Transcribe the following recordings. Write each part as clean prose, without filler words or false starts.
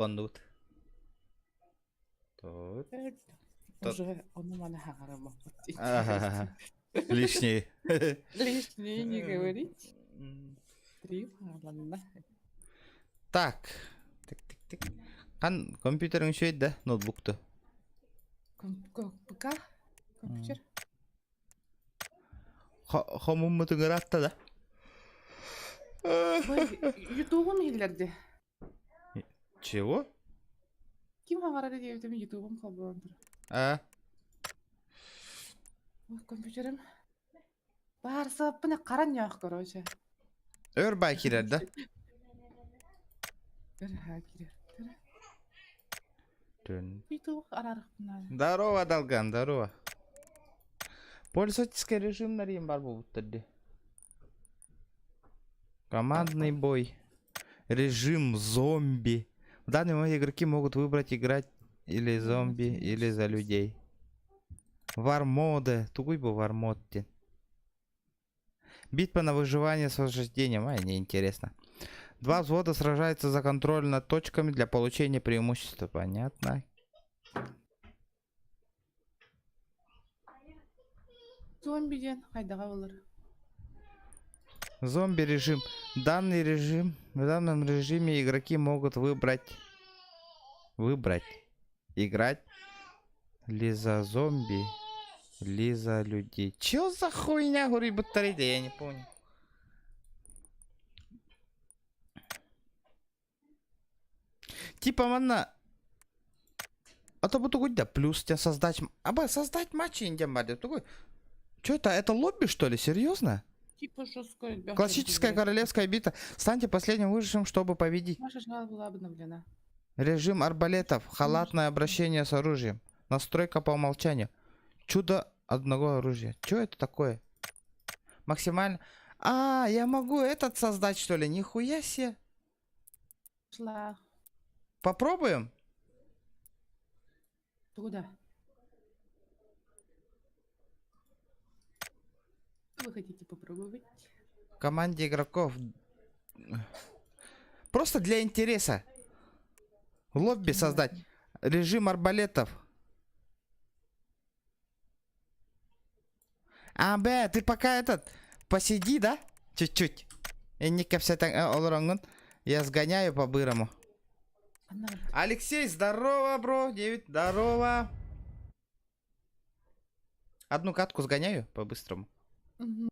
Оннубут. Тут. Уже ону-маны хаҕараммаппыт. Лишний. Лишний не говорить. Стрим хааланна. Так. Тик-тик-тик. Хан компьютериң үчүгэй да ноутбукту? ПК? Компьютер? Хомуммутун ыраатта да. Ютубум иһиллэрди. Чего? Ким хаҥарар диэбитим ютубум холбоон турар. А? Компьютерым. Баарсыбаппын харан ньоох короче. Өр бай киирэр да? Өр ха киирэр. Ютуб араарыхпын Здорово, Долган, здорово. Пользовательский режим нарийин бар буолбуттар дии. Командный бой. Режим зомби. В данный момент игроки могут выбрать играть или зомби, или за людей. Вармоды. Тугуй бу вармод диэн. Битва на выживание с возрождением. Ай, неинтересно. Два взвода сражаются за контроль над точками для получения преимущества. Понятно. Зомби диэн хайдаҕа буолар? Зомби режим. Данный режим. В данном режиме игроки могут выбрать. Выбрать. Играть ли за зомби, ли за людей. Чё за хуйня, говорю, батарейка, я не понял. Типа манна А то бу да плюс тебя создать... Аба, создать матч индем барды. Тугуй. Что это? Это лобби, что ли? Серьезно? Типа жестко. Классическая королевская бита. Станьте последним выжившим, чтобы победить. Ваша жена была обновлена. Режим арбалетов. Халатное обращение с оружием. Настройка по умолчанию. Чудо одного оружия. Что это такое? Максимально... А, я могу этот создать, что ли? Нихуя себе. Шла. Попробуем? Куда? Что вы хотите попробовать? Команде игроков. Просто для интереса. Лобби создать. Режим арбалетов. А, Б, ты пока этот, посиди, да? Чуть-чуть. Инникке кэпсэтэн олороҥҥун. Я сгоняю по-бырому. Алексей, здорово, бро. 9, здорово. Одну катку сгоняю по-быстрому. Угу.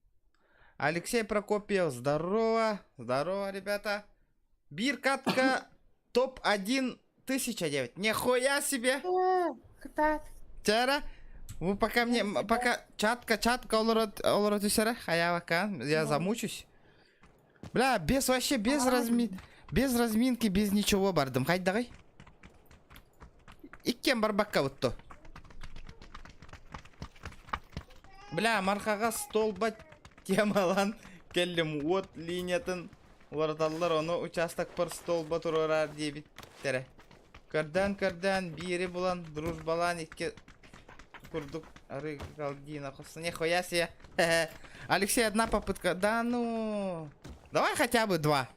Алексей Прокопьев, здорово. Здорово, ребята. Бир катка топ-1 1009. Нихуя себе! Кытаат. Чара, вы пока мне, пока чатка, чатка олорот үсэрэ, хаявака, я замучусь. Бля, без вообще, без разми... Без разминки, без ничего бардым. Хайдагай. Иккен барбакка бутто. Бля, мархаға столба темалан келлим уот линиятын уларыталлар ону участокпар столба туруораар диэбиттэрэ. Көрдөөн-көрдөөн биири булан дружбалаан икки курдук арыы Галдина Нихуя себе. Алексей, одна попытка. Да ну... Давай хотя бы два.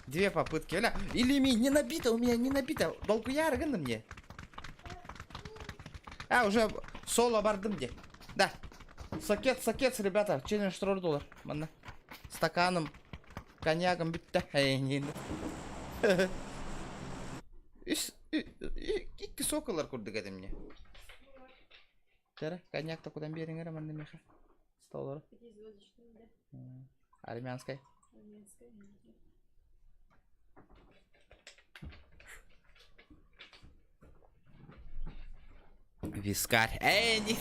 Две попытки. Бля, или ми не набито, у меня не набито. Долгуяр гынным мне. А, уже соло бардым где. Да. Сакет, сакет, ребята. Челлендж доллар. Манна. Стаканом. Коньягом бүтте. Үс, икки соколар курдук этим мне. Тара, коньяк то куда бериңер манна меха. Столлары. Армянская. Вискарь. Эй, не...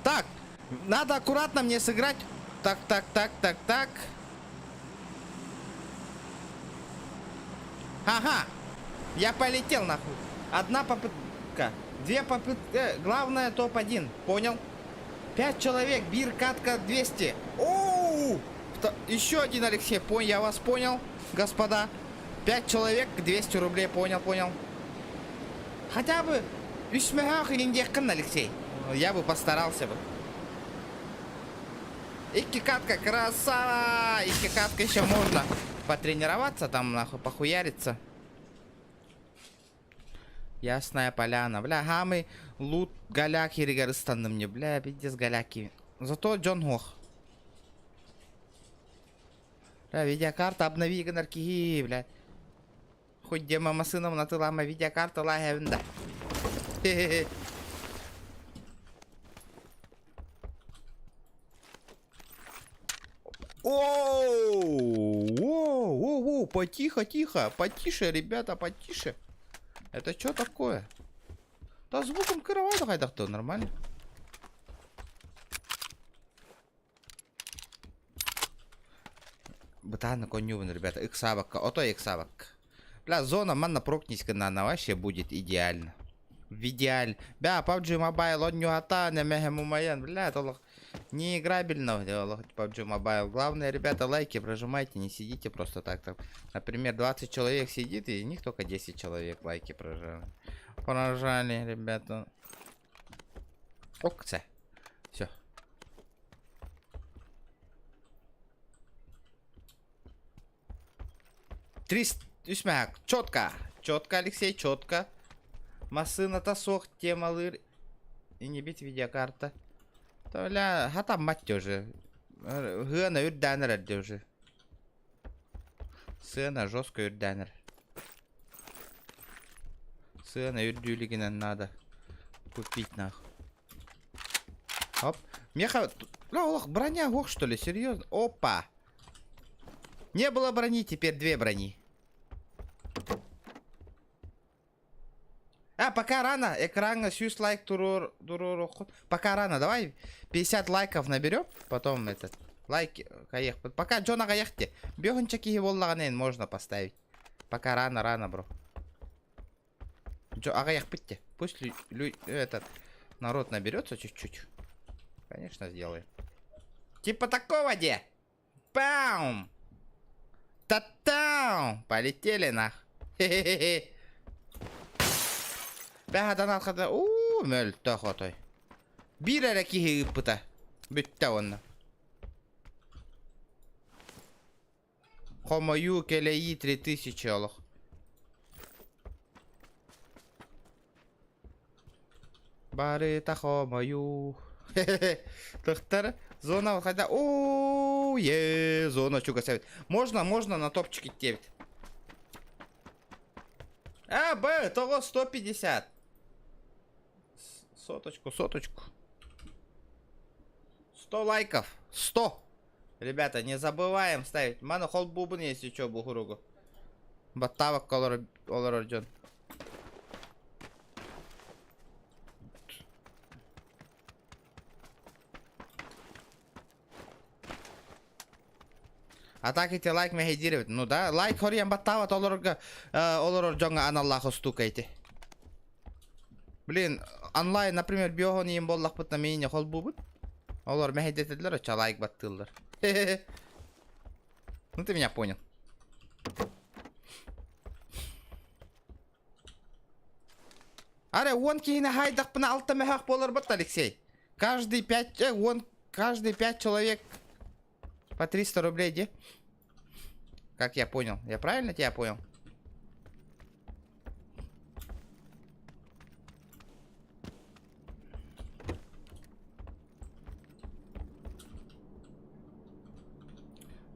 Так, надо аккуратно мне сыграть. Так, так, так, так, так. Ага, я полетел нахуй. Одна попытка. Две попытки. Главное топ-1. Понял? Пять человек. Бир катка 200. Оу! Еще один Алексей. Понял, я вас понял, господа. Пять человек, 200 рублей. Понял, понял. Хотя бы үс мөһөөх ининдиэххин, Алексей. Я бы постарался бы. Икки катка, красава! Икки катка еще можно потренироваться там, нахуй, похуяриться. Ясная поляна. Бля, хамый лут голяк хиригэр ыстанным не, бля, пиздец голяки. Зато дьон суох. Бля, видеокарта обнови гынар киһи, бля. Хоть дема массыынам атыылаама видеокарта лааһэбин да. Оу, воу, воу, воу, потихо, тихо, потише, ребята, потише. Это что такое? Да звуком кыровай хайдахты, нормально. Бытааны конньуубун, ребята, ыксаабакка, отой ыксаабакка. Бля, зона манна прокнись на вообще будет идеально. В идеале. Бля, PUBG Mobile онньуата, нэмэһэм умайан, бля, олох не играбельно олох PUBG Mobile. Главное, ребята, лайки прожимайте, не сидите просто так. Там, например, 20 человек сидит, и из них только 10 человек лайки прожали. Прожали, ребята. Окце. Все. Трист үс мэһэк. Четко. Четко, Алексей, четко. Массыыната суох темалыыр инибит видеокарта. Толя, хатаммат уже. Сыана үрдээн эрэрдэ уже. Сыана жестко үрдээн эрэр. Сыана үрдүүлүгүнэн надо купить нахуй. Оп. Меха... Бля, броня, ох, что ли, серьезно? Опа! Не было брони, теперь две брони. А, пока рано. Экраҥҥа сүүс лайк туруор, туруор, Пока рано. Давай 50 лайков наберем. Потом этот лайк каех. Пока дьон аҕыйах дии. Биэс уонча киһи буоллаҕына можно поставить. Пока рано, рано, бро. Дьон аҕыйахпыт дии. Пусть лю, лю, этот народ наберется чуть-чуть. Конечно, сделаем. Типа такого де. Паум! Та-тау! Полетели нах. Хе-хе-хе. Бэһадан алхада уу мөлтөх отой. Биир эрэ киһи ыыппыта. Бүттэ уонна. Хомойуу кэлэйии 3000 олох. Барыта хомойуу. Тыхтар зона хотя о е зона чугас эбит. Можно, можно на топчик идти. А, Б, того 150. Соточку, соточку. 100 лайков. 100. Ребята, не забываем ставить. Маны холбуубун если что, бу Баттаабакка олорор дьон. А так эти лайк мэһэйдиир Ну да, лайк хоруйан баттаабат олорорго олорор дьоҥҥо аналлаах устуука ити. Блин, онлайн, например, биоһон иин буоллахпытына миини холбуубут. Олор мэһэйдэтэллэр, оччо лайк баттыыллар. Ну ты меня понял. Арай уон киһини хаайдахпына алта мөһөөх буоларбыт Алексей. Каждый пять, он, каждый пять человек по 300 рублей, где? Как я понял? Я правильно тебя понял?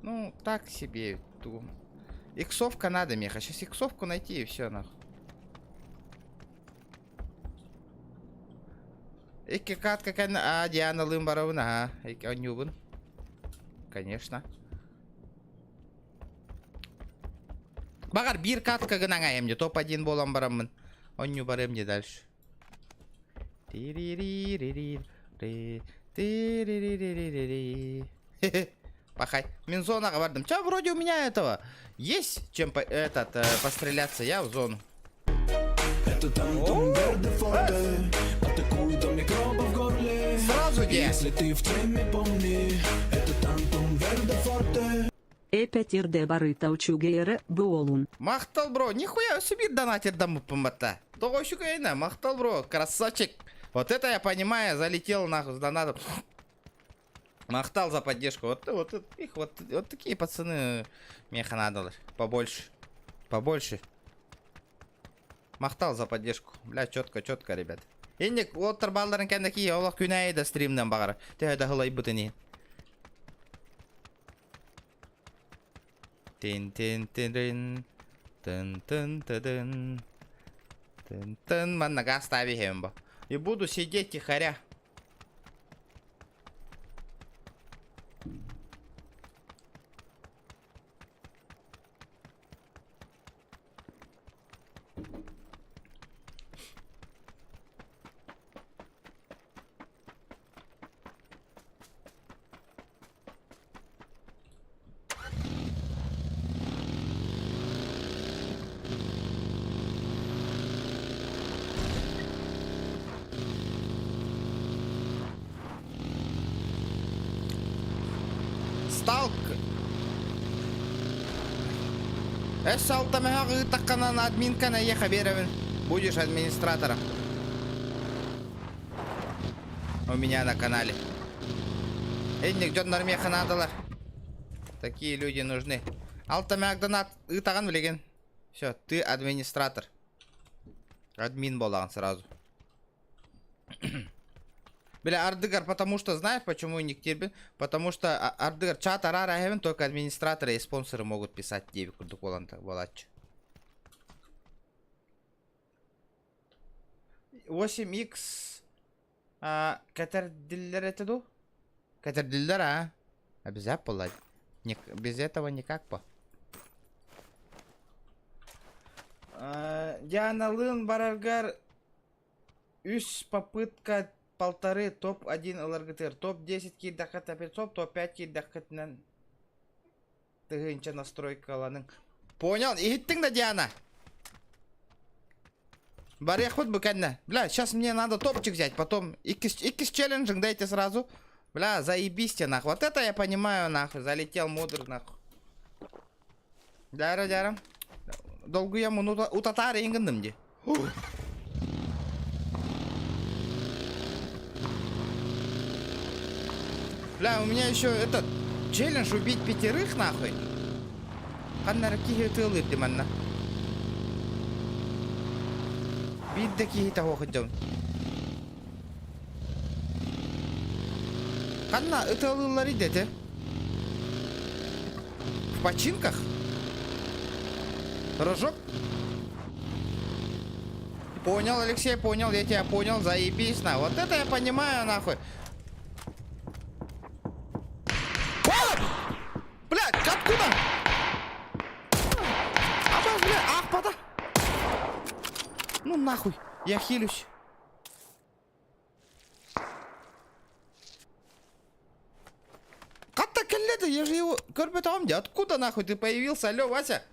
Ну, так себе. Ту. Иксовка надо, Меха. Сейчас иксовку найти и все, нахуй. Икки катка А, Диана Лымбаровна, ага. Онньуубун. Конечно. Баҕар биир катка гынан айым топ-1 буолан бараммын. Оонньуу барыам дии дальше. Ти-ри-ри-ри-ри, ти-ри-ри-ри-ри-ри. Пахай. Мин зонаҕа бардым. Че, вроде у меня этого есть чем по, этот, постреляться. Я в зону. Это Тантум Верде Форте Атакует до микробов в горле Сразу где? Если ты в теме, помни Это Тантум Верде Форте Эпэтирде барыта үчүгэй эрэ буолун. Махтал, бро. Нихуя себе донатер дамы помата. Того Махтал, бро. Красавчик. Вот это я понимаю. Залетел нахуй с донатом. Махтал за поддержку. Вот, вот, их, вот, вот такие пацаны меха надо Побольше. Побольше. Махтал за поддержку. Бля, четко, четко, ребят. Инник, уоттар балларын кэнники олох күнәйи да стримнен бағара. Төһө да хылайбытын иһин. Тин тин тин тын тын тын тын тын манна газ стави бо. И буду сидеть тихоря. Сталк. Эс алтамаһа ыытаххынан админканы эйиэхэ биэрэбин. Будешь администратором. У меня на канале. Инник дьоннор миэхэ наадалар. Такие люди нужны. Алтамаак донат ыытаҕын билигин. Все, ты администратор. Админ буолаҕын сразу. Бля, ардыгар, потому что, знаешь, почему никтирбин? Потому что ардыгар чат араар эһэбин только администраторы и спонсоры могут писать диэбит курдук буолан буолааччы. 8x а, кэтэрдиллэр этэ дуу? Кэтэрдиллэр а? Обязательно буолла. Без этого никак по. Дианалыын бараргар үс попытка полторы топ-1 ыларгытыгар топ-10 киирдэххэ топ топ-5 киирдэххитинэн тыһыынча настройкаланыҥ. Понял, иһиттиҥ да Диана? Барыахпыт бу кэннэ. Бля, сейчас мне надо топчик взять, потом иккис, иккис челленджинг дайте сразу. Бля, заебись тебе нахуй. Вот это я понимаю нахуй. Залетел мудрый нахуй. Дяра, дяра. Долгуйам утатаары иҥгынным дии. Бля, у меня еще этот челлендж убить пятерых нахуй. Ханна эрэ киһи ытыалыыр дии манна. Биир да киһи таһуох дьон. Ханна ытыалыыллар идэтэ? В починках? Рожок? Понял, Алексей, понял, я тебя понял, заебись, на. Вот это я понимаю, нахуй. О! Блядь, откуда? Абаз, бля, ах, пода. Ну нахуй, я хилюсь. Хатта кэллэ я же его көрбөтөҕүм дии. Откуда нахуй ты появился, алло, Вася?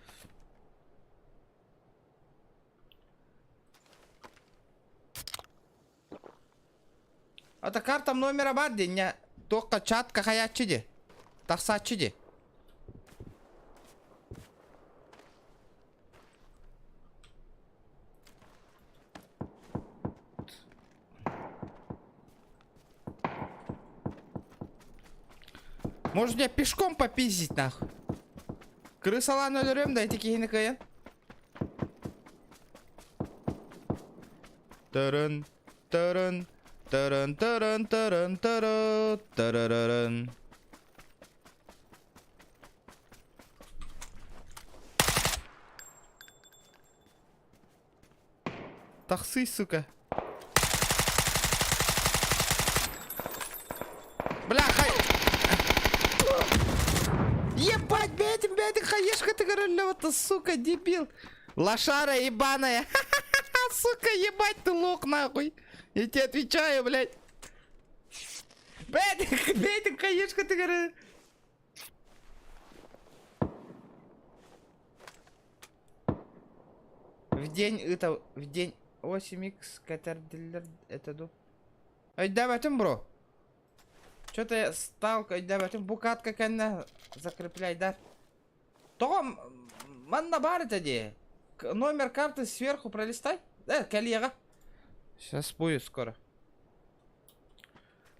Ата картам номера бар дии, не туохха чатка хайааччы дии. Тахсааччы дии. Может мне пешком попиздить нахуй? Крысалаан өлөрүөм да ити киһини кыайан. Тырын, тырын, тырын, тырын, тырын, тыры, тырырырын. Тахсый, сука. Бля, хай... Ебать, бэтим, бэтим, хаешка ты вот, сука, дебил. Лошара ебаная. Сука, ебать ты лох, нахуй. Я тебе отвечаю, блядь. Бэтим, бэтим, хаешка ты говорю. В день это в день 8x кэтэрдиллэр это ду. Өйдөөбөтүм бро. Что-то я стал өйдөөбөтүм. Бу катка кэннэ закрепляйдар. Тоҕо манна баар этэ дии. Номер карты сверху пролистай. Э, кэлиэҕэ. Сейчас будет скоро.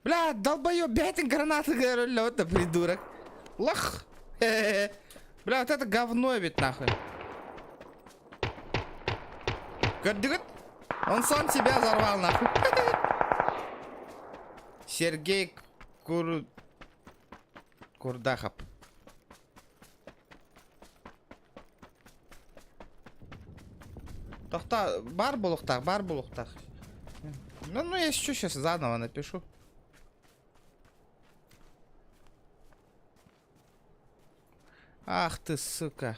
Бля, долбоёб, бэйэтин граната көрөллө, вот это придурок. Лох. Бля, вот это говно ведь нахуй. Көрдүгүт? Он сам себя взорвал нахуй. Сергей Кур... Курдахов. Тохта, бар булуктах, бар булуктах. Ну, ну я еще сейчас заново напишу. Ах ты, сука.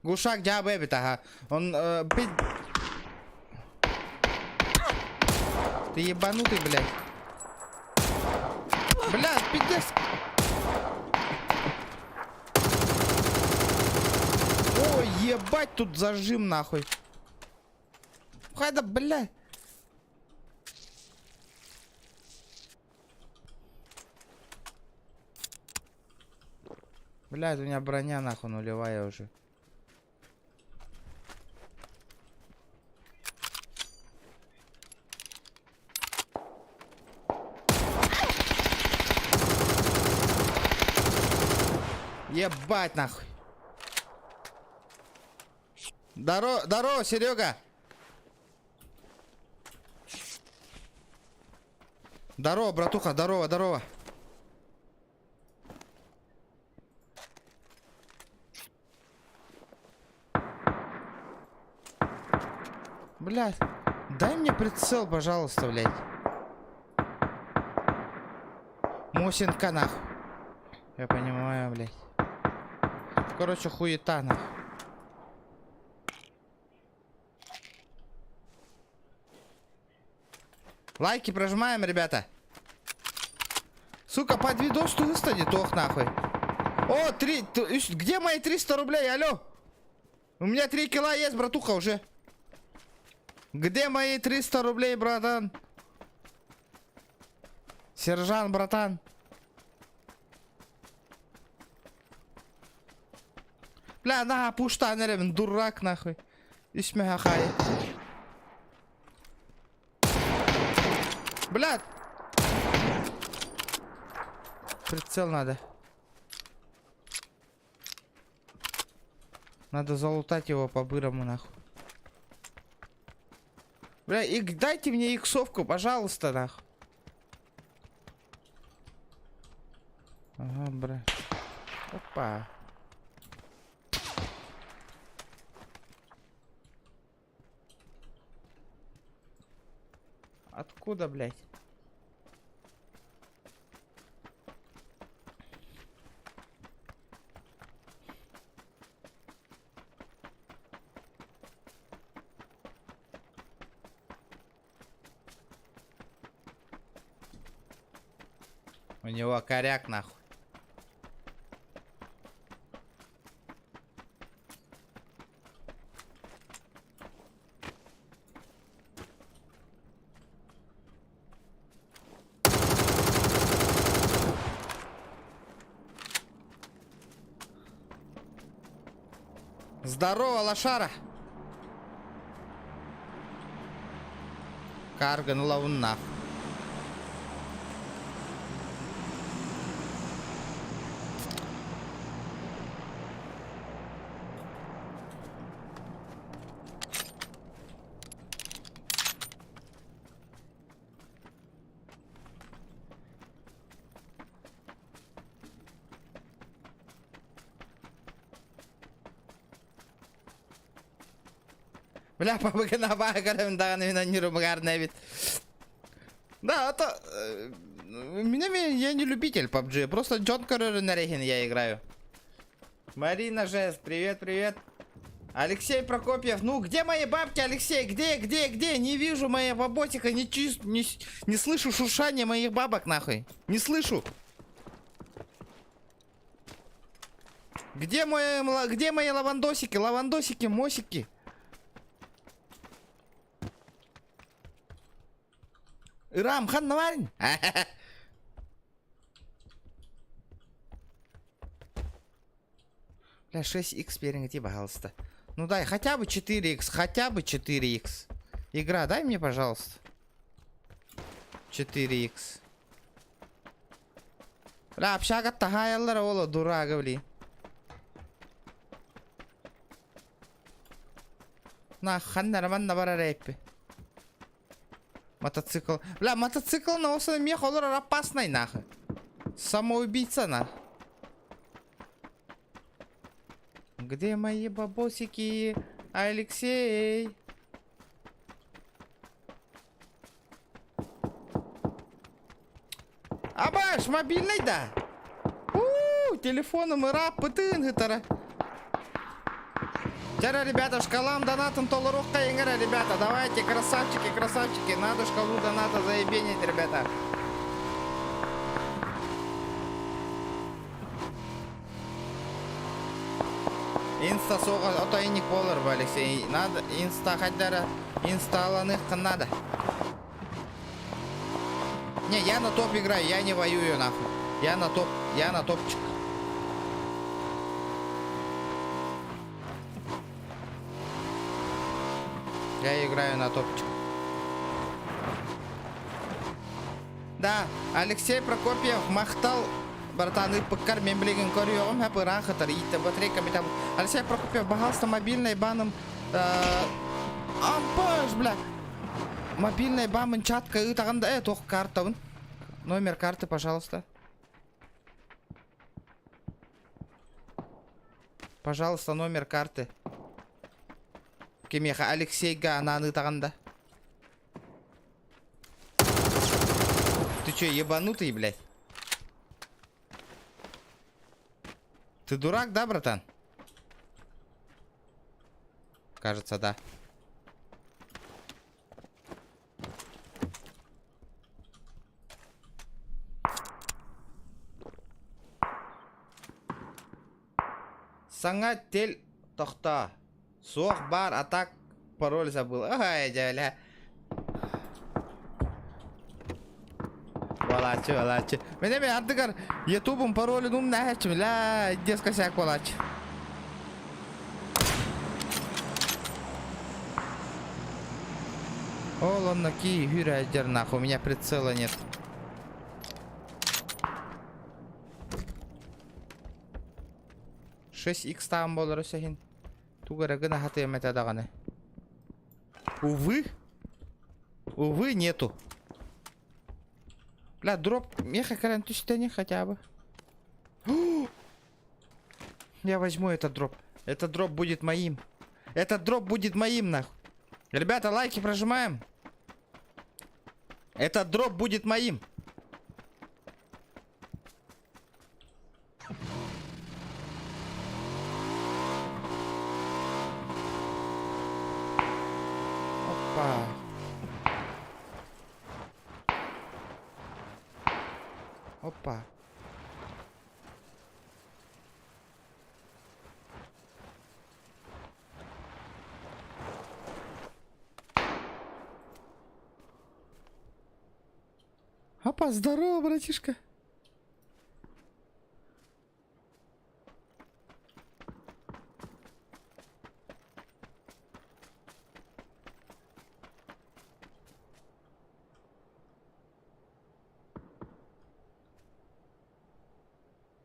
Глушак дьаабы эбит аха. Он э, Ты ебанутый, блядь. Блядь, пиздец. Ой, ебать, тут зажим нахуй. Хайда, блядь. Блядь, у меня броня нахуй нулевая уже. Ебать нахуй. Здорово, здорово, Серега. Здорово, братуха, здорово, здорово. Блядь, дай мне прицел, пожалуйста, блядь. Мосинка, нахуй. Я понимаю, блядь. Короче, хуета, нахуй. Лайки прожимаем, ребята. Сука, под видос выстанет, ох, нахуй. О, три, где мои 300 рублей, алло? У меня 3 кило есть, братуха, уже. Где мои 300 рублей, братан? Сержант, братан. Бля, на, пуштан эрэ, дурак, нахуй. Исмэһэ хай. Бля! Прицел надо. Надо залутать его по-бырому, нахуй. Бля, и дайте мне иксовку, пожалуйста, нахуй. Ага, бля. Опа. Откуда, блядь? У него коряк нахуй. Здорово, лошара! Карган лавнах. Бля, пабыгына баҕа даҕаны мин анньырымыгар эбит. Да, это... Э, меня, я не любитель PUBG, просто дьон көрөрүн эрэ я играю. Марина Жест, привет, привет. Алексей Прокопьев, ну где мои бабки, Алексей? Где, где, где? Не вижу мои баботика, не, чист, не, не слышу шуршания моих бабок, нахуй. Не слышу. Где, мои, где мои лавандосики? Лавандосики, мосики? Ирам, хан наварин. Бля, 6х бериҥ ити, пожалуйста. Ну дай хотя бы 4х, хотя бы 4х. Игра, дай мне, пожалуйста. 4х. Бля, общага таһаайаллар ола дурага, блин. На, ханна манна барар эппи. Мотоцикл. Бля, мотоцикл на осыны мех олор опасный нахуй. Самоубийца на. Где мои бабосики? Алексей? Абаш, мобильный да? У, телефоном ыраппытын гытара. Вчера, ребята, шкалам донатом толоруохха иҥэрэ, ребята. Давайте, красавчики, красавчики. Надо шкалу доната заебенить, ребята. Инста суоҕа ото инник буолар бу Алексей. Надо инста хайдара инсталаныххын надо. Не, я на топ играю, я не воюю нахуй. Я на топ, я на топчик. Я играю на топчик. Да, Алексей Прокопьев махтал братан ыппыккар мен билигин көрүөҕүм һэп ыраах ытар ииттэ батарейка битэ Алексей Прокопьев баһаалыста мобильнай баным ампаш бля мобильный бамын чатка ыытаҕын да э туох картабын номер карты пожалуйста пожалуйста номер карты кимиэхэ Алексейга анаан ыытаҕын да Ты че, ебанутый, блядь? Ты дурак, да, братан? Кажется, да. Саҥа тел тохтоо. Суох баар, а так пароль забыл. Ай, дьэ, Буолааччы, буолааччы. Мин эмиэ ардыгар ютубум паролун умнааччым, ля, детская сяк буолааччы. Ол онно ки хүрэ нахуй, у меня прицела нет. 6x таан буолар өсөһүн. Тугу эрэ гына сатыам этэ даҕаны. Увы. Увы, нету. Бля, дроп меха кэлэн түстэни хотя бы. Я возьму этот дроп. Этот дроп будет моим. Этот дроп будет моим, нахуй. Ребята, лайки прожимаем. Этот дроп будет моим. Опа. Опа. Опа, здорово, братишка.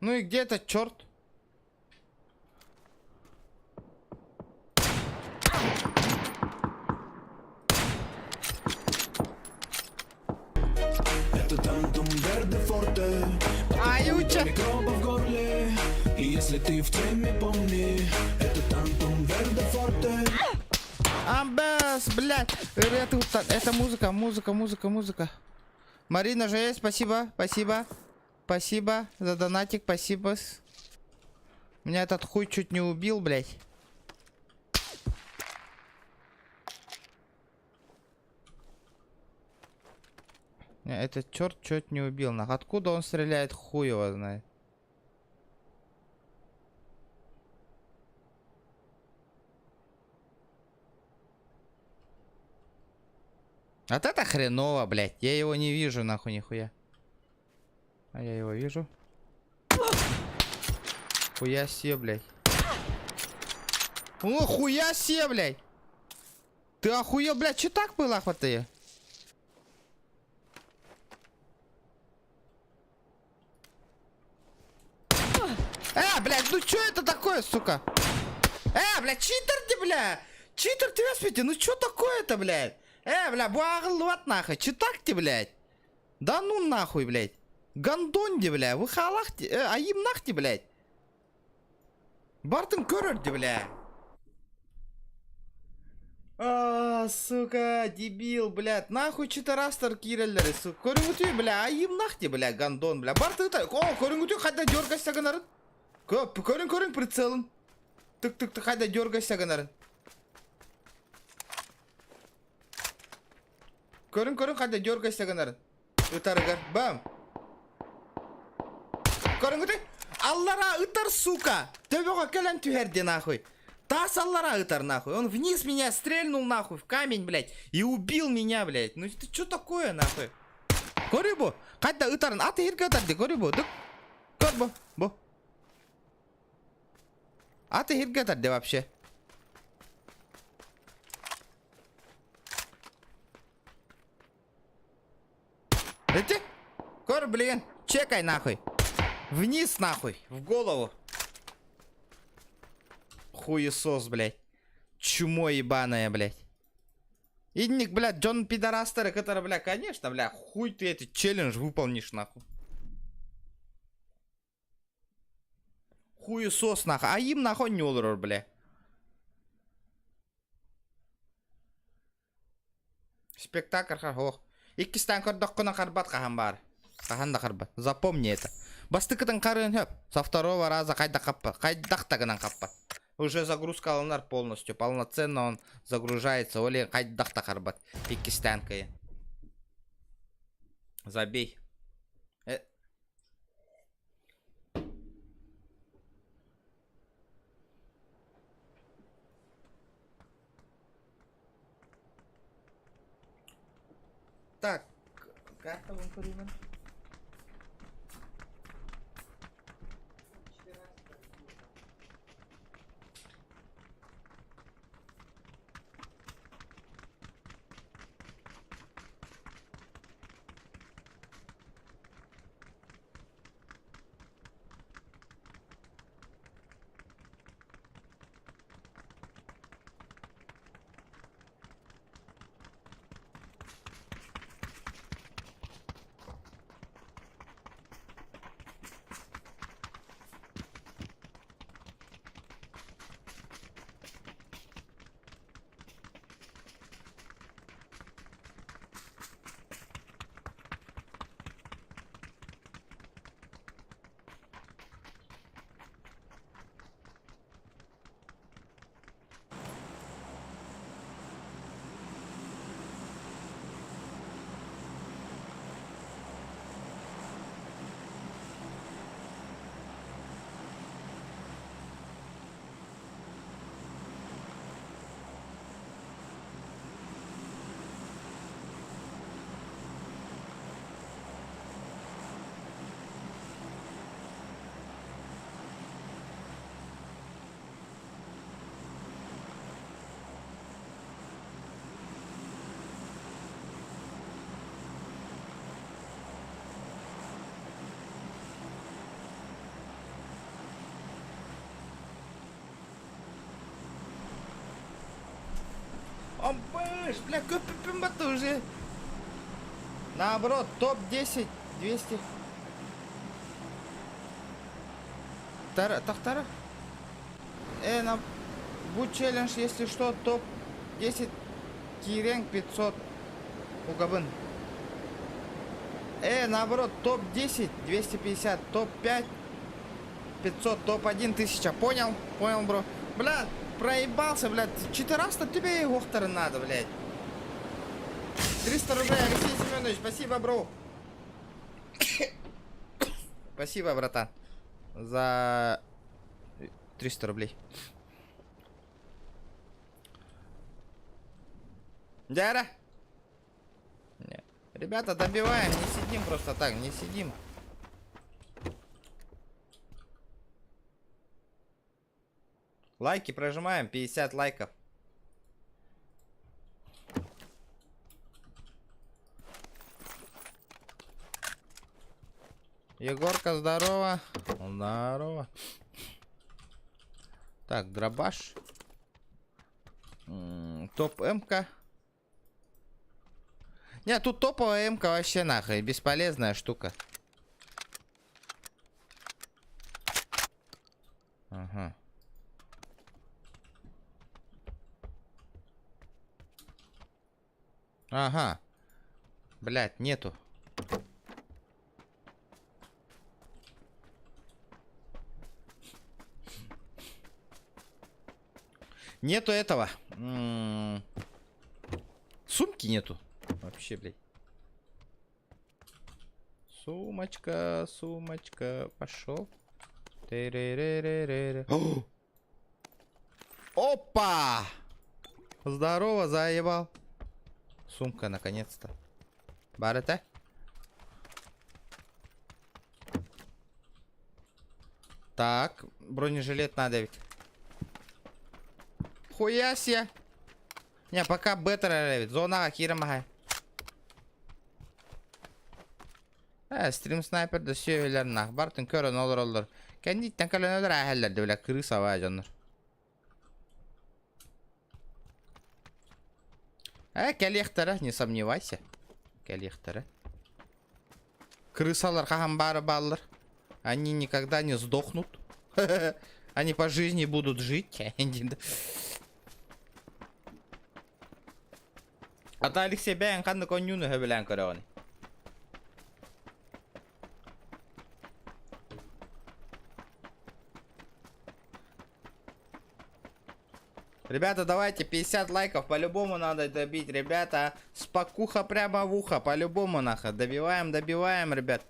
Ну и где этот черт? Аютя! Амбас, блядь! Это музыка, музыка, музыка, музыка. Марина же, спасибо, спасибо. Спасибо за донатик, спасибо. Меня этот хуй чуть не убил, блядь. Не, этот черт чуть не убил, нах. Откуда он стреляет, хуй его знает. Вот это хреново, блядь. Я его не вижу, нахуй, нихуя. А я его вижу. Хуя себе, блядь. О, хуя себе, блядь! Ты охуел, блядь, че так было, ты? Э, блядь, ну что это такое, сука? Э, блядь, читер ты, бля! Читер ты, господи, ну что такое-то, блядь? Э, бля, буағыллыбат нахуй, че так ты, блядь? Да ну нахуй, блядь. Гандонди, бля, вы халахти, э, аим нахти, блядь. Бартын көрөр бля. А, сука, дебил, блядь. Нахуй читарастар киирэллэр, сука. Көрүҥүтүй, бля, айым нахти, бля, гандон, бля. Барты О, көрүҥүтүй хайда дергайся гынарын. Көрүң, көрүң прицелын. Тык-тык-тык, хайда дергайся гынарын. Көрүң, көрүң хайда дергайся гынарын. Ытарыгар. Бам. Көрүҥүтүй. Аллара ытар, сука. Төбөҕө кэлэн түһэрди, нахуй. Таас аллара ытар, нахуй. Он вниз меня стрельнул, нахуй, в камень, блядь. И убил меня, блядь. Ну это что такое, нахуй? Көрү бу. Хайда ытарын. Аты иһиргэ ытар ди. Көрү бу. Дык. Көр бу. Бу. Аты иһиргэ ытар ди вообще. Эти? Көр, блин. Чекай, нахуй. Вниз, нахуй. В голову. Хуесос, блядь. Чумо ебаное, блядь. Инник, блядь, Джон пидорастеры, который, бля, конечно, бля, хуй ты этот челлендж выполнишь, нахуй. Хуесос, нахуй. А им нахуй не олорор, бля. Спектакль ох. Иккистээн көрдөххүнэ харбат хаһан баар. Хаһан да харбат. Запомни это. Бастыкытын харыан сөп. Со второго раза хайдах хаппат. Хайдах да гынан хаппат. Уже загрузка алынар полностью. Полноценно он загружается. Ол хайдах да харбат. Иккистээн кыйын. Забей. Э. Так, карта вон көрүүмэн. Амбыш, бля, көппүппүн батта уже. Наоборот, топ-10, 200. Тара, тахтара. Э, на... Будь челлендж, если что, топ-10 киирэн 500 угабын. Э, наоборот, топ-10 250, топ-5 500, топ-1 1000. Понял? Понял, бро. Бля, проебался, блядь. Четыреста тебе и охтары надо, блядь. 300 рублей, Алексей Семенович, спасибо, бро. Спасибо, братан, за 300 рублей. Дяра. Нет. Ребята, добиваем, не сидим просто так, не сидим. Лайки прожимаем, 50 лайков. Егорка, здорово. Здорово. Так, дробаш. Топ МК. Не, тут топовая МК вообще нахуй. Бесполезная штука. Ага. Ага. Блять, нету. Нету этого. М-м-м. Сумки нету. Вообще, блядь. Сумочка, сумочка, пошел. Опа! Здорово, заебал. Сумка, наконец-то. Барыта? Так, бронежилет надо ведь. Хуя себе. Не, пока беттер ведь. Зона киирэмэхэ. Э, стрим снайпер да сүөһүлэр нах бартын көрөн олороллор. Кэнниттэн көлөнөлөр ааһаллар да бля крыса баа дьоннор. Э, кэлиэхтэрэ, не сомневайся. Кэлиэхтэрэ. Крысалар хаһан баары бааллар. Они никогда не сдохнут. Они по жизни будут жить. Ата Алексей бэйэҥ ханнык оонньууну сөбүлээн көрөҕүн? Ребята, давайте 50 лайков по-любому надо добить, ребята. Спокуха прямо в ухо, по-любому нахуй. Добиваем, добиваем, ребят.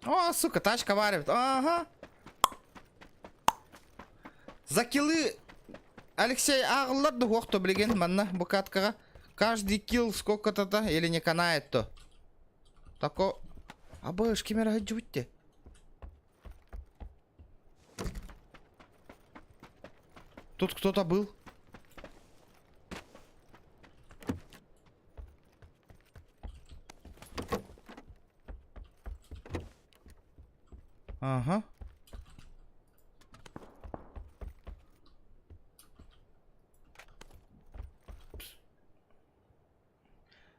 О, сука, тачка варит. Ага. Закилы Алексей ааҕыллар да уох то билигин манна бу каткаҕа каждый килл сколько-то да или не канает то. Тако абыш ким эрэ сылдьыбыт дии. Тут кто-то был. Ага.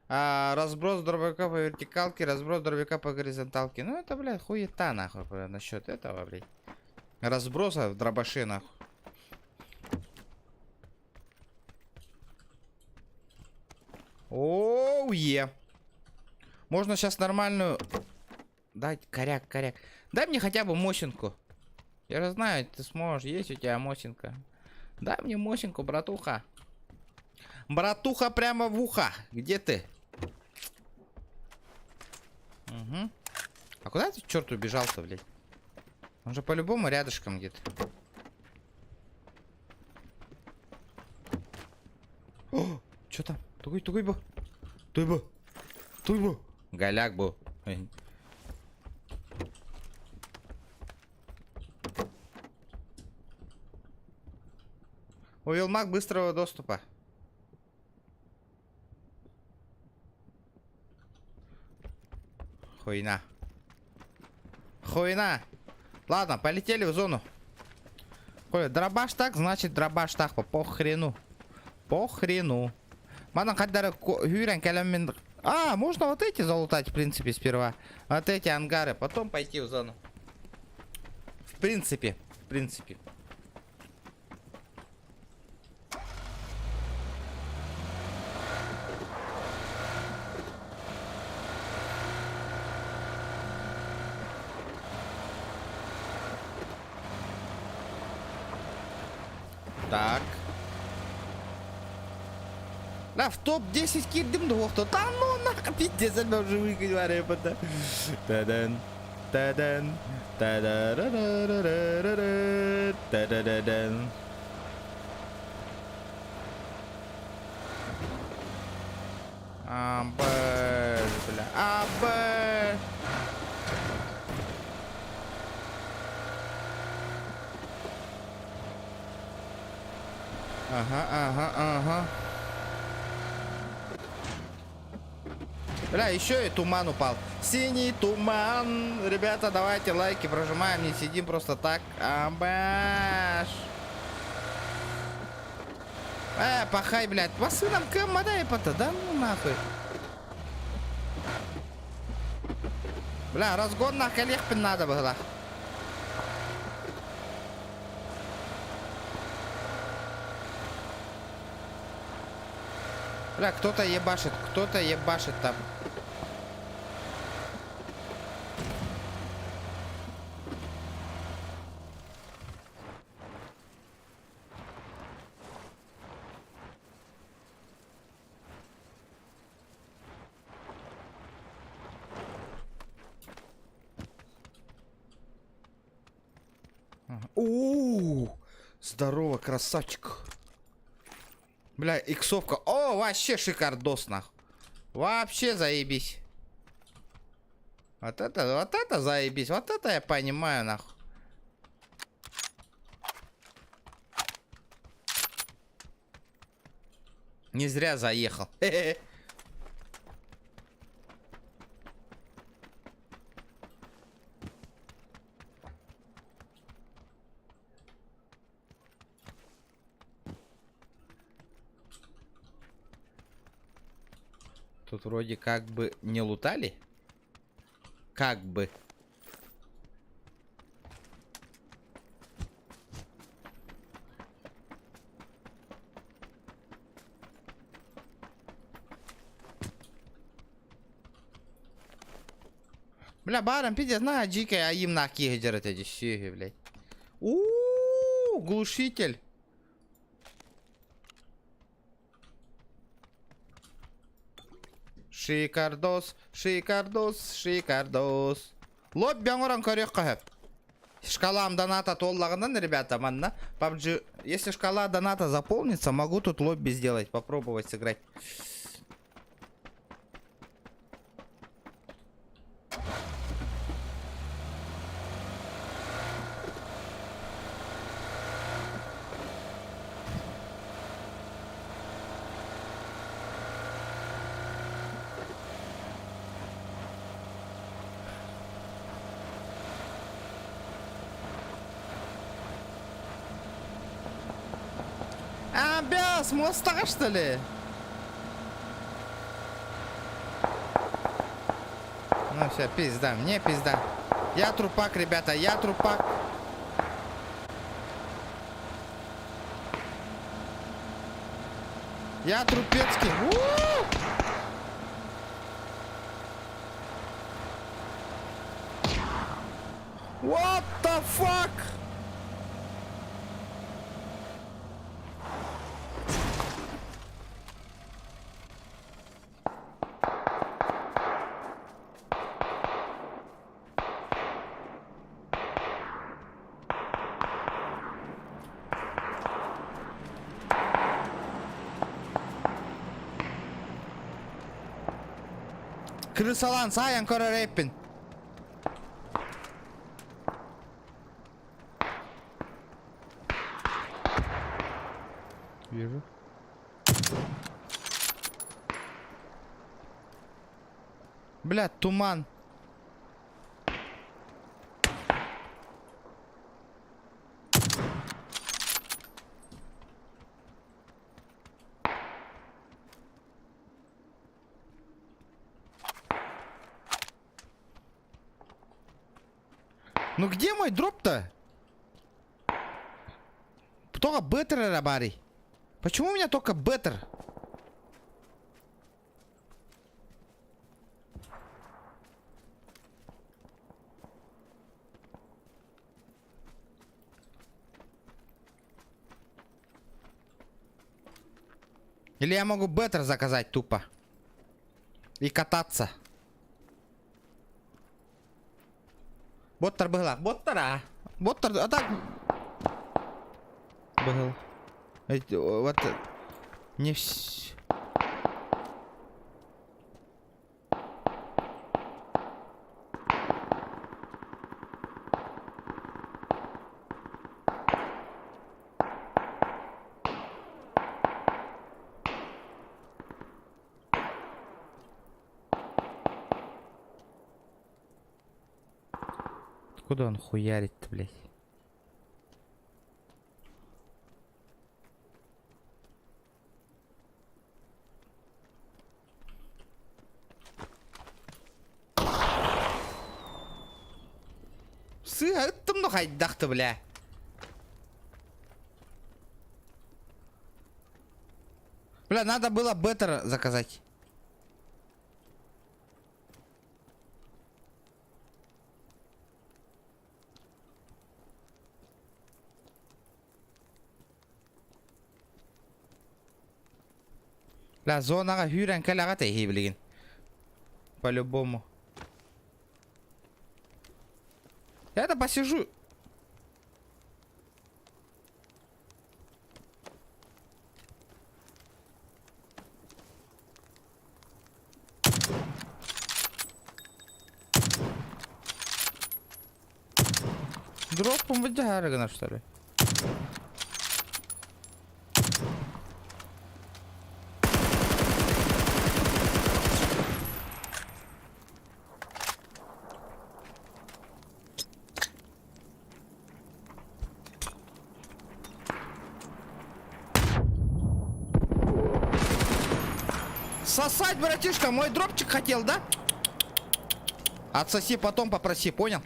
А, разброс дробовика по вертикалке, разброс дробовика по горизонталке. Ну это, блядь, хуета нахуй, бля, насчет этого, блядь. Разброса в дробаше нахуй. Оу, е. Можно сейчас нормальную... Дать коряк, коряк. Дай мне хотя бы мосинку. Я же знаю, ты сможешь. Есть у тебя мосинка. Дай мне мосинку, братуха. Братуха прямо в ухо. Где ты? Угу. А куда ты, черт, убежал-то, блядь? Он же по-любому рядышком где-то. О, что там? Тугуй, тугуй бу. Туй бу. Туй бу. Голяк бу. Увел маг быстрого доступа. Хуйна. Хуйна. Ладно, полетели в зону. Коля, дробаш так, значит дробаш так. По хрену. По хрену. Манан хаддара хүрэн кэлэммин... А, можно вот эти залутать, в принципе, сперва. Вот эти ангары, потом пойти в зону. В принципе, в принципе. Так. Да, в топ-10 киирдим дуо Да ну нахуй, пиздец, я уже выиграли, Та-дан, та-дан, та-да-ра-ра-ра-ра-ра, та-да-да-дан. А, бля, а, б. Ага, ага, ага. Бля, еще и туман упал. Синий туман. Ребята, давайте лайки прожимаем, не сидим просто так. Амбаш. Пахай, блядь. Басыном кэммадай пата, да ну нахуй. Бля, разгон на колехпин надо было. Бля, кто-то ебашит там. У, здорово, красавчик. Бля, иксовка. О, вообще шикардос, нах. Вообще заебись. Вот это заебись. Вот это я понимаю, нахуй. Не зря заехал. Тут вроде как бы не лутали. Как бы. Бля, баром пиздец, на дикая, а им на кигдер эти сиги, блядь. У, глушитель. Шикардос, шикардос, шикардос. Лобби оҥорон көрүөххэ сөп. Шкалам доната туоллаҕына, ребята, манна. PUBG, если шкала доната заполнится, могу тут лобби сделать, попробовать сыграть. А, бя, с моста, что ли? Ну все, пизда, мне пизда. Я трупак, ребята, я трупак. Я трупецкий. У-у-у! What the fuck? Крысалаан саайан көрөр эбиппин. Вижу. Бля, туман. Ну где мой дроп-то? Только беттер баарый. Почему у меня только беттер? Или я могу беттер заказать тупо? И кататься. Боттар быһыылаах. Боттар а. Боттар, а так... Был. Вот... Не вс... Откуда он хуярит-то, блядь? Сыыһа ыттым да хайдах-ты, бля. Бля, надо было беттер заказать. Бля, зонаҕа сүүрэн кэлэҕит эһии билигин. По-любому. Я-то посижу. Дропом выдягары гына, что ли? Сосать, братишка, мой дропчик хотел, да? Отсоси потом попроси, понял?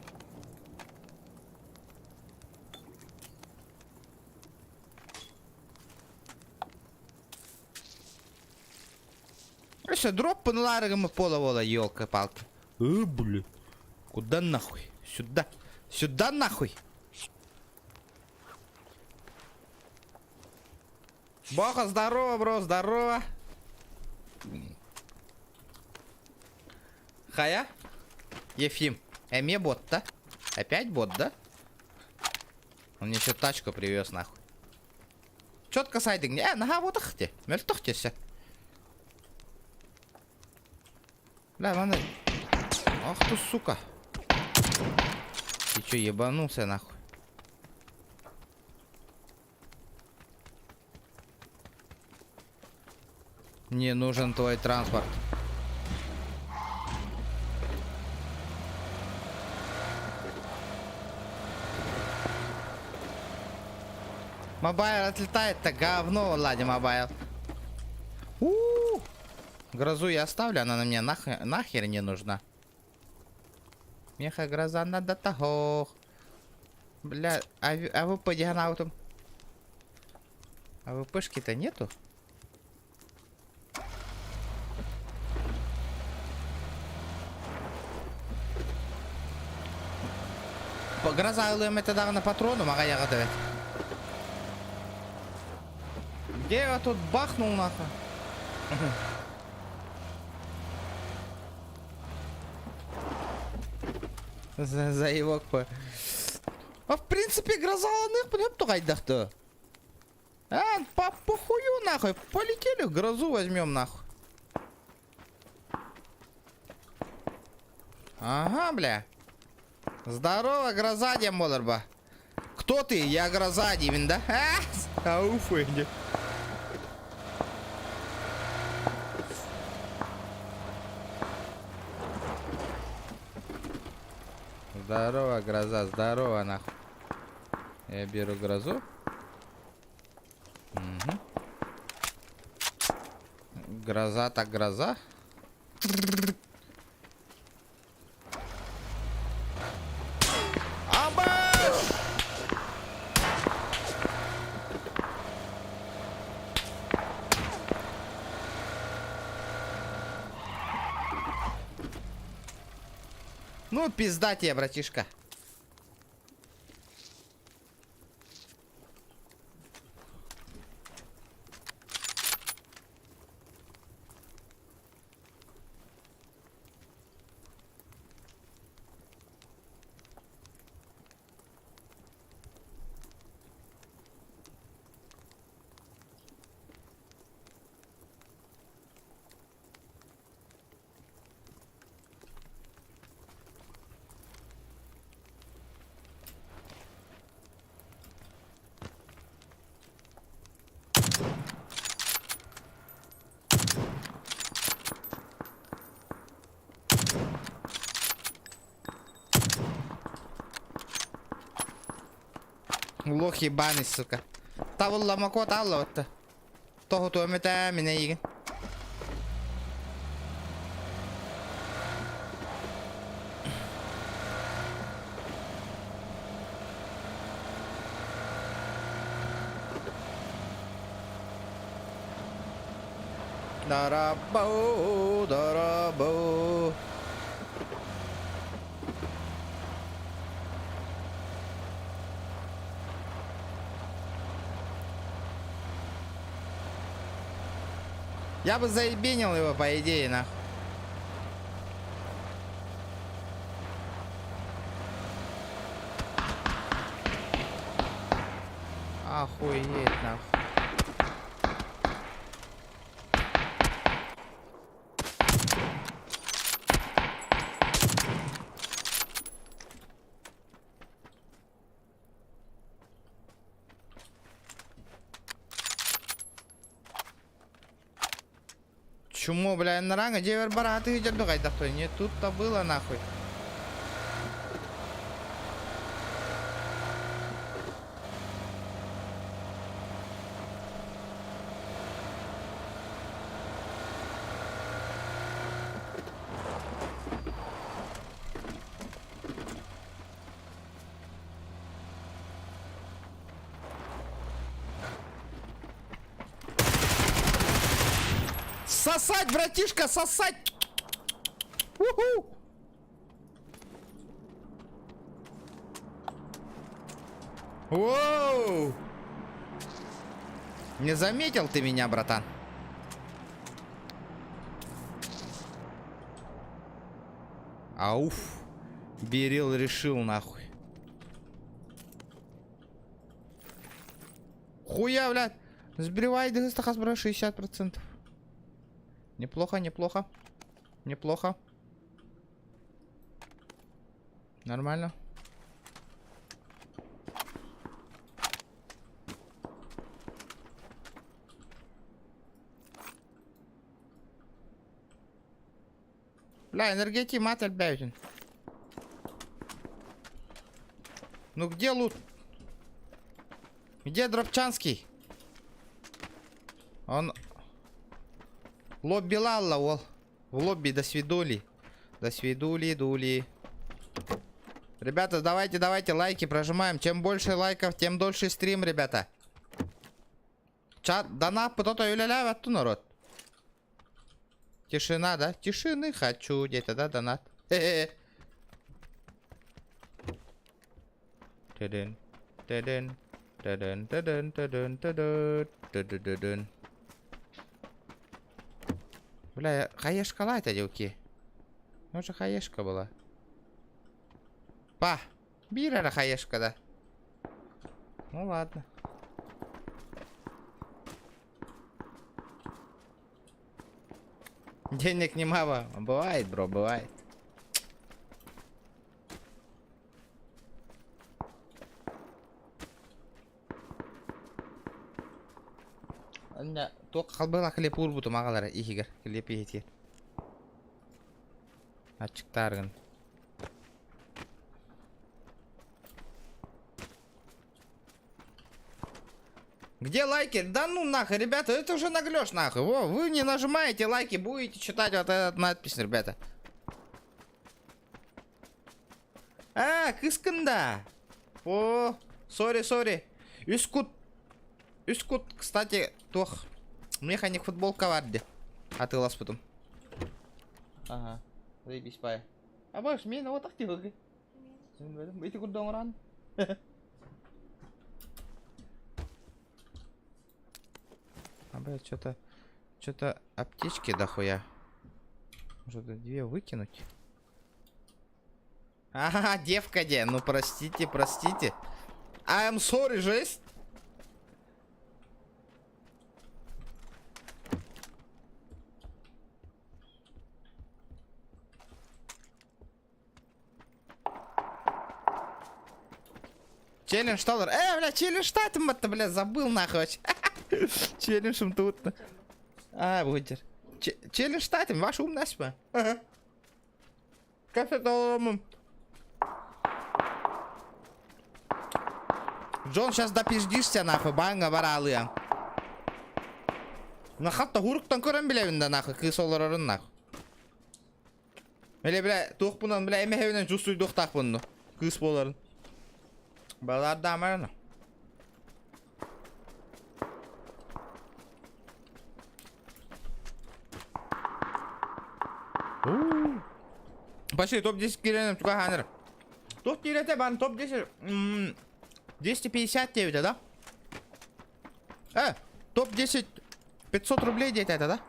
Все, дроп паналарыгым пола-вола, елка-палка. Э, бля. Куда нахуй? Сюда. Сюда нахуй. Боха, здорово, бро, здорово. Хайа? Ефим. Эме бот, да? Опять бот, да? Он мне еще тачку привез, нахуй. Четко сайдың. Э, наһаа буотах те. Мөлтөх те Бля, маны... Ах ты, сука. Ты че, ебанулся, нахуй? Мне нужен твой транспорт. Мобайл отлетает-то говно, ладно, мобайл. У-у-у. Грозу я оставлю, она на мне нахер, нахер не нужна. Меха гроза надо того. Бля, а, а вы по диагонаутам? А ВПшки-то нету? Гроза ылыам этэ даҕаны патрону маҕайаҕа эбит. Где я тут бахнул нахуй? За, за его А в принципе гроза ылыныах бын А, по похую нахуй, полетели, грозу возьмем нахуй. Ага, бля. Здорово, гроза, диэн буолар Кто ты? Я гроза диибин да? Ауф, Здорово, гроза, здорово, нахуй. Я беру грозу. Угу. Гроза так гроза. Абаш! Ну, пизда тебе, братишка. Лох ебаный, сука. Табылламако тааллабатта. Тоһутуом этээ мин эйигин. Дарабау, дарабау. Я бы заебенил его, по идее, нахуй. Охуеть, нахуй. Чмо, бля, нараҥа дьиэбэр барааты сылдьар хайдах Не тут-то было нахуй. Сосать, братишка, сосать! Уху! Воу! Не заметил ты меня, братан? Ауф. Берил решил нахуй. Хуя, блядь. Сбривай, хас, бра, 60%. Неплохо, неплохо. Неплохо. Нормально. Бля, энергетик мат элбээбитин. Ну где лут? Где Дропчанский? Он... Лобби лалла, ол. В лобби до свидули. До свидули, дули. Ребята, давайте, давайте лайки прожимаем. Чем больше лайков, тем дольше стрим, ребята. Чат, донат, кто-то үлэлээбэт народ. Тишина, да? Тишины хочу где-то, да, донат? Хе-хе. Тыдын, тыдын, тыдын, тыдын, тыдын, тыдын, тыдын, Бля, хаешка лайта, девки. Ну же хаешка была. Па, бир хаешка, да. Ну ладно. Денег немало. Бывает, бро, бывает. Туох халбыла хлеб уурбутум аҕалара иһигэр хлеб иһитигэр. Аччыктааргын. Где лайки? Да ну нахуй, ребята, это уже наглешь нахуй. Во, вы не нажимаете лайки, будете читать вот этот надпись, ребята. А, кыскында. О, сори, сори. Үскут. Үскут, кстати, туох. Механик футболка бар ди. Атыыласпытым. Ага, заебись пай. А баш, мен вот так тиһыгы. Ити курдук оҥорон. А, блядь, что-то... Что-то аптечки дохуя. Может, две выкинуть? Ага, девка где? Ну, простите, простите. I'm sorry, жесть. Челлендж доллар. Э, бля, челлендж штатым это, бля, забыл нахуй. Челлендж тут. А, будет. Челлендж штатым, ваша умная спа. Как это? Джон, сейчас допиздишься нахуй, баанга бараалыаҥ. Нахатта хуруктан көрөн билэбин да нахуй, кыыс олорорун нахуй. Бile бile туохпунан бile эмэһэбинэн чувствуйдуохтаахпын кыыс буоларын. Балардаамарана. Пошли, топ-10 киирэн туга хааныр. Топ киирэтэ бан топ-10 259, да? Топ-10 500 рублей диэтэ это, да?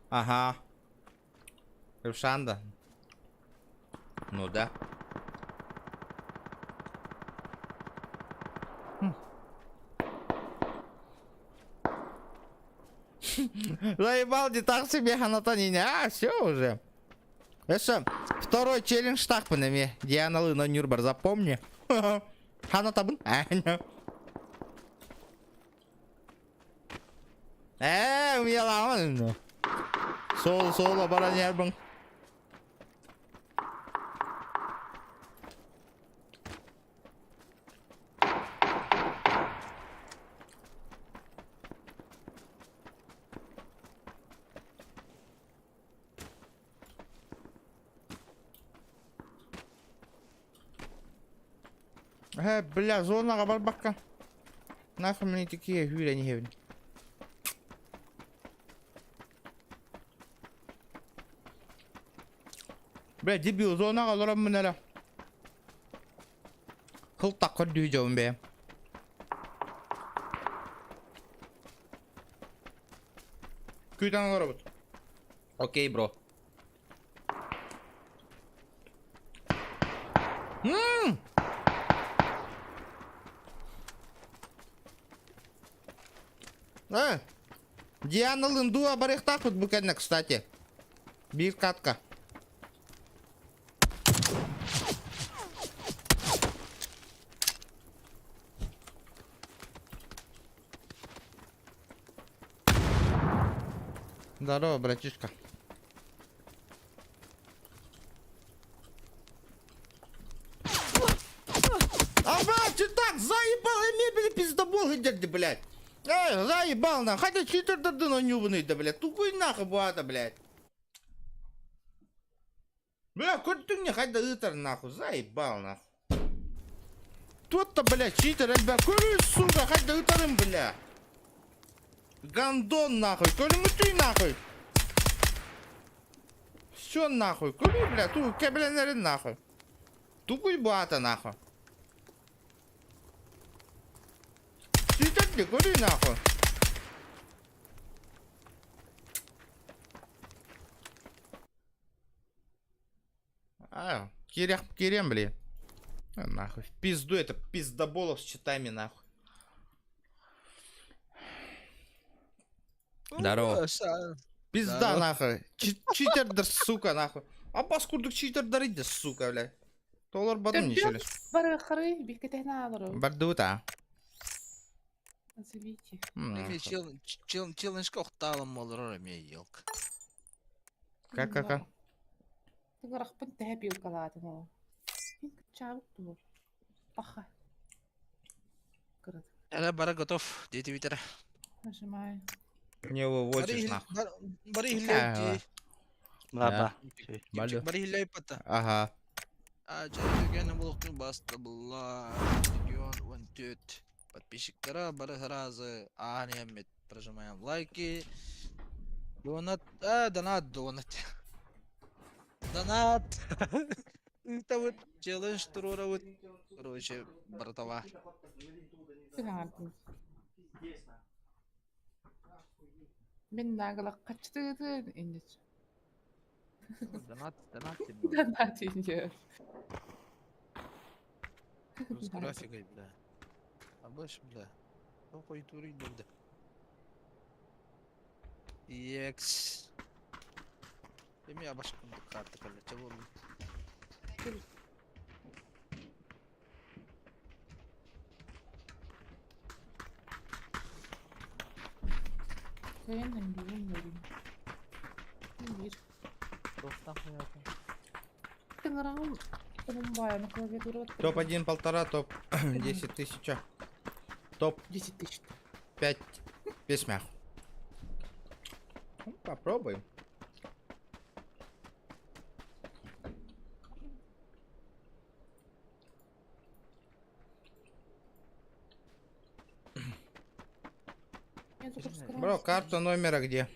Ага. Рушанда. Ну да. Заебал не так себе ханатанини. А, все уже. Это второй челлендж так панами. Диана Лына Нюрбар, запомни. Ханатабын. Ээ, умелаҕын. Сол, соло баран иһэрбин. Э, бля, зонаҕа барбакка. Нахуй мне такие хүүрэн иһэбин. Бля, дебил, зонаҕа олороммун эрэ. Кыл таккар дүү дьобун бэйэм. Күүтэн олоробут. Окей, бро. Мм! Э, Диана Лындуа барыахтаахпыт бу кэннэ, кстати. Биир катка. Здорово, братишка. Ага, ты так заебал, я мебели пиздобол, где блядь. Эй, заебал на, хотя читер да на нюбаный, да, блядь. Тупой нахуй, буата, блядь. Бля, хоть ты мне хоть да ытар нахуй, заебал нахуй. Тут-то, блядь, читер, ребят, куры, сука, хоть да ытарым, бля. Гандон нахуй, ты нахуй. Все нахуй, куры, бля, ту, кэблэнерин нахуй. Тупой бата нахуй. Читер, ты куры нахуй. А, кирях, кирем, блин. А, нахуй. В пизду это пиздоболов с читами, нахуй. Здорово. Пизда, Здорово. нахуй. Читер, да, сука, нахуй. А паскурдук читер дарит, сука, бля. Толар бадым не через. Барыхары бикетehna алыру. Бардута. Назовите. Челленджка охталым олорор эмиэ елк. Как, как, как? Тыгырахпын тэһэ пилкалаатым ол. Чаабыт тугу. Паха. Кырат. Эра бара готов, дети Витера. Нажимаю. Не выводишь, нахуй. Бары хиллей. Лаба. Балю. Бары хиллей пата. Ага. А чөйгөн булуктун басты булла. Миллион он төрт подписчиктара бары сразу аан прожимаем лайки. Донат, а, донат, донат. Донат. Это вот челлендж турура вот. Короче, братова. Мин нагло качтыгытын иннич. Донат, донат. Донат иннич. С графикой, бля. А больше, бля. Какой турик, бля. Екс. Эми абашкын карта калла чабол. Кыйын бүгүн бүгүн. Bir. Туохтаах хуйата? Тыҥыраҕым уһун баайаны клавиатура Топ-1 полтора, топ-10 тысяча. Топ 10 тысяч. 5 песмях. Ну, попробуем. Я только что Бро, карта номера где?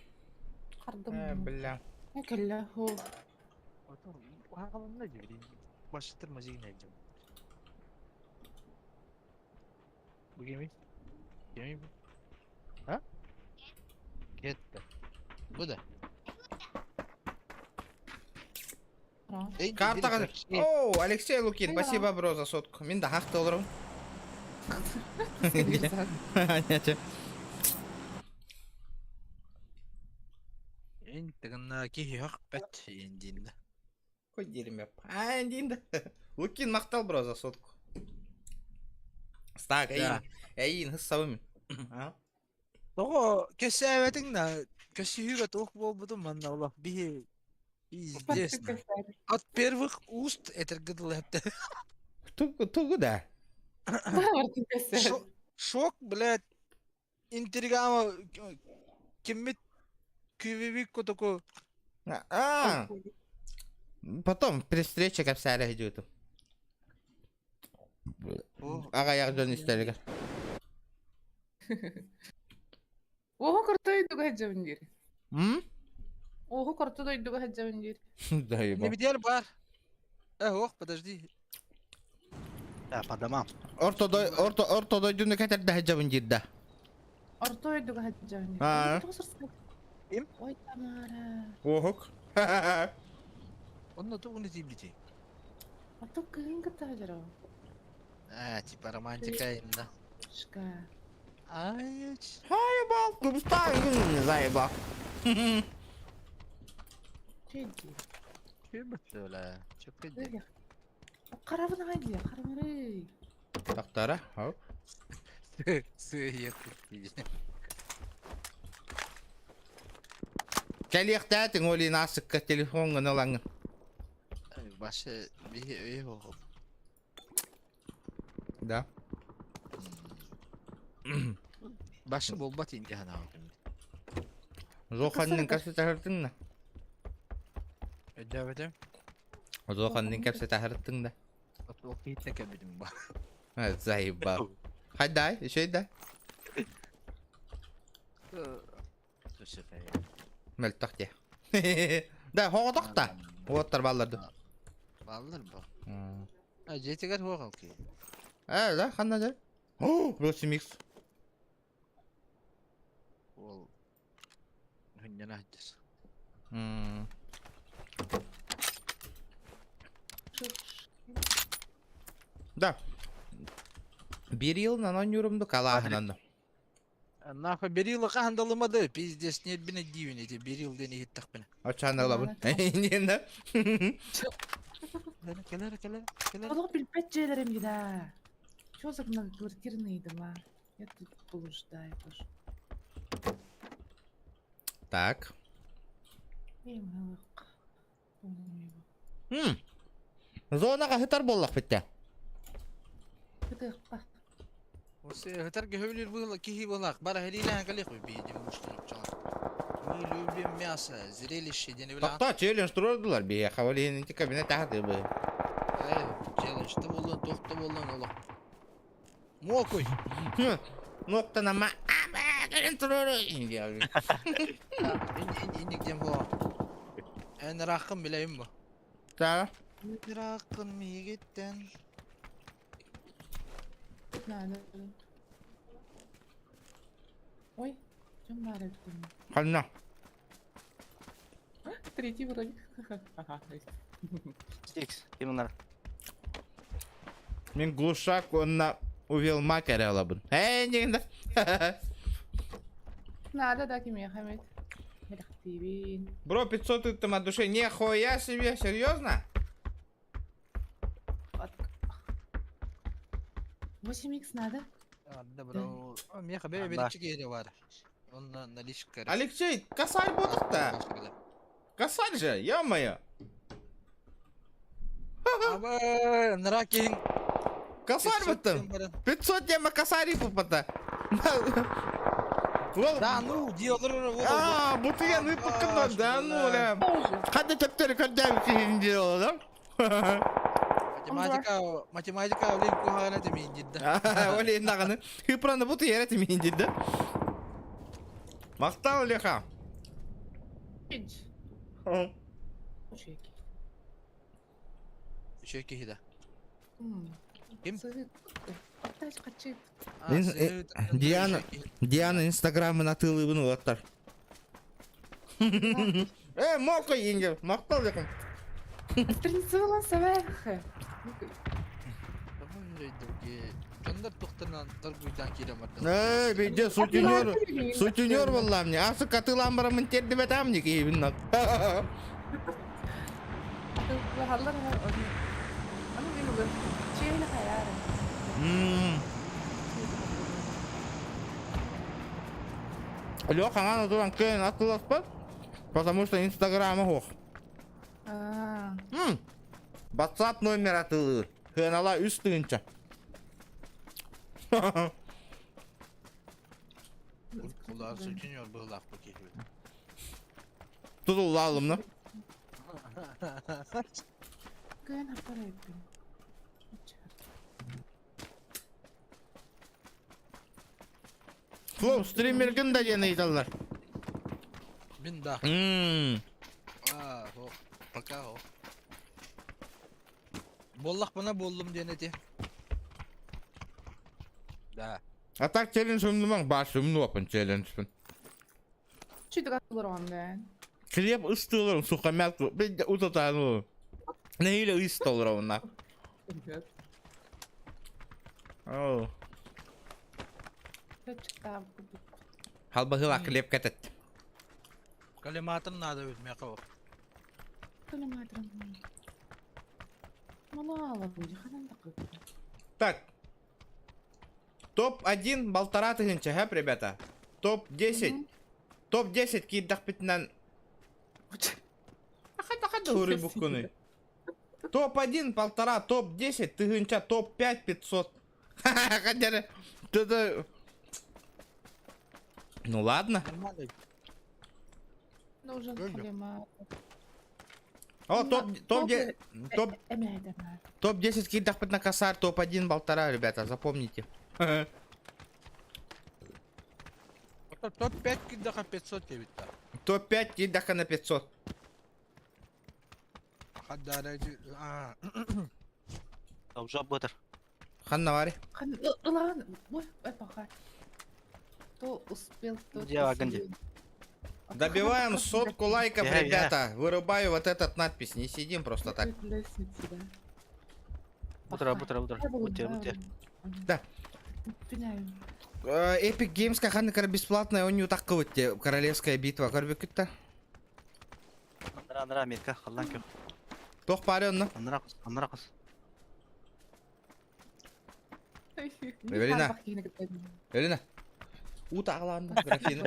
Хардым. Э, бля. Я кэллэ. Хо. Уһаҕаланна дии. Башытыр музейын элдим. Бу кимий? Кимий бу? А? Кетти. Бу да. Ра. Карта Оу, Алексей Лукин, спасибо, бро, за сотку. Мин да хахты олором. Эн тыгынна киһи хөхпөт индинна. Какой дерьмо. А, дин да. Лукин махтал, бро, за сотку. Стак, эйин. Эйин, хыссабым. А? Тоҕо кэсээбэтиҥ да көсүһүүгэ туох буолбутун манна олох биһи пиздец. От первых уст этэргэ дылы эптэ. Тугу да? Шок, блядь, интригама киммит күүбүбүк котоку А, потом при встрече кэпсээре идет. Аҕыйах дьон истэригэр. Оһо корто дойдуга сылдьабын диир. М? Оһо корто дойдуга сылдьабын диир. Заебал. Небедиэр бар. Э, ох, подожди. Да, по домам. Орто дой орто орто дойдуну кэтэрдэ сылдьабын диир да. Орто дойдуга сылдьабын диир. Аа. Тоҕо сырсык? Ким? Ой, Тамара. Уоһук. Онно тугун этиибити? А то кыһын кытта сылдьар А, типа романтика инна. Шка. Ай, Заебал, кубстан, заебал. Чэйди. Чүбүттүлэ. Чөккө Харабын аҕай дии, харабын Тахтара, хоп. Сыыйа Кэлиэхтээтиҥ ол иһин аасыкка телефоҥҥун ылаҥҥын. Башы биһи өйө оҕо. Да. Башы буолбат инди ханаабытым. Зоханнын кэпсэтэ да. Өйдөөбөтүм. Зоханнын кэпсэтэ сырыттыҥ да. Ол киһиттэн кэлбитим ба. Заебал. Хайдай, еще да. Мөлтөх дии. Да, хоҕотох да. Уоттар бааллар ду. Бааллар бу. А дьиэтигэр суох ол киһи. Э, да, ханна дьэ? О, Росимикс. Ол хүннэн аһдьас. Да. Биир йылынан оонньуурум калааһынан. Нахуй берила хаһан да ылымады, пиздец нербине диибин ити берил диэн иһиттэхпинэ. Оччоон ылабын. Диэн Кэлэр, кэлэр, кэлэр. Олох билбэт дьиэлэрим да. Чё за многоквартирные дома? Я тут блуждаю тоже. Так. М. Зонаҕа сытар буоллахпыт дии. Кытыахпа. Ытар көһөлүүр быһыла киһи быһылаах. Бара хэриилээн кэлиэх биидим муштун Мы любим мясо, зрелище диэн билэҕин. Тохтоо, челлендж туруордулар биһиэхэ, ол иһин ити кабинет таһатыы быһыы. Э, челлендж да буоллун, туох да буоллун олох. Муокуй. Нуоктан ама ама кэлин туруору. Инник диэн буолуо. Эн ырааххын билэбин бу. Да. Ырааххын миигиттэн. Надо. Ой, чем баар эбит Ханна. Третий вроде. Ага, Стикс, ким Мин глушак уонна увелма кэрэ ылабын. Ээ, диэн да. Надо да кимиэхэ эмит. Бэлэхтиибин. Бро, 500 ыыттым от души. Нихуя себе, серьезно? 8х надо? Да, бро. Миэхэ бэйэ Да. бириччи киһи бар. Онно наличка. Алексей, косарь буолуохта. Косарь же, ё-моё. Абы, нара киһиҥ Косарь 500 быттым. диэн баран. 500 диэн косарь пупата. Ол Да ну, дии олорор ол. Аа, бутыйан ыыппыккын да ну ля. Ханна төптөрү көрдөөбүт киһиҥ диэн олорор. Математика, математика олин куһаҕана тимиин дидда. Ол иһин даҕаны хыпраны бутуйара тимиин дидда. Махтал, Леха. Үчүгэй киһи да. Ким? Диана, Диана инстаграмын атыылыыбын уолаттар. Э, мока инге, махтал якын. Страницала сверху. Дьоннор тухтарынан торгуйдаан киирэн бардылар. Э, биде сутенер, сутенер боллам не. Асы катылан барамын тердибетам не киһибин нак. Леха аҥаан отуран кыайан атыласпат, потому что инстаграма суох. WhatsApp номер атылыыр. Сыанала үс тыһыынча. Улар сутенер быһылаах бу киһи. Тутуллаалымна. Кыайан аппарайбын. Флоу, стримергин да диэн ыйыталлар. Мин да. Мм. Аа, хо, пока хо. Буоллахпына буоллум диэн эти. Да. А так челлендж умнумаҥ, баш умнуоппун челленджпин. Чүтүк олорон бэн. Хлеб ыстыыларым сухомятку утатаан Нэһиилэ ыс толоробунна. Оо. Халбаһыла хлеб кэтет. Коллиматор надо ведь меха ол. Коллиматор. Мало будет, ханан такой. Так. Топ-1 полтора тысяча, хэп, ребята. Топ-10. Топ-10 киирдэхпитинэн Ахата Топ-1 полтора, топ-10 тыһыынча, топ-5 500. Хотя это... Ну ладно. Нормально. Нужен коллиматор. О, топ, топ, топ, топ-10 киирдэхпит на косарь, топ-1 полтора, ребята, запомните. Топ-5 киирдэххэ 500 диэбит да. Топ-5 киирдэххэ на 500. Хаддара а Обжап бытыр. Ханна баарый? Ылаҕын, ой, пока. Кто успел, тот Где Аганди? Добиваем сотку лайков, ребята. Вырубаю вот этот надпись. Не сидим просто так. Утро, утро, утро. Утер, утер. Да. Epic Games ханна бесплатная, он не так вот Королевская битва. Көрбүккүт Андра, андра, Америка, халлан көр. Туох баарый онно? Андра қыз, андра қыз. Эвелина. Эвелина. Ута аҕалаанна графина.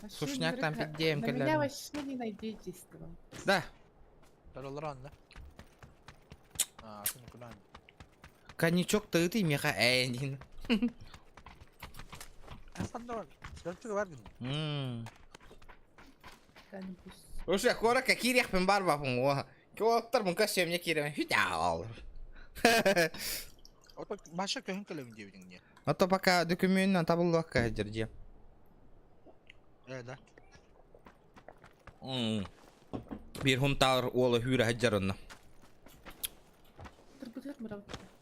Сушняк там пиддиэм На меня кэллэрин. вообще не надейтесь. Да. Тараларан да. А, атын кунан. Коньячок тыытый меха эйдин. Ханна бар. Сөртүгө бар гин. Мм. Уже куоракка киириэхпин баарбаппын уо. Куолаттар муҥка сөмнө киирэн хүтаал. Ото баша көһүн кэлэбин диэбитиҥ дии. А то пока документынан табыллыбакка сылдьар дьиэ. Э да. Мм. Биир хунтаар уола хүүрэ сылдьар онно.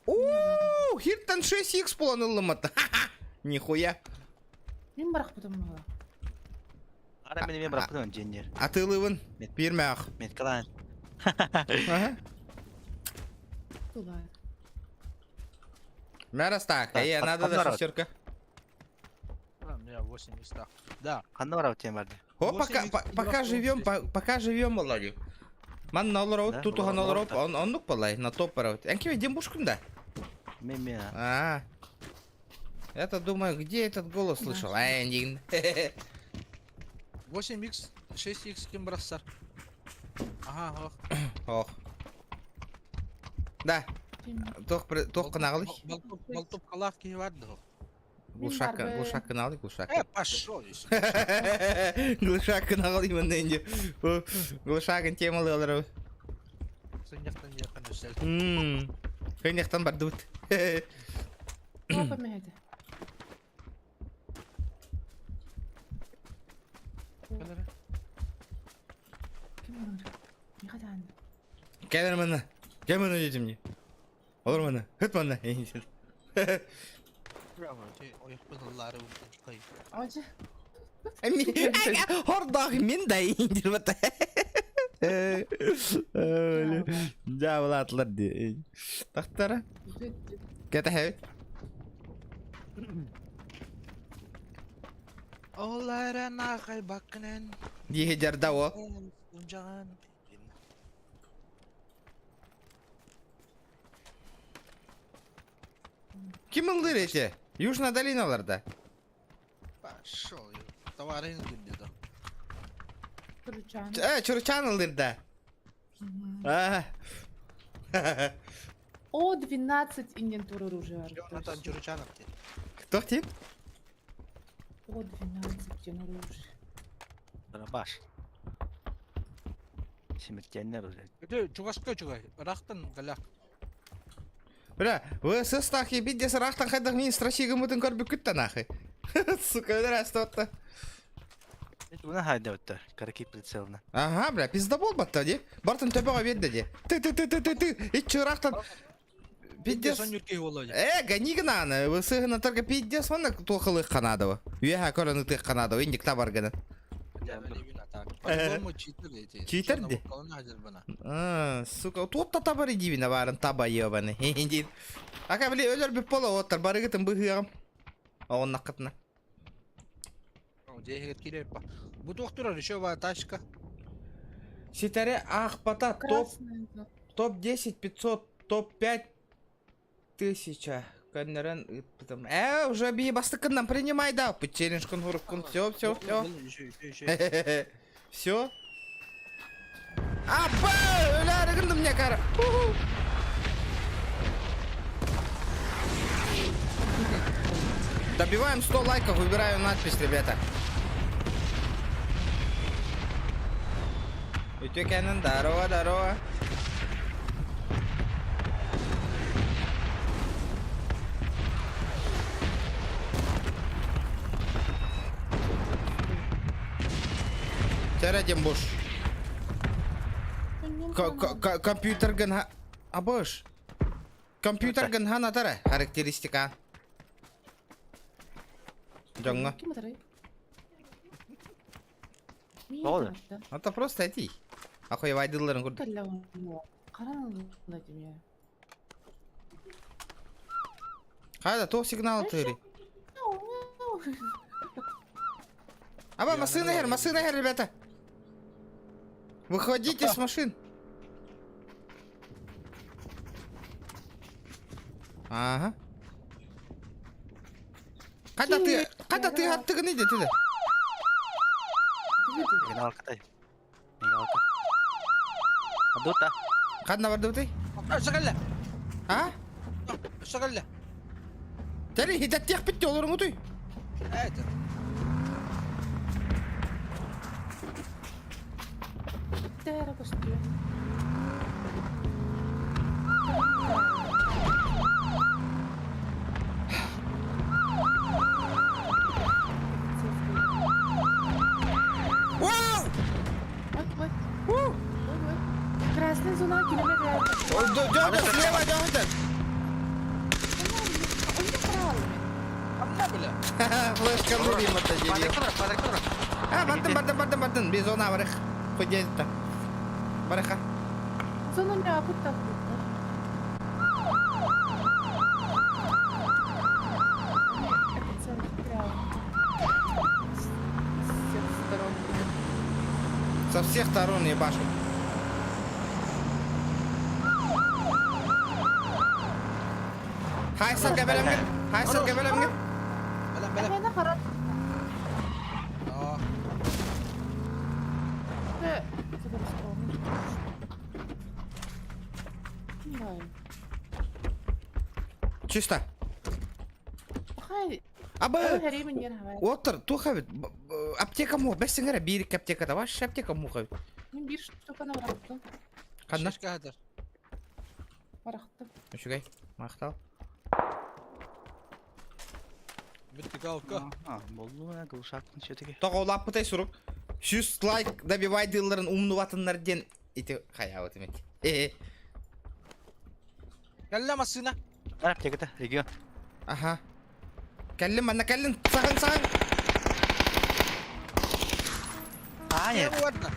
Оо, хиртан 6х буолан ыллым Нихуя. Мин барахпытым буола. Ара мин мен барахпытым дьиэннер. Атыылыыбын. Биир мээх. Меткалаан. Ага. Тулар. Мэрас так, эй, надо да шестерка. У меня 8 местах. Да. Ханна барабыт диэн барды. О, пока, пока живем, пока живем, Володя. Манна олорот, тутухан олорот, он оннук балай, на топ барабыт. Эн ким дем бушкун да? Мен мен. А. Я-то думаю, где этот голос слышал? Ай, 8 х 6x ким бырахсар? Аха, ох. Ох. Да. Туох туох гынаҕылый? Болтупкалаах киһи бар да. Глушак, глушак гынаҕылый, глушак. Э, пошел. Глушак гынаҕылый манна инде. Глушагын темалыалары. Сынньахтан диэххин өссө. Сынньахтан бардыбыт. Папа мehedi. Ким олор? Миха дааны. Кэлэр манна. Кэл манна дедим мне. Олор манна. Хыт манна. Ожи. Хордоох мин да индирбата. Дьаабылаатылар дии. Тахтара. Кэтэһэбит. Ол эрэн аахай баккынан Дии дьарда о. Ким ыллыыр эти? Южная долиналарда. Пошел, товарищ где-то. Чуручан. Э, Чуручан ыллыыр да. А. О, 12 инвентур оружия. Натан Чуручанов ти. Кто ти? О, 12 тен оружия. Барабаш. Смертельное оружие. Ити чугаска чугай. Ырахтан галя. Бля, вы сыстах ебить дес рахтан хайдах мин страшигымытын көрбүккүт нахуй. Сука, өлөр Уна хайда өттө. Караки прицелна. Ага, бля, пиздобол батта ди. Бартын төбөҕө биэрдэ ди. Ты ты ты ты ты ты иччи ырахтан пиздец. Э, гони гынаны, высыгына только пиздец, онна туохылык канадова. Үөһэ көрөн ытык канадова, индик табар гына. По-любому читер эти. Читер ди? А, сука, туот та табар дибина барын таба ебаны. Дин. Ака били өлөр бүп бола оттар барыгытын быһыагым. Ооннаккытына. Бу туох турар еще ба тачка. Ситэри аахпата топ топ 10 500 топ 5 тысяча. Көннөрөн ыыппытым. Э, уже бии бастыккыннан принимай да. Челлендж хуруккун. Все, все, все. Все. Апа! Өлөөрү гынным мне кара. Добиваем 100 лайков, выбираю надпись, ребята. Үтүө кэнэн, здорово, здорово. Чара Буш. Компьютер гын Абыш. Компьютер гын ханатара характеристика. Дьоҥҥо. Ким атарай? Олы. Это просто эти. Охуевайдыларын курдук. Хайда, то сигнал тыри. Аба, машина хер, машина хер, ребята. Выходите с машин. Ага. Когда ты, когда ты аттыгын иди ты. Мигалка. Мигалка. Адута. Ханна барды Шагalla. А? Шагalla. Тери хитаттиах битти олорун утуй. Это. Тера көстүө. Вау! Вот, вот, У! вот, вот. Красный зона километр. Дёдя, слева, дёдя. Он не правильный. Амна бля. Флешка нурим это дебил. А, бардым, бардым, бардым, бардым. Без зона барых. Хоть где-то. Барыха. Зона не апытта. С всех сторон. Со всех сторон ебашит. Хай сарга бэлэмҥин. Хай сарга бэлэмҥин. Бэлэм бэлэм. Ахена харат. Аа. Чисто. Хай. Абы. Оттор, туох эбит? Аптека мух, бэс сиҥэрэ биир икки аптеката. Ваш аптека мух эбит. Мин биир штуканы барахтым. Ханна? Шишка Барахтым. Үчүгэй. Махтал. Бүттүк А, болду я глушакпын все-таки. Тоҕо улааппытай сурук. Сүүс лайк добивай дыылларын умнубатыннар диэн ити хайаабыт эмит. Э. Кэллэ массыына. Аптеката, регион. Аха. Кэллим манна кэллин. Саҕын саҕын. А, нет. Ладно.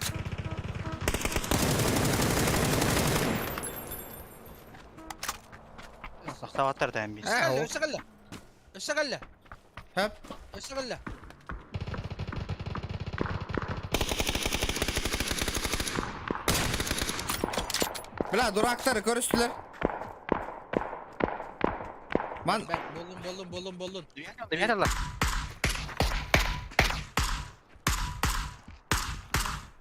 Сахтаваттар да эмби. Э, Өссө кэллэ. Өссө кэллэ. Хөп. Өссө кэллэ. Бля, дурактары көрүстүлэр. Ман Боллун, боллун, боллун, боллун. Дверь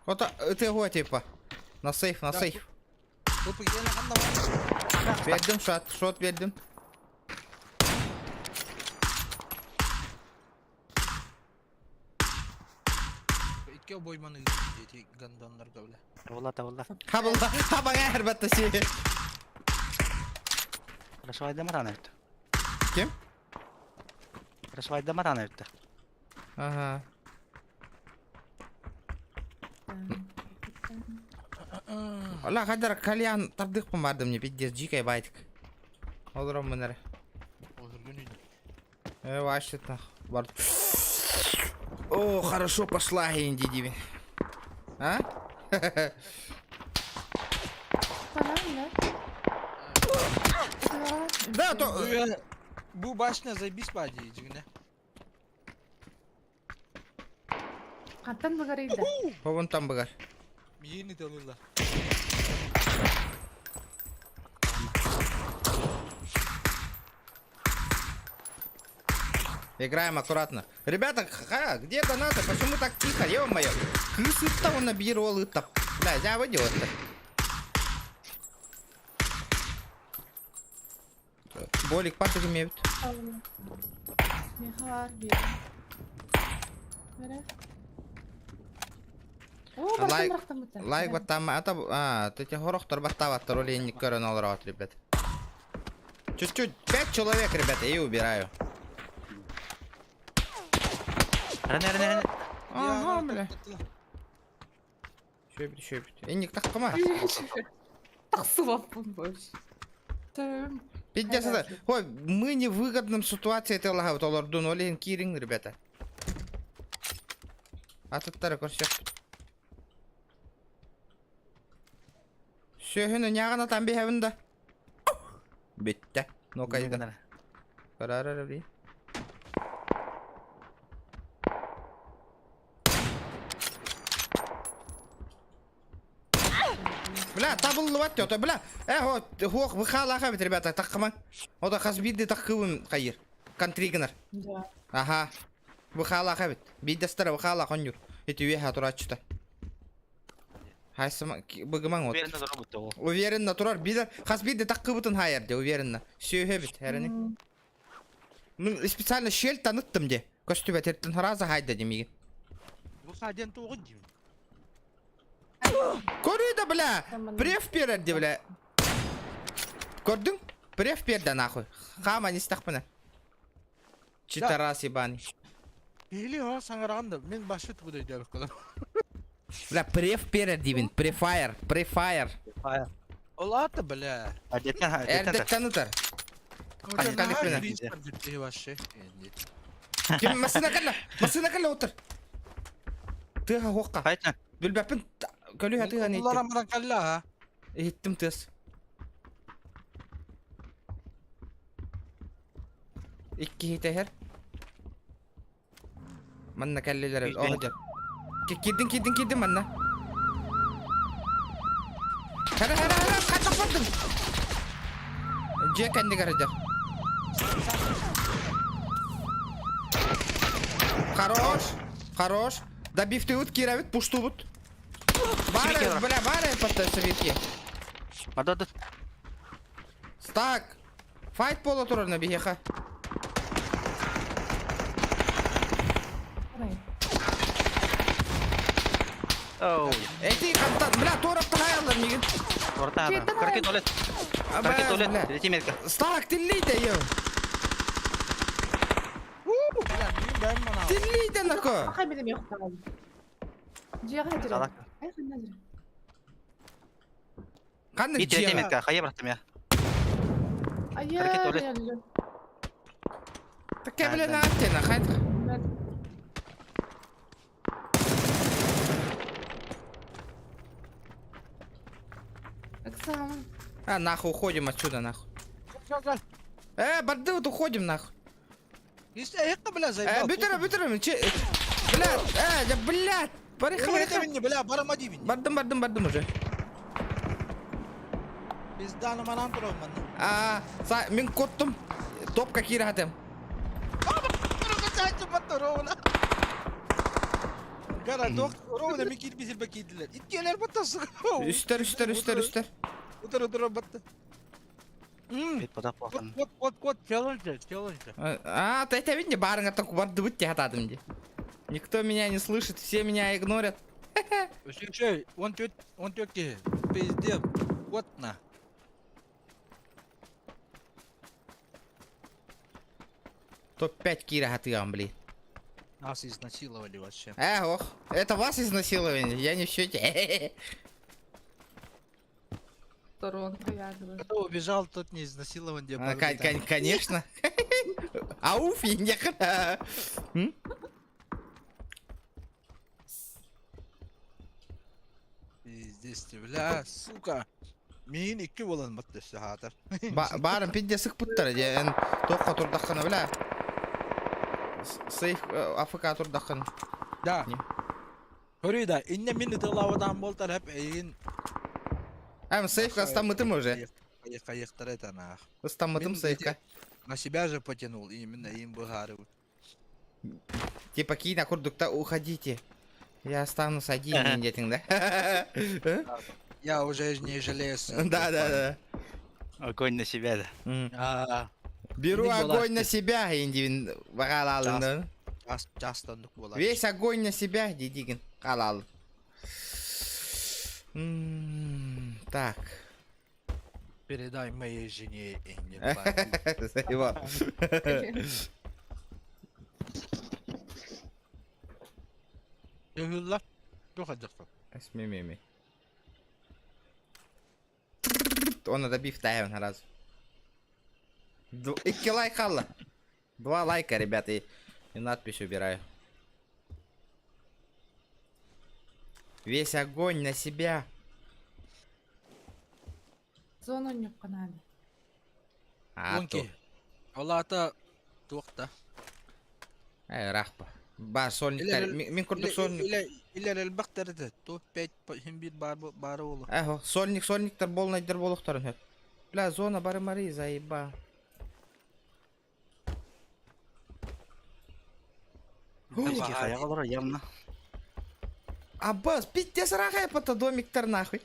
Ото ытыгуа типа. На сейф, на сейф. Бердим шот, шот бердим. Икки обойманы дети гандоннарга бля. Табылла, табылла. Хабылла, хабаҥа эрбэтте си. Расвайда матана өттө. Ким? Расвайда матана өттө. Ага. Ола хаддар кальян тардык бардым не пиздец дикая байтик. Олором мынары. Э, вообще нах. Бар. О, хорошо пошла, Инди Дивин. А? Да, то... Бу башня заебись пади, дьиҥинэ. Хантан быгарыйда? Повонтан быгар. Миини талылла. Играем аккуратно. Ребята, ха, где донаты? Почему так тихо? Ё-моё. Кыс он набирал ыта. Бля, я выделать-то. Болик патык имеют. Лайк, лайк баттама, ата, а, ты хорохтор баттаваттар, оленник көрөн олорот, ребят. Чуть-чуть, пять человек, ребята, и убираю. Ага, бля. Шөбүт, шөбүт. Энник таккама. Тахсыбаппын больше. Пиздец это. Ой, мы не в выгодном ситуации это лагают олордун олен кирин, ребята. Атыттары көрсөк. Сөһүнү нягана там бихебин да. Битте. Ну-ка, иди. Карарары. Бля, табыллыбат ото, бля. Э, хуох выхалаха бит, ребята, таккама. Ода хас бидди таккыбын хайыр. Контригнер. Да. Аха. Выхалаха бит. Биддестер выхала конюр. Эти веха турачта. Хайсыма быгымаң от. Уверенно турар бутта ол. Уверенно турар. Бидер хас бидди таккыбытын хайыр де, уверенно. Сүйе бит, хәрени. Ну, специально щель таныттым де. Көстүбә терттен хараза хайда демиги. Бу хаден тугын дим. Көрүй да, бля. Преф берер бля. Көрдің? Преф берді нахуй. Хама не стақпына. Читарас ебаный. Или о саңараган да мен башы тугу дейди кылам. Бля, преф берер деймін. Префайр, префайр. Ол аты бля. Адеттен Эрдек танытар. Ким масына калла? Масына калла отыр. Тыға хоққа. Қайтан. Билбәппін көлі тыға не Улар амаран калла ha. Еттім тыс. Икки хитәһер. Манна кәллелер. Оғыдыр. Кирдин, кирдин, кирдин манна. Хара, хара, хара, қаттақ бардым. Же кәнді қарадар. Хорош, хорош. Добив ты кирабит, пушту бут. Бары, бля, бары, потом советки. Бада, Стак. Файт буола турар на биһиэхэ. Оу. Эти хантан, бля, туорап таһаайаллар мигин. Ортаана. Карки туалет. Карки туалет. Лети метка. Стак, тиллийде, ё. Бля, мин бэйэм манаабын. Тиллийде, нако. Хай билим йохтаҕын. Дьиэҕэ Салак. Ай ханна дьиэ. Ханнык Ит лети дьиэҕэ? метка. Хайа бырахтым я. Айа, Карки туалет. Такая, бля, на антенна, хайт. Оксана. А, нахуй, уходим отсюда, нахуй. Барды, вот уходим, нахуй. Истэ бля, заебал. Бүтэрэ, бүтэрэ, че... Бля, да, блядь. Барыха, барыха. Бля, барама диибин. Бардым, бардым, бардым уже. Пизданы манан турар манна. А, са, мин коттум. Топ какие рахатым. Гара, ровно ми киир бисир бакидилер. Иткелер баттасы. Үстер, үстер, үстер, үстер. Утыр, утыр, батты. Бит потап Кот, болсын. кот, кот, кот, челлендж, челлендж. А, ты это видите, барынга так барды хатадым ди. Никто меня не слышит, все меня игнорят. Үсүкшөй, он 14 киһи. Пиздец. Вот на. Топ-5 Кира хатыгам, блин. Нас изнасиловали вообще. Эх, ох, это вас изнасилование, я не в счете. Торонто ядро. Кто убежал, тот не изнасилован. где А, Конечно. Ауф, я не Пиздец, бля, сука. Мин икки болан батты сахатар. Барым пидде сыкпыттар, эн тоққа турдаққаны, бля. Сейф АФК турдаққаны. Да. Көрүй да, инне мин ытылавадан болтар хеп эйин. Эм, сейфка ыстаммытым уже. Кайыктар это нах. Ыстаммытым сейфка. На себя же потянул, именно им быгары. Типа кина курдукта уходите. Я останусь один, детин, да? Я уже не жалею. Да, да, да. Огонь на себя, да. Беру огонь на себя, индивин бағалалын. Весь огонь на себя, дидигин, қалал. Так. Передай моей жене, Заебал. Смемеми. Он добив тайм разу. Икки лайк алла. 2 лайка, ребята, и надпись убираю. Весь огонь на себя. Зона не в канале. А то. Алата туохта. Рахпа. Бар сольниктар. Мин курдук сольник. Илер элбахтар топ 5 хим бир бар бары олу. Эхо, сольник, сольниктар болнайдар болохтарын. Бля, зона бары мари заеба. Явно. Аббас, пиздец рахай пата домиктар нахуй.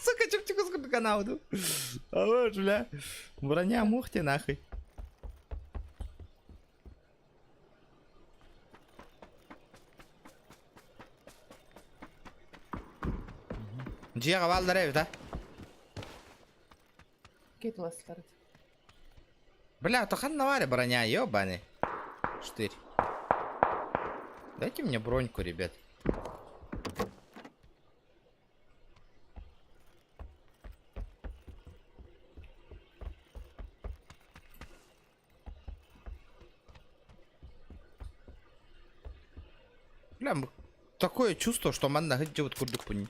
Сука, чуп-чук сколько канауду. А вот, бля. Броня мухти нахуй. Дьиэҕэ бааллар эбит, а? Кетластар. Бля, то ханна варя броня, ёбаный. Штырь. Дайте мне броньку, ребят. Бля, такое чувство, что манна вот курдук пуни.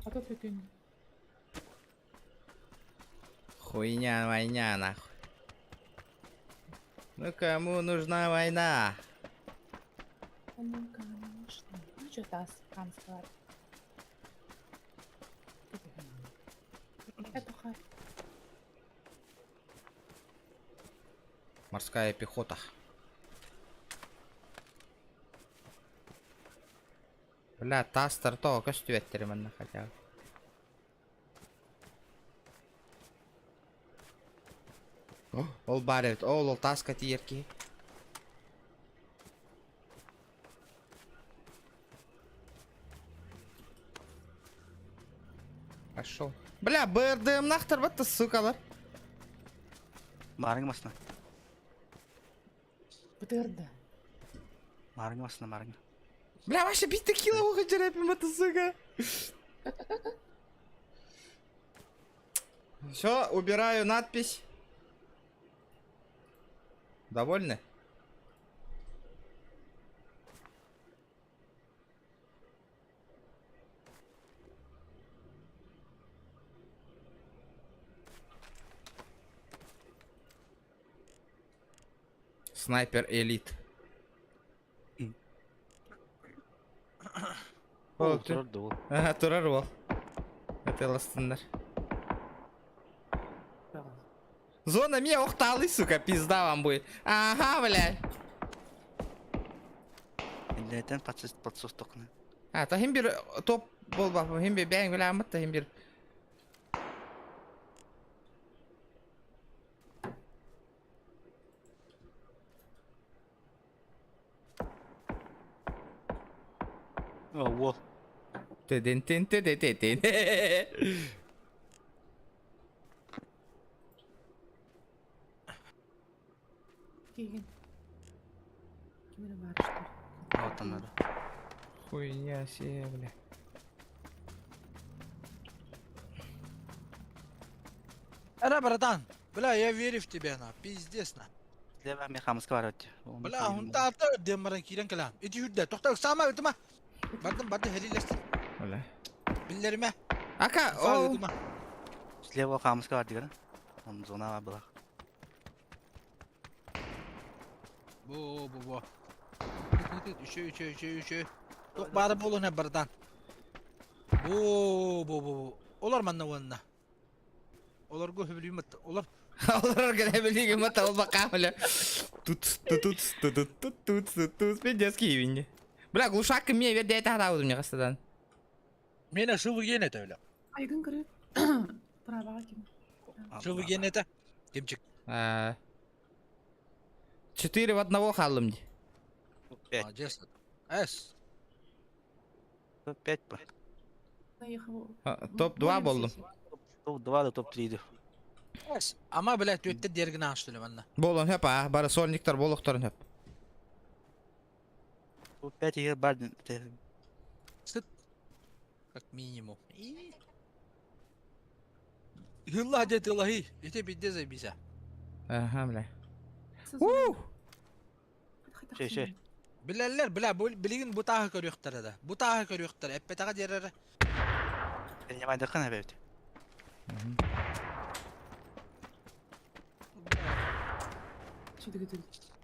А тут прикинь. Хуйня, войня, нахуй. Ну кому нужна война? Кому кому нужна? Ну что тас, канцлер. Это хай. Морская пехота. Бля, таастар тоҕо көстүбэттэр манна хотя бы. Ол баар эбит. Ол ол тааска тиийэр киһи. Пошел. Бля, БРДМ-нахтар батта, сукалар. Маарыҥ масына. Бытырда. Маарыҥ масына, маарыҥ. Бля, вообще биттэ кило уходит это, сука. Все, убираю надпись. Довольны? Снайпер элит. О, Турар да Ага, турар уол. Ытыластыннар. Зона мне охталы, сука, пизда вам будет. Ага, блядь. Иллэтэн подсос токны. А, та хим бир топ болбапым, хим бир бэйэҥ билээммит та хим бир. О, уол. Тедин тин тедин тедин. Киигин. Ким эрэ баар что Вот она. Хуйня себе, бля. Эра, братан, бля, я верю в тебя, на, пиздец, на. Лева мен хамыска бар өттө. Бля, хунта диэн баран киирэн кэлэм. Ити үрдэ, тохтоо, саама ытыма. Бардым, бардым, хелилэстим. Бля. Биллеримэ. Ака, Фа о. ытыма. Слева хамыска бар дигэр. Он зона была. Бу, бу, бу. Үшө, үшө, үшө, үшө. Туох баара буолуон братан. Бу, бу, бу, бу. Олор манна уонна. Олорго хөбүлүүм олор. Олорор гребелиги мата ол бака, бля. Тут, тут, тут, тут, тут, тут, тут, тут, пиздец киевинди. Бля, глушак мне веде это хадауду мне кастадан. Мена шылы генете бля. Айгын көрүп. Праваға ким. Шылы генете. Кимчик. Четыре в одного халым. Пять. Молодец. С. Топ-5 ба. Наехал. Топ-2 болдум. Топ-2 да топ-3 ди. С. Ама бля төттө дергин аштылы манна. Болон хөп, а, бары сольниктар болохторун хөп. Топ-5 егер бар. Сыт. Как минимум. И. Хылла дед Илахи. Ите бидде забиса. Ага, бля. У! Шей, шей. Билэллэр, бля, билигин бу тааһы көрүөхтэрэ да. Бу тааһы көрүөхтэрэ. Эппэтэҕэ диэрэрэ. Принимай дыхын эбэбит.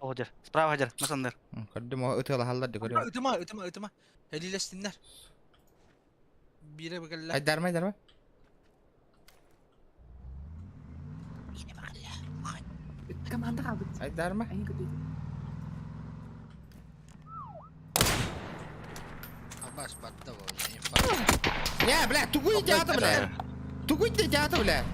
О, жер. Справа жер. Масандар. Көрдүм, о ытыалаһаллар ди көрүм. Ытыма, ытыма, ытыма. Элилэстиннэр. Бире бакалла. Айдарма, айдарма. Бире бакалла. Команда қалды. Айдарма. Айгын көрдү. Абаш батта бу. Инфаркт. Не, бля, тугуй театр, бля. Тугуй театр, бля.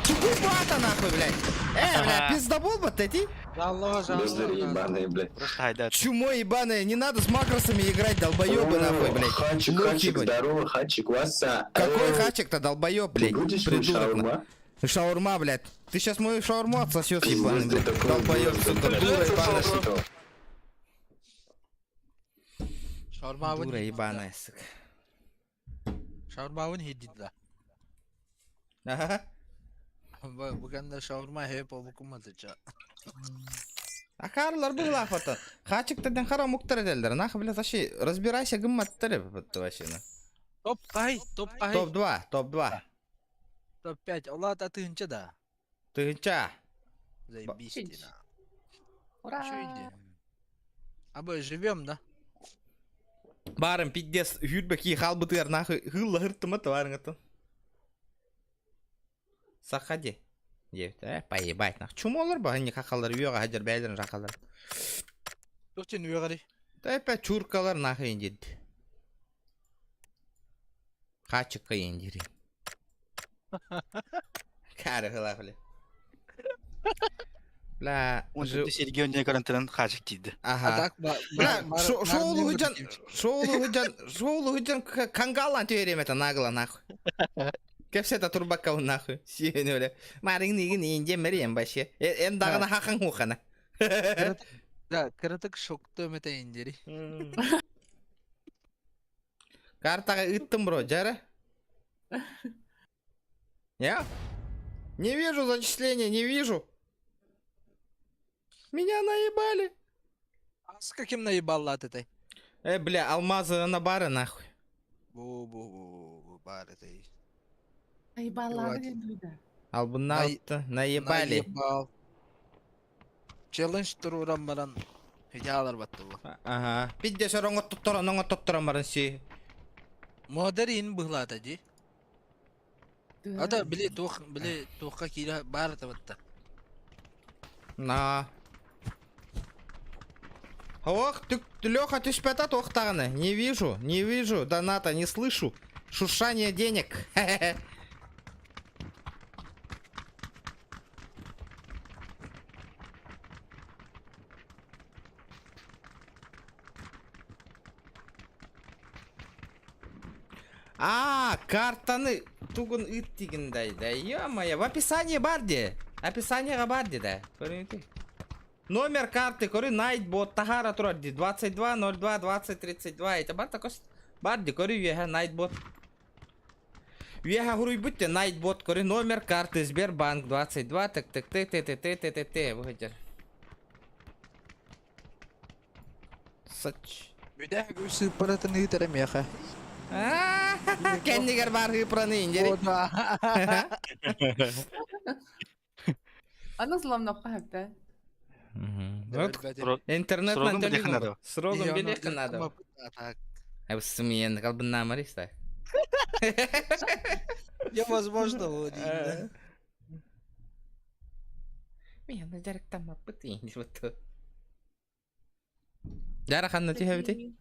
Тугуй бата нахуй, блядь. Э, бля, пиздобол вот эти. Аллаха Бездари жалла. ебаные, блядь. Просто хайда. Чумо ебаное, не надо с макросами играть, долбоебы нахуй, блядь. Хачик, Лохи, хачик, блядь. здорово, хачик, васа. Какой Э, хачик-то, долбоеб, Ты блядь? будешь мою Придурок. шаурма? на. Шаурма, блядь. Ты сейчас мою шаурму отсосешь, ебаный, Пиздец, ты блядь. такой Долбоеб, блядь, сука, блядь. дура ебаная. Что? Шаурмабын. Дура ебаная, сука. Шаурмабын хиддид да. Ага. Бүгенде шаурма хеп обукуматыча. А карлар был лахвата. Хачик-то хара муктар эделдер. Нахуй, блядь, вообще, разбирайся, гымматтар вообще. на. Топ кай, топ кай. Топ-2, топ-2. Топ 5. Ола та тыгынча да. Тыгынча. Заебись Тынч. ты на. Ура! Чё иди? А мы живем, да? Барым пиздец, хүрбеки халбытыгар нахуй хылла хыртыма товарың атын. Сахади. Девять, э, поебать нах. Чумолар ба, не хахалар, үйеға хажар бәйлерін жақалар. Тух сен үйе Да опять чуркалар нахуй деді. Хаачыкка иэн дири. Кары бля. Бля, Он Сергей он карантинан хаачык тиийдэ. Ага. Бля, шоулу хыджан, шоулу хыджан, шоулу хыджан кангалан түөрем это нагло нахуй. Кепсета турбакка нахуй. Сиэн өле. Марин нигин инде мерием вообще. Эн дагана хахан хухана. Да, кыратык шокто эмете индери. Картаға ыттым бро, жара. Я? Не вижу зачисления, не вижу. Меня наебали. А с каким наебал этой? Э, бля, алмазы на бары нахуй. Бу-бу-бу, бар этой. Наебала диэн Албынна наебали. Наебал. Челлендж туруран баран Хидялар баттылы. Ага. Пидде сороңго тотторон, оңго тотторон барын си. Модерин быһлата ди. Ата били туох били туохка киирэ баар табатта. На. Ох, ты, Леха, ты шпята тохтаны. Не вижу, не вижу доната, не слышу. Шуршание денег. А, картаны тугун ыттигиндай да. Ё-моё, в описании барди. Описание барди да. Көрүнүтүй. Номер карты, көрү Nightbot тахара турар ди 22 02 20 32. Это бар такой барди, көрү үөһэ Nightbot. Үөһэ хуруйбут те Nightbot көрү номер карты Сбербанк 22 так так т т т т т т т выходер. Сач. Бүдэ гүсү паратын ыытара меха. Кэннигэр бар хыпраны индери. Аны зламнапка хәпте. Вот интернет Срогын билиэххэ надо. Срогын билиэххэ надо. Смен калбынна мариста. Я возможно вот. Мен жарыктама бытын вот. Жара ханна түһэбити?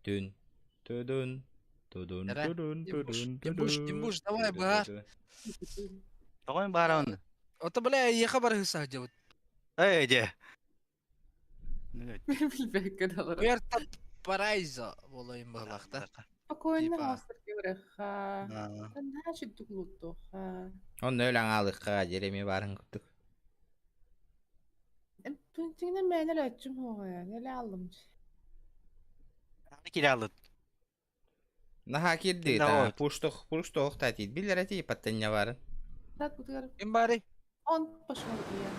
Түн. Түдүн. Түдүн. Түдүн. Түдүн. Тимбуш, Тимбуш, давай, бар. Тоҕой бааран. Ото бля, еха бар хыса делать. Эй, де. Билбекке далар. Пуэрто Парайзо болойын быһлахта. Спокойно Типа. остыркыраха. Значит, туглуттуха. Он өләң алыққа жереме барын күттік. Пунктиңне мен эле өтчүм хоя. Неле алдым. Киралыт. Наха кирди, Да, та вот. пуштух, пуштух та тит. Билер әти паттыня барын. Так бутгар. Ким бары? Он пошел и я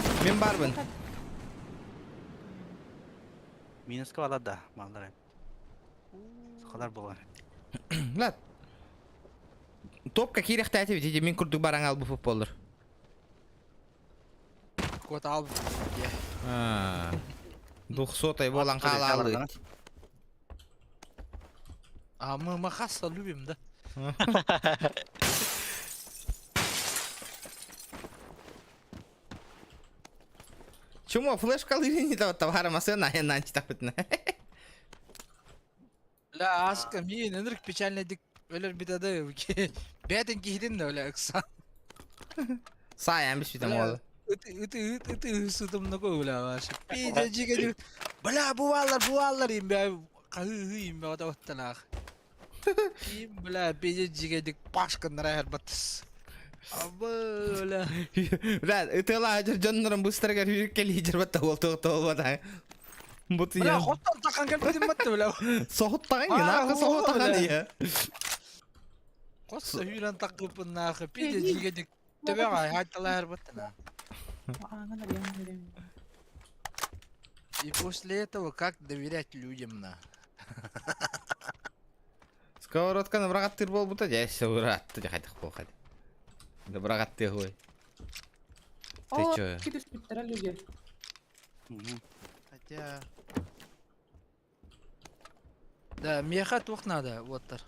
пошла. Мен барбын. Минуска алады да, малдар. Сахалар болар. Лат. Топка кирехте әти бит, мен күрдік баран албы футболлар. Кот ал. Двухсотай болан қала алды. А мы махаса любим, да? Чмо, флешка лыри не товара масына, я нанчи тапытна. Бля, аска мин энерк печальный дик өлөр битады. Бәтен киһидин да бля ыкса. Саян бис битем ол. Ыты ыты ыты ыты сытым нако бля ваш. Пиде жиге Бля, буваллар, буваллар им бля. Кахы им бля оттанах. Им бля, пиде жиге дик пашкан райхар батыс. Абы, бля. Бля, ытыла жоннорун быстро хүрүккө лидер батта ол токтол бата. Бут Бля, я. хоттан такан келбедим батты бля. Соһуттаган нахы соһуттаган я. Қосса хүрен такып нахы пиде жиге дик төбе хайталар баттына. Аңа да я. И после этого как доверять людям на? Сковородканы бырагаттыр болбута жайсы уратты жакайтык болхат. Да бырагатты хой. Ты О, чё? кидеш биттер люди. Хотя... Да, меха тух надо, вот тар.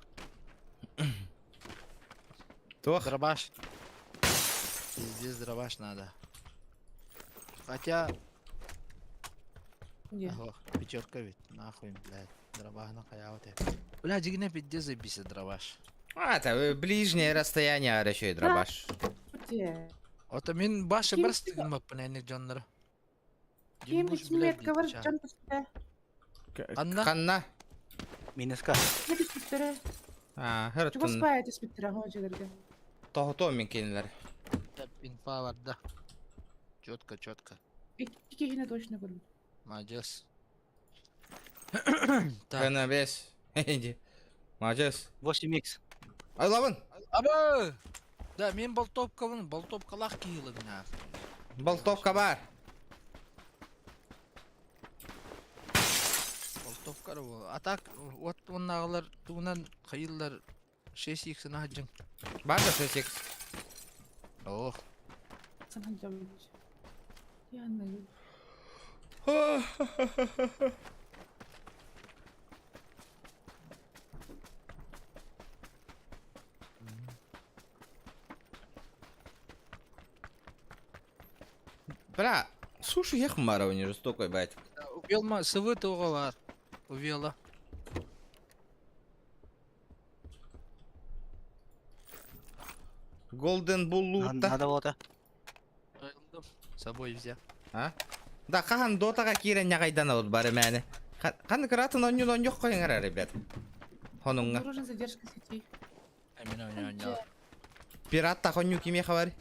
Тох. Дробаш. Пиздец, дробаш надо. Хотя... Ох, пятерка ведь, нахуй, блядь. Дробахна хайаут. Бля, дигне пиздец забиси дробаш. А, это ближнее расстояние еще и дробаш. Ото мин башы Ким бір стигмаппын дьоннор. Ким метка бар дьон түстэ. Анна? Ханна. Минуска. Не түспүттэрэ. А, Чугас хыртын. баайа түспүттэрэ хоочуларга. Тоһото мин кинилер. Инфа бар да. Четко, четко. Икки киһини точно көрбүт. Молодец. Так. Хана бес. Молодец. 8x. Ай лабын. Аба! Да, мен болтовкабын, болтовкалах киилин нахуй. Болтовка бар. Болтовка бу. А так, вот оннағылар туынан қайылар 6x наһаджың. Бар да 6x. Ох. Санхан жабыч. Яна. Бля, слушай, я хмарова не жестокой, бать. Увелма сывы туға бар. Увела. Голден Буллута. Надо было-то. С собой взял. А? Да, хахан дотаға киирэн ньаҕайдан ылбыт бары мээнэ. Ханнык ыратын онньуун онньуох хойуҥара, ребят. Хонуҥҥа. Обнаружен задержка сетей. Пиратта хонньуу кимиэхэ барый?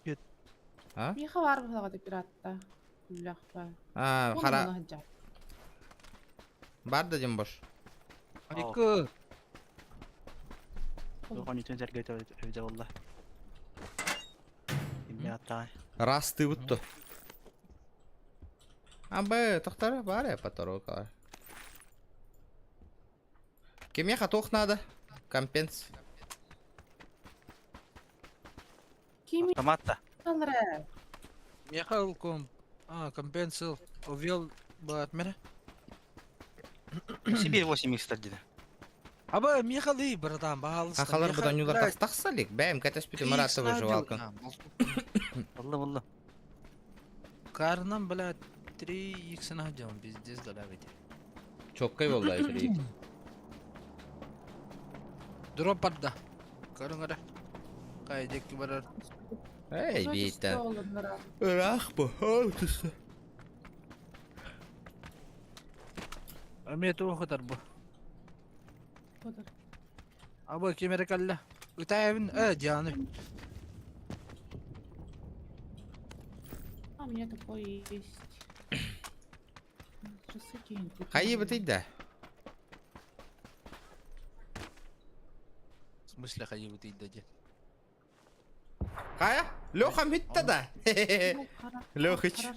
Нет. А? Миэхэ баар быһалаҕа пиратта. Үллэхпэ. А, хара Хара. бар да дем бош. Айкы. Оҕонньутун сэргэ эбитэ буолла. Имме аттаҕай. Растыбыт то. Абы, тохтар бар паторукалар. Кимиэхэ туох надо? Компенс. Ким Автомат да. алара? Михаил ком. А, компенсил. Увел бар мере. Сибирь 8x деді. Аба, Михаил и братан, баалыста. Ахалар бұдан тахсалик. Бәйім кәтес бүтін Мараты выживалкын. Болла болла. Карнам, блядь, 3x на делом, пиздец, да, ведь. Чоккай болды айсыр. Дроп барда. Көрүңөрө. Кай декки барар. Эй, бейті. Ырах бу. Ау, түсі. Эме туохутар бу. Аба кемере калла. Ытаевин, э, Дианы. А, у меня такое есть. Часы кинь. Хайы бітейді. да. В смысле хайы бытыйда де? Хая? Леха митті да. Лехыч.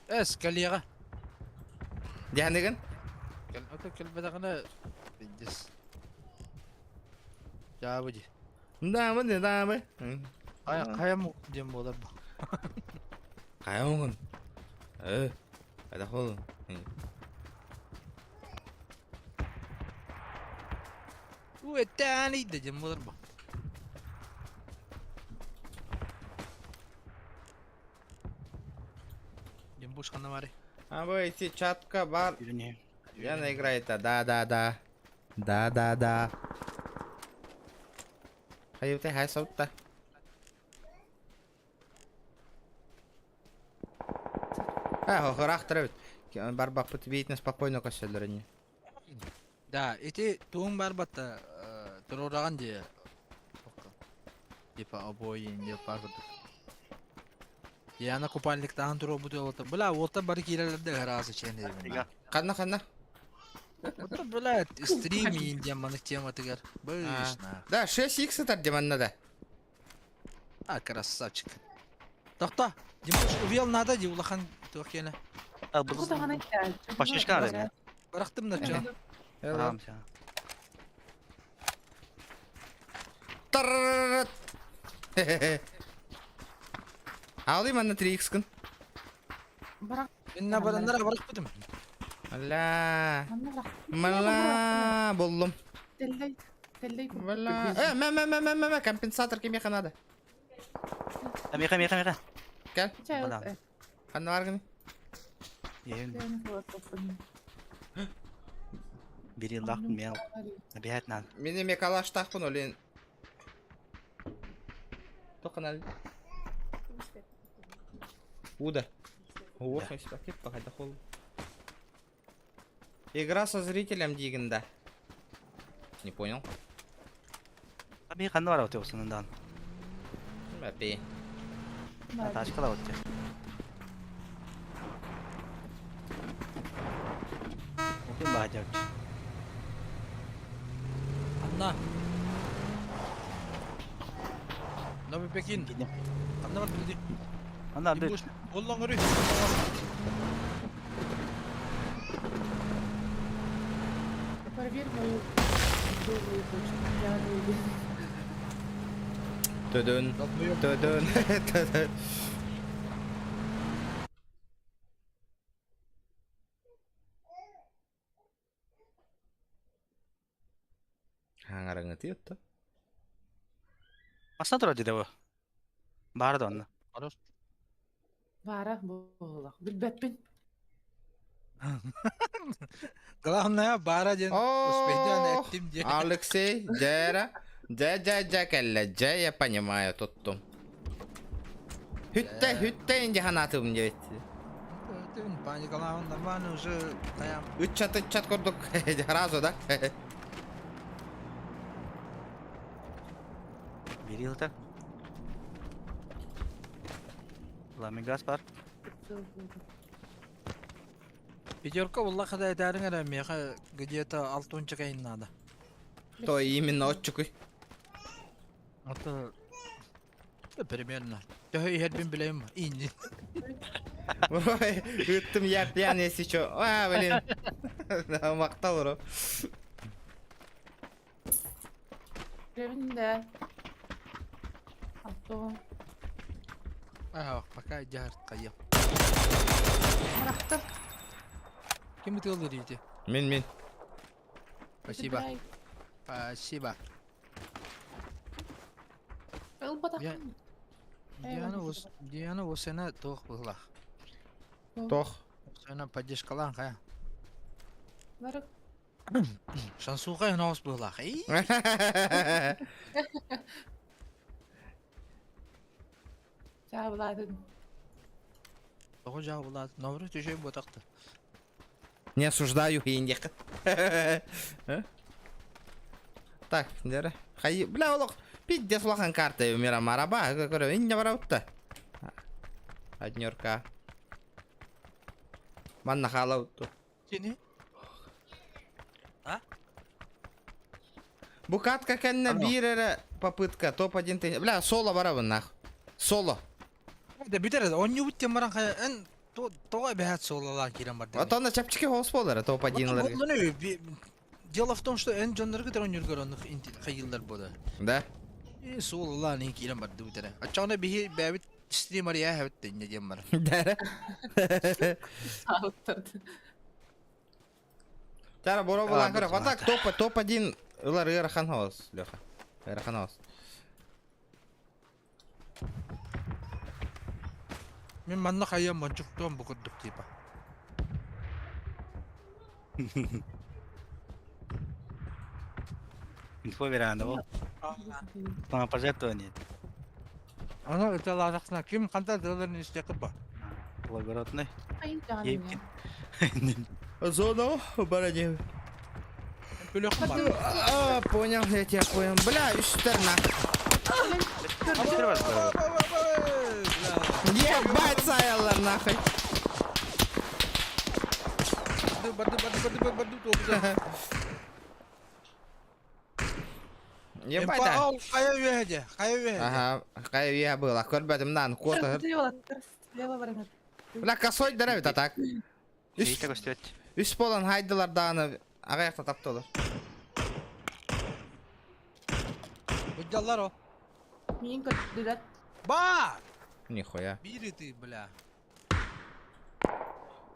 Эс, коллега. Дианыгын? Кел, ото келбедагына пиздец. Жабы Дамы, не дамы. Кая кая му дем болар бу. Кая оңын? Э, қайда қолың? У этани да дем болар бу. Дем буш хана бари. А вы эти чатка бар. Үйрене. Яна играет, да, да, да. Да, да, да. Хайы бітей, хай саутта. А, хохырах тырабыт. Барбаппыт бейтіне спокойно көсөлөрүнү. Да, эти туун бар батта турураган де. Типа обои не пар. Яна купальниктан туруп бу олта. Бля, олта бар кирелерде гаразы ченде. Ханна ханна. Вот, бля, стрим индия манык тема тигер. Бышна. Да, 6x этар деманна да. А, красавчик. Тохта, Димаш, увел надо, ди улахан туохкене. А, бұл Пашечка надо, да? Барахтым на чё? Арам сен. Таррррррт. Алый манна 3x кын. Барак. Мен на бараннара барах бутум. Ла. Манна барак. Мала боллум. Теллей. Теллей. Бла. Э, мә мә мә мә мә мә компенсатор кимиэхэ надо. Меха, меха, меха. Кел. Балам. Ханна бар гыны. Еһин бирилах мел. Обязательно. Мин эмиэ калаштаахпын олен. Тоқанал. Уда. Ох, пакет Игра со зрителем диигин да? Не понял. Аби ханна бар оту осунундан. Апи. Тачкала оту. Окей баажак. Анна. Новый Пекин. Анна бар билди. Анна анды. Оллон көрүй. Проверь мою новую почту. Я не уверена. Төдөн. Төдөн. Төдөн. Хаңараңы тиетті. Аса тура диде бу. Баар да онно. Бара буоллах. Билбэппин. Главное, бара ден успейден эттим де. Алексей, дьэ Дьэ, дьэ, дьэ, кэллэ. Дьэ, я понимаю, туттум. Хүттэ, хүттэ инди ханатым диэбит. Паникалаан нормально уже таям. Ыччат, ыччат курдук. Сразу, да? Бири ылта. Ламигас бар. Пятерка Аллах да этәриң эрэ миэхэ где-то алтынчы кайын надо. То именно отчукуй. Это примерно. Төһө иһэрбин билэм инни. Ой, ыттым я пьяный, если чё. А, блин. Мактал, бро. Ревинде. Авто. А, пока дьар кайым. Барахтар. Ким ытыалыр дии? Мин, мин. Спасибо. Спасибо. Ылбатахпын. Диана ос Диана осена тоох быһылаах. Тох. Осена поддержкалаан хайа. Барык. Шансуха наос быһылаах. Эй. Чаабылаатын. Тоҕо жаабылаат. Новры түшөй ботакты. Не осуждаю индик. Так, дere. Хай, бля, олох. Пиздец улахан карта Мирамара ба, көрө, инне барабытта. Однерка. Манна халаутту. Сени? А? Бу катка кэннэ биир эрэ попытка топ-1 ты. Бля, соло барабын нах. Соло. Да бүтэр онньубут тем баран хайа эн тоҕо эбэһээт суолалаан киирэн барды. Отонно чапчики хос болар топ-1 лар. Дело в том, что эн дьоннорго кытары онньургар оннук хайыыллар буола. Да. И суолалаан ин киирэн барды бүтэрэ. Аччаҕына биһи бэйэбит стример я хэбит инньэ диэн бар. Да. Саалыттарды. Тара боро булан көрө. Вот так топ топ-1 ылар ыарахан хос, Леха. Ыарахан хос. Мин манна хайыам мончуктуом бу курдук типа. Инфо бераанда бу. Самопожертвование. Аны ыталаатахсына ким ханта тыларын истиэххит ба? Благородный. Айын жаҕан Зона баране. Бөлөх бар. А, понял, я тебя понял. Бля, үстер на. Ебать, саялар нахуй. Барды барды барды барды барды Ебать, да. Хайа үөһэдэ, хайа үөһэдэ. Ага, хайа я была. Көрбөтүм нан, кота. Бля, косой дәрәбит а так. Үс, Ейте көстөт. үс болан хайдылар дааны ағаяқта таптылар. Быдьаллар о. Миин көрдүлэр. Ба! Нихуя. Бири ты, бля.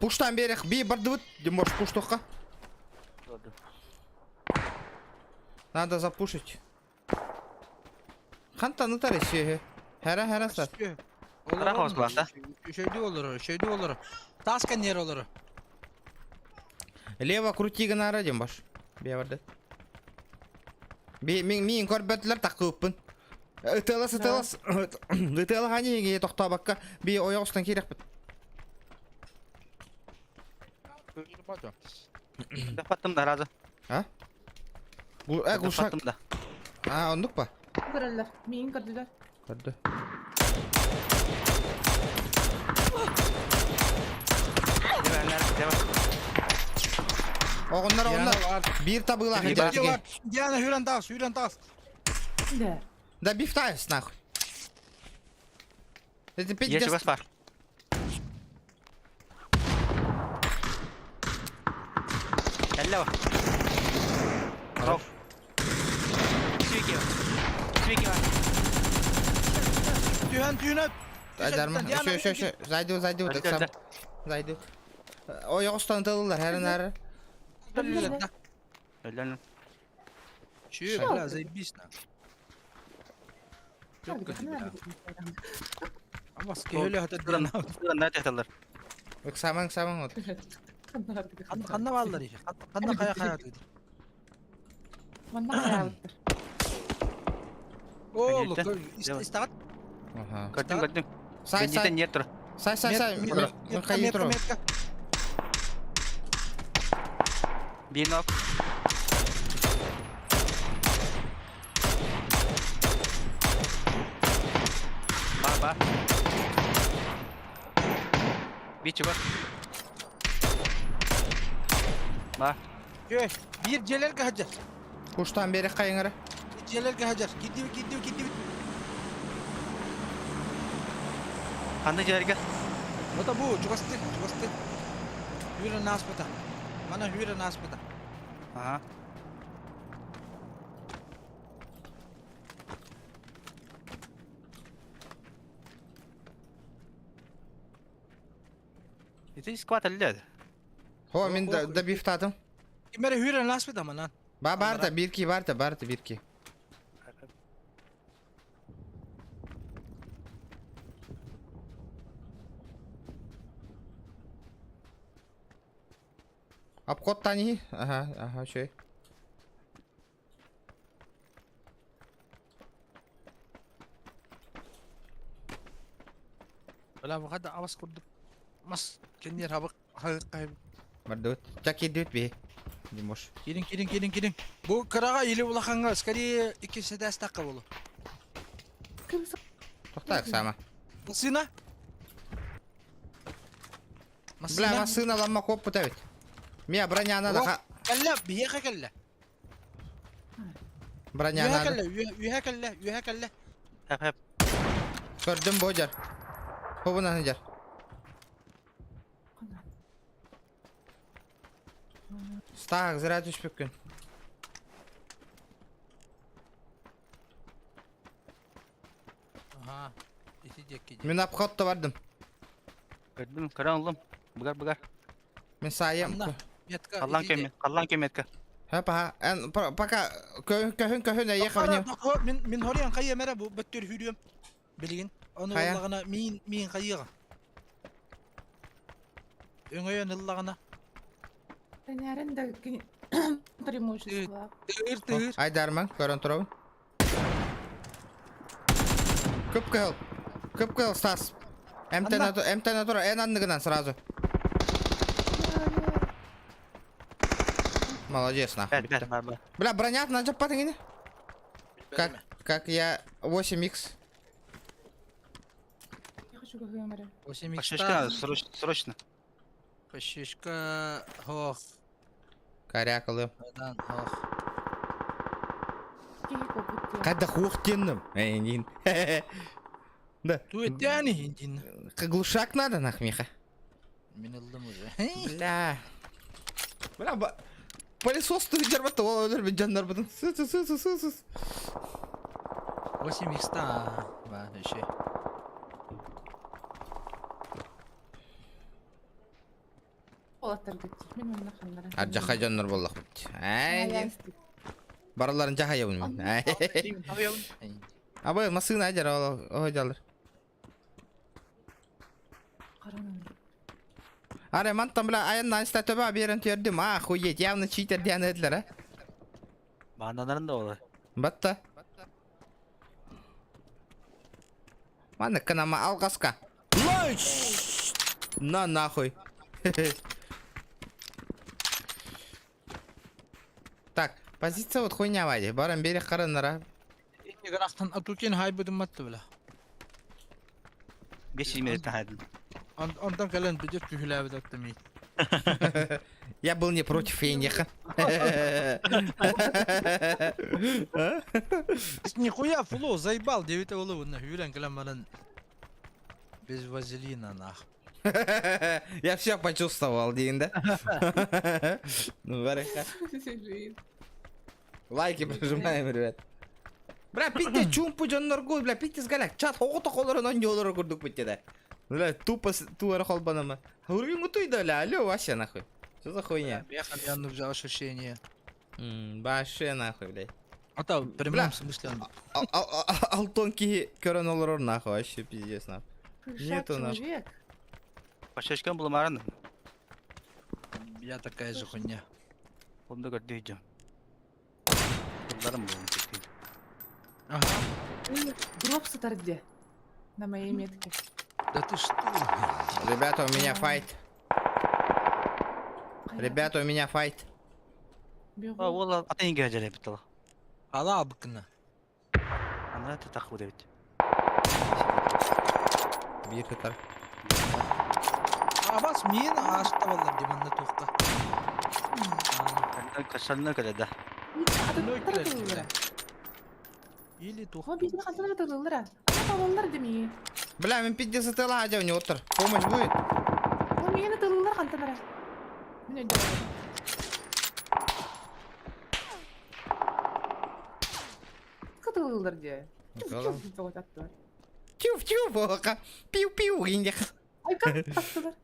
Пуштан берех би бардыбыт, можешь пуштухка. Надо запушить. Хантан ытар иши. Хәрә хәрә сар. Ара хос балта. Үшөйдү олор, үшөйдү олор. Таас кэнниэр олору. Лево крути гынаара диэн баш. Бия барды. Би мин мин көрбөтүлэр такыыппын. Ытыалас ытыалас ытыалас ани иһиги тохтообокко би ойоҕостон киирэхпит. Баттым да разы. А? Бу э глушак. Баттым да. А оннук па? Көрөллөр. Миин көрдүлэр. Көрдө. Оҕоннор оҕоннор биир табыылаах дьарыгы. Диана сүүрэн таас, сүүрэн таас. Да. Да бифтайс нахуй. Это Есть пиздец. у вас пар. Hello. Rock. Свики. Свики. Түһэн түүнэ. Айдарма. Еще, еще, еще. Зайду, зайду. Так сам. Зайду. Ойоҕостон тылылар, хэрин ары. Өлөн. Че, бля, заебись на. Амас киһиле хата Ханна тахталар. Ыксамаң, ыксамаң вот. Ханна бааллар иши. Ханна кая кая dedi. Манна хараабыттар. О, лук, истагат. Ага. Көрдүм, көрдүм. Сай, сай. Бендитен нет тур. Сай, сай, сай. Михаил тур. Метка. Бинок. Ба, ба. Бичи бар. Ба. Бир желерге хаджар. Куштан бери кайыңыры. Желерге хаджар. Кидди кидди кидди. Ханды жерге. Ота бу чугасты, чугасты. Хүрэ наспата. Мана хүрэ наспата. Ага. Ити скват элле. Хо, мен да бифтатым. Кимере хүрэ наспата манан. Ба барда бирки барда барда бирки. Обход тани. Ага, ага, чей. Бля, бу хада авас курдук. Мас кеннер хабык хагык Бардут. Чаки дүт би. Не можешь. Кирин кирин кирин кирин. Бу кырага или улаханга скорее икки сәдәс такка болу. Тоқта сама. Сына. Бля, машина лама коп путавит. Мия броня надо. Кэллэ, биһиэхэ кэллэ. Броня Үөһэ надо. кэллэ, үөһэ кэллэ, үөһэ кэллэ. Хеп хеп. Көрдүм божар. Хобуна жар. Стак зря түшпөккүн. Ага. Ити диэкки. Мен обходто бардым. Көрдүм, көрөн олдум. Бугар бугар. Мен сайым. Метка. Халлан кеме, халлан кеметка. Ха, эн пока көһүн көһүн эйе хабыны. Мин мин хориан кайя мере бу бөттөр хүрүөм. Билигин. Оны Хайа? ыллагана мин мин кайыга. Өңөйөн ыллагана. Тэнээрэн да преимущество. Тыыр тыыр. Айдарман көрөн турабын. Көп кыл. Көп кыл Стас. МТ на МТ на тура эн анныгынан сразу. Молодец, нахуй. Бер бер бар бар. Бля, броня на жаппатың Как, как я 8х. Я хочу как юмора. 8 Пашишка надо срочно, срочно. Пашишка хох. Корякалы. Адан хох. Когда хух тенным. Эй, нин. Да. Туэтяни хиндин. Глушак надо, нах, Миха. Мин ылдым уже. Бля. Бля, ба... Пылесос ты жербатты, ол өлөр мен жандар бұдың. Сы, сы, сы, сы, сы, сы. 8 х Ба, еще. Олаттар кетти. Мен онна ханнара. А жаха жандар боллақ. Ай, нин. Бараларын жаха ябын мен. Ай. Абай, масына жар, ол, о, жалыр. Аре мантан бля айаннаан истэ биэрэн түөрдүм. Охуеть, явно читер диэн этилэр, а. Баанданарын да олар. Батта. Маннык гынама алҕаска. Найс! На нахуй. Так, позиция вот хуйня вади. Баран берег қараннара. Иннигэр атутин хайбытым матты бля. 5 метртен хайдым. Онтон кэлэн бүтүр түһүлээбит аттымый. Я был не против Фениха. Нихуя фло заебал девять олы хүрен кэлэн баран без вазелина нах. Я все почувствовал, Дин, да? Ну, барыха. Лайки прожимаем, ребят. Бля, пиздец, чуумпу дьоннорго, бля, пиздец галяк. Чат хоҕото холорон онньолоро курдук битте Бля, тупо туара холбанама. Уровень утуй да, бля, алло, вообще нахуй. Что за хуйня? Беха я нужно ощущение. Вообще нахуй, блядь. А то в прямом смысле. Алтон киһи көрөн олорор нахуй, вообще пиздец нахуй. Нету нахуй. человек. Пашечкан буламарын. Я такая же хуйня. Онда көрдүйдім. Бұларым бұл. Ага. Дроп сытар где? На моей метке. Да ты что? Ребята, у меня файт. Ребята, у меня файт. Бегу. Ол атын гәжеле бітті. Ала абыкына. Ана тақы деп. Биир кытар. Абас мен аштабалар деманна туққа. Кашалны келеді. Или тух. О, биzni хантан атылылар. Ана деми. Бля, мен пиздец атыла адя не отыр. Помощь будет? О, мени атылылар хантан ара. Мен өйдө. Катылылар де. Тюф, тюф, оқа. Пиу-пиу, индих. Ай, как тастылар?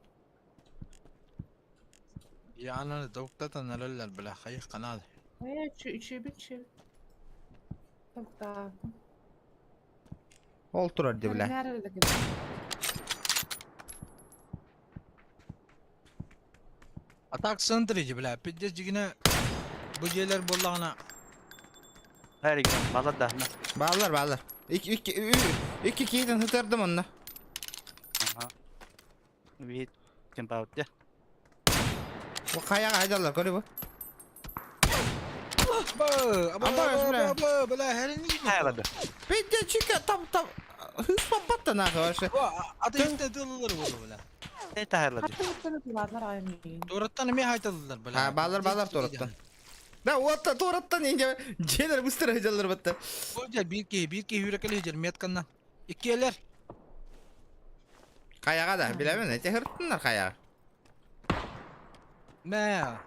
Я ана доктата нелелер бля хайы канал. Э, чү чү. Токта. Ол турар де, бля. А так центре бля, пиздец дигине бу жерлер боллагана Her балар да. Баллар, баллар. Iki, iki, iki кейден хытырдым онна. Ага. Бит кемпаут. Бу каяга айдалар, көрү бу. Ба, аба, бля. аба, бля, херин Хайрады. Пиздец, чика, там, там. Хыспа батта нахуй вообще. Ата исте дылылар болду бля. Это хайрады. Тураттан эме айтылдылар бля. Ha, баллар, баллар тураттан. Да, отта тураттан инде женер быстро айдалар батта. Бу бир ки, бир ки хүрекели жер метканна. Иккиэлер. Каяга да, билемен, эте хырттыннар каяга. Мә.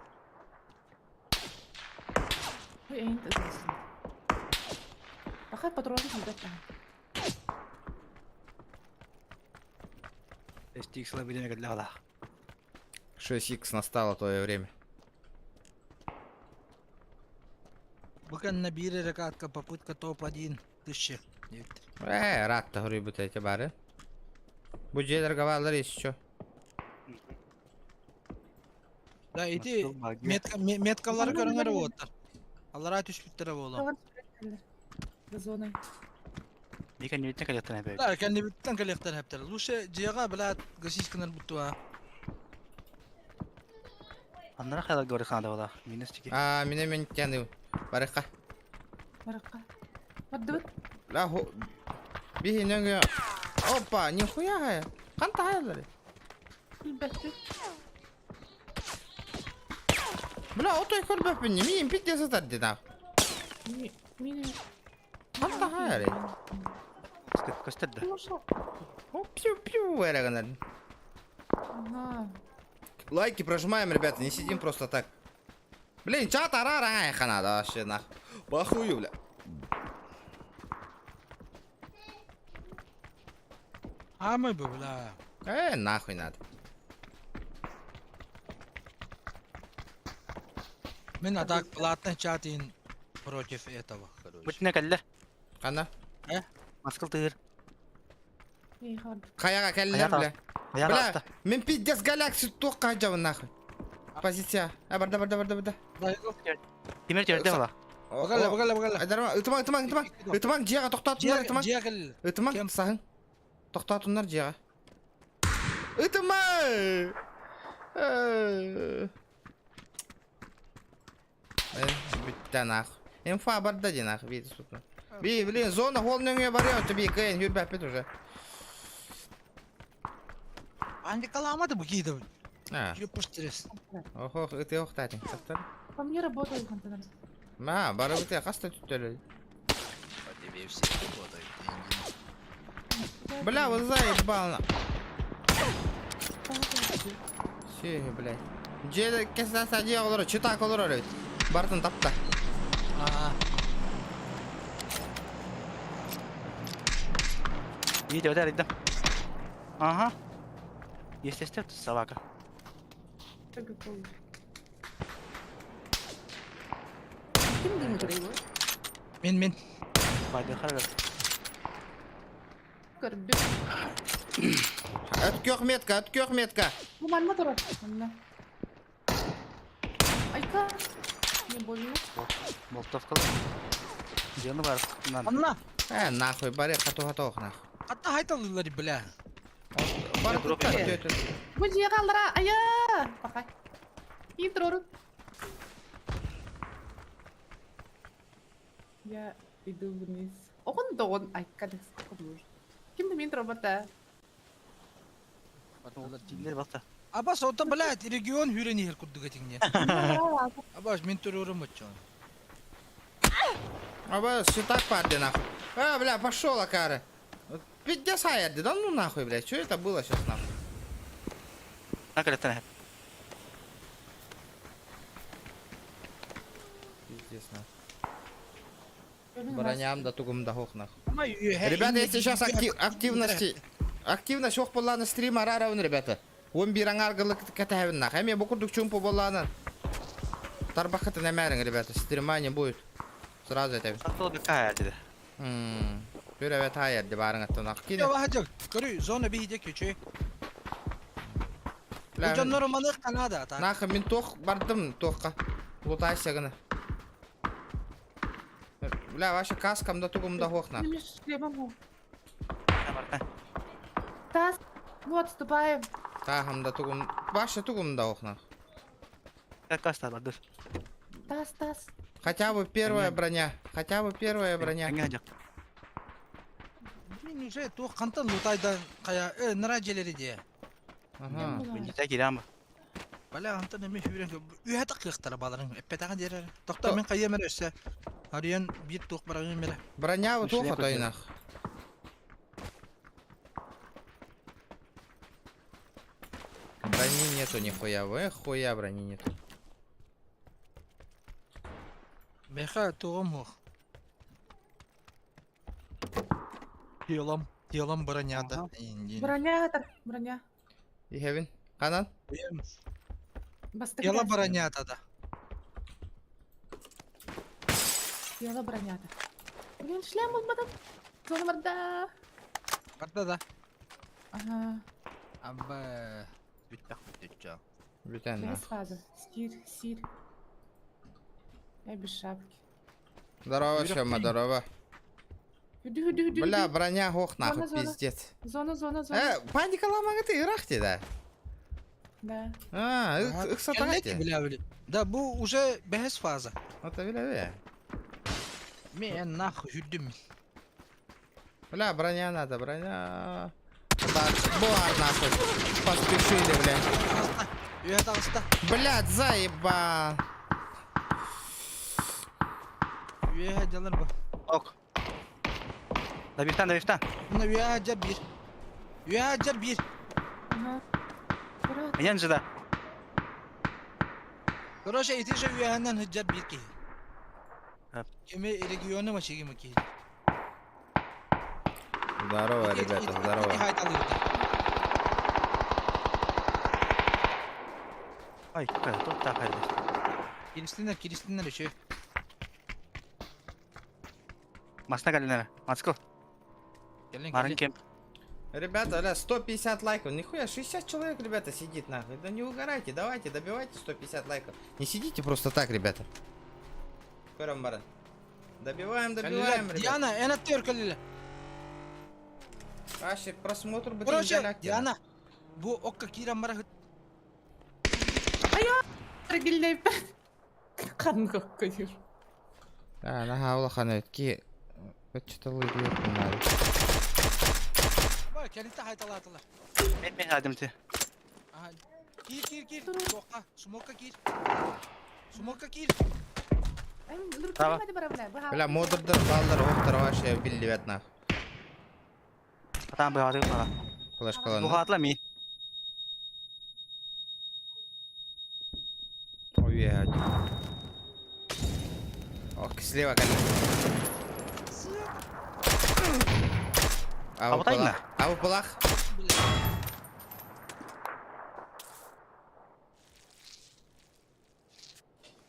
Бахат патроны сүлбэт. Стиксла билеме келді ала. 6х настало твое время. Буканна бир рекатка попытка топ-1 тысяча. Э, рад та хрюбут эти бары. Бу жерлерге баллар еще. Да, ити метка меткалары көрүңөр болоттар. Алар түшпүттөр боло. Зоной. Мека не битен келектен әбе. Да, кенди биттен келектер хептер. Лучше жега блядь гасисканар буттуа. Аннара хайрады говори ханада бала. Минус тики. А, мине мен тяны. Барыка. Баракка. Бардыбыт. Ла хо. Бихи нөңгө. Опа, нихуя хая. Канта хаялар. Билбэт. Бля, отой көрбөппүн. Мин пиздец атар деді. Мини. Канта хаяр. Көстерді. О, пиу-пиу, эрэганар. Ага. Лайки прожимаем, ребята, не сидим просто так. Блин, чат ара ара хана вообще нах. Похую, бля. А мы бы, бля. Э, нахуй надо. Мен атак платный чатин против этого, короче. Бүтіне келді. Қана? Маскыл тығыр. Хайаҕа кэллилэр бля. Бля, мин пиздец галакси туохха сылдьабын нахуй. Позиция. А, барда, барда, барда, барда. Тимир төрдө була. Багалла, багалла, багалла. Айдарма, ытымаҥ, ытымаҥ, ытымаҥ. Ытымаҥ, дьиэҕэ тохтоотуннар, ытымаҥ. Дьиэҕэ кэллилэр. Ытымаҥ, саһын. Тохтоотуннар дьиэҕэ. Ытымаҥ! Бүттэ нах. Инфа барда дии нах, види сука. Би, блин, зона хол нөҥүө барыа, би кыайан хүрбэппит уже. Андикаламады бу кииди. А. Жүппүштерес. Охо, ыты охтаатын. Саттар. По мне работают контейнер. Ма, бары ыты хаста түттөлөр. По тебе все работают. Бля, вот заебал. Сүөһү, блядь. Дьиэ кэсэ дьиэ олорор, чытаак олорор эбит. Барытын тапта. Аа. Видео арыйдым. Ага. Естественно, собака. Ким дымы Мин мин. Байды харар. Көрбүт. От күөх метка, от күөх метка. Бу манна турар. Манна. Айка. Не больно. Болтовкалы. Дьону бар. Анна. Э, нахуй, бары хату-хату нахуй. Хатта хайталылар бля. Бары туттар, төтө. Бу дьиэҕэ аллара айа. Пахай. Интрорун. Я иду вниз. Оҕон доҕон айка да сколько нужно. Ким да мин робота. Диннер балта. Абас ота блядь регион хүрен иһэр курдук этиҥне. Абас мин турурум оччон. Аба, так парди нахуй. А, бля, пошел, Акара. Пиздец, аярди, да ну нахуй, блядь, что это было сейчас нахуй? Накалеттен. Пиздец, нахуй. Броням да тугум да хох нахуй. Ребята, Ребята, если сейчас активности... Активность ох болланы стрим араравын, ребята. Он бир аңаргылык кәтәһәбин нах. Эме бу курдук чумпу болланы. Тарбахаты нәмәрин, ребята, стрима не будет. Сразу это. Сатыл бекка диде. Бир evet hayır di барың аттан ақ. Я вахажак. Көрү зона бихиде күчү. Дьоннор манык Канада та. Нахы мин тох бардым тохка. Лутайся гына. Бля, ваша каскам да тугум да хох нах. Тас, мы отступаем. Тахам да тугум. Ваша тугум да хох нах. Как каста бардыр. Тас, тас. Хотя бы первая броня. Хотя бы первая броня. Блин, уже туох хантан лутайдан кая э нара желери де. Ага. Миндә киләм. Бля, антан эме хүрен үһә такыктара баларын эппетаган дерер. Токта мен кая мер өссө. Арыян бир туох барагын мере. Броня вот ухо тойнах. Брони нету нихуя, вы хуя брони нету. Меха тугым ох. Телом, телом бронята. Броня, броня. Ихевин. Канан? Тело бронята, да. Тело бронята. Блин, шлем булмадым. Зона барда. Барда да. Ага. Абба. Бүттәк бүтәк. Бүтән. Фаза. Сир, сир. Я без шапки. Здорово, Сёма, здорово. Бля, броня хох нахуй, пиздец. Зона, зона, зона. Паника ломага ты ирахти, да? Да. А, их сатагати. Бля, бля. Да, бу уже бәһәс фаза. Вот бля, бля. Мен нахуй жүрдүм. Бля, броня надо, броня. Буар нахуй. Поспешили, бля. Блядь, заеба. Ок. Добивтан, добивтан. Үһә бир. Меня же да. Короче, ити же үһәннән хыджар бир ки. Кеме регионы ма чиги ма ки. Здорово, ребята, здорово. Ай, тут так Киристинер, киристинер еще. Масна калинера. Мацкл. Марын кем. Ребята, бля, 150 лайков. Нихуя, 60 человек, ребята, сидит нахуй. Да не угорайте, давайте, добивайте 150 лайков. Не сидите просто так, ребята. Көрөн баран. Добиваем, добиваем, ребята. Диана, эн аттыгар кэллилэр. Вообще, просмотр бы Короче, Диана, бу окка киирэн барахыт. Киллэйбэт. Ханнык окко диир. А, наһаа улахан эбит ки өччөтөллы диир Бай, кэлинтэ хайталаатылар. Мен мен адым ти. Аха. Киир, киир, киир. Суохха, смокка киир. Смокка киир. Таба. Бля, модердер баллар оқтар вообще биллибэт нах. Атаан быһааты бара. Флешкалан. Бухаатла ми. Ой, Ок, слева калин. А вот айна. А булах.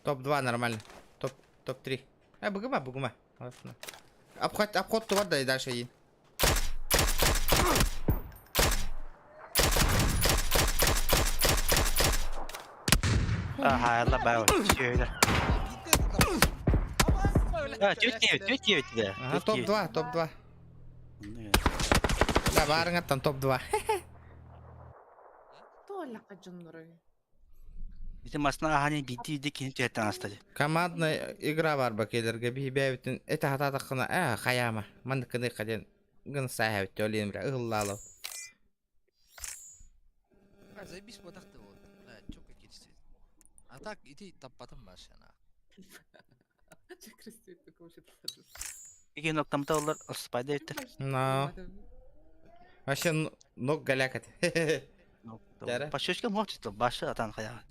Топ-2 нормально. Топ топ-3. А, бугума, бугума. Обход, обход туда, да и дальше иди. Аха, ла баа. Чөйлөр. Түт түт да. Ага, топ-2, топ-2. Да, барыңаттан топ-2. Туоллахха дьоннорой. Бити масна ахани бити ди кин түһэттэн астады. Командная игра бар бакелерге бибэбитин эте хататахына э хаяма манныкыны каден гын саһабит төлен бир ыһыллаалав. Заебись бодахты вот. Бля, чё какие А так, иди таппатым машина. Икин октамта олар спайда өттөр. Но. Вообще ног галякат. Дәрі. Пашечка мочит башы атан хая.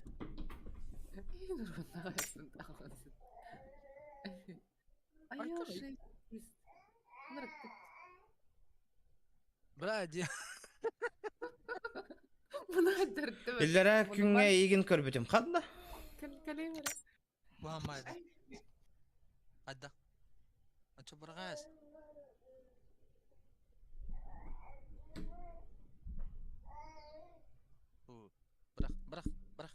Бля, ди. Биллere күнгө игин көрбүтүм хадда. Буамай. Адда. А чё баргас? Бырах, бырах, бырах.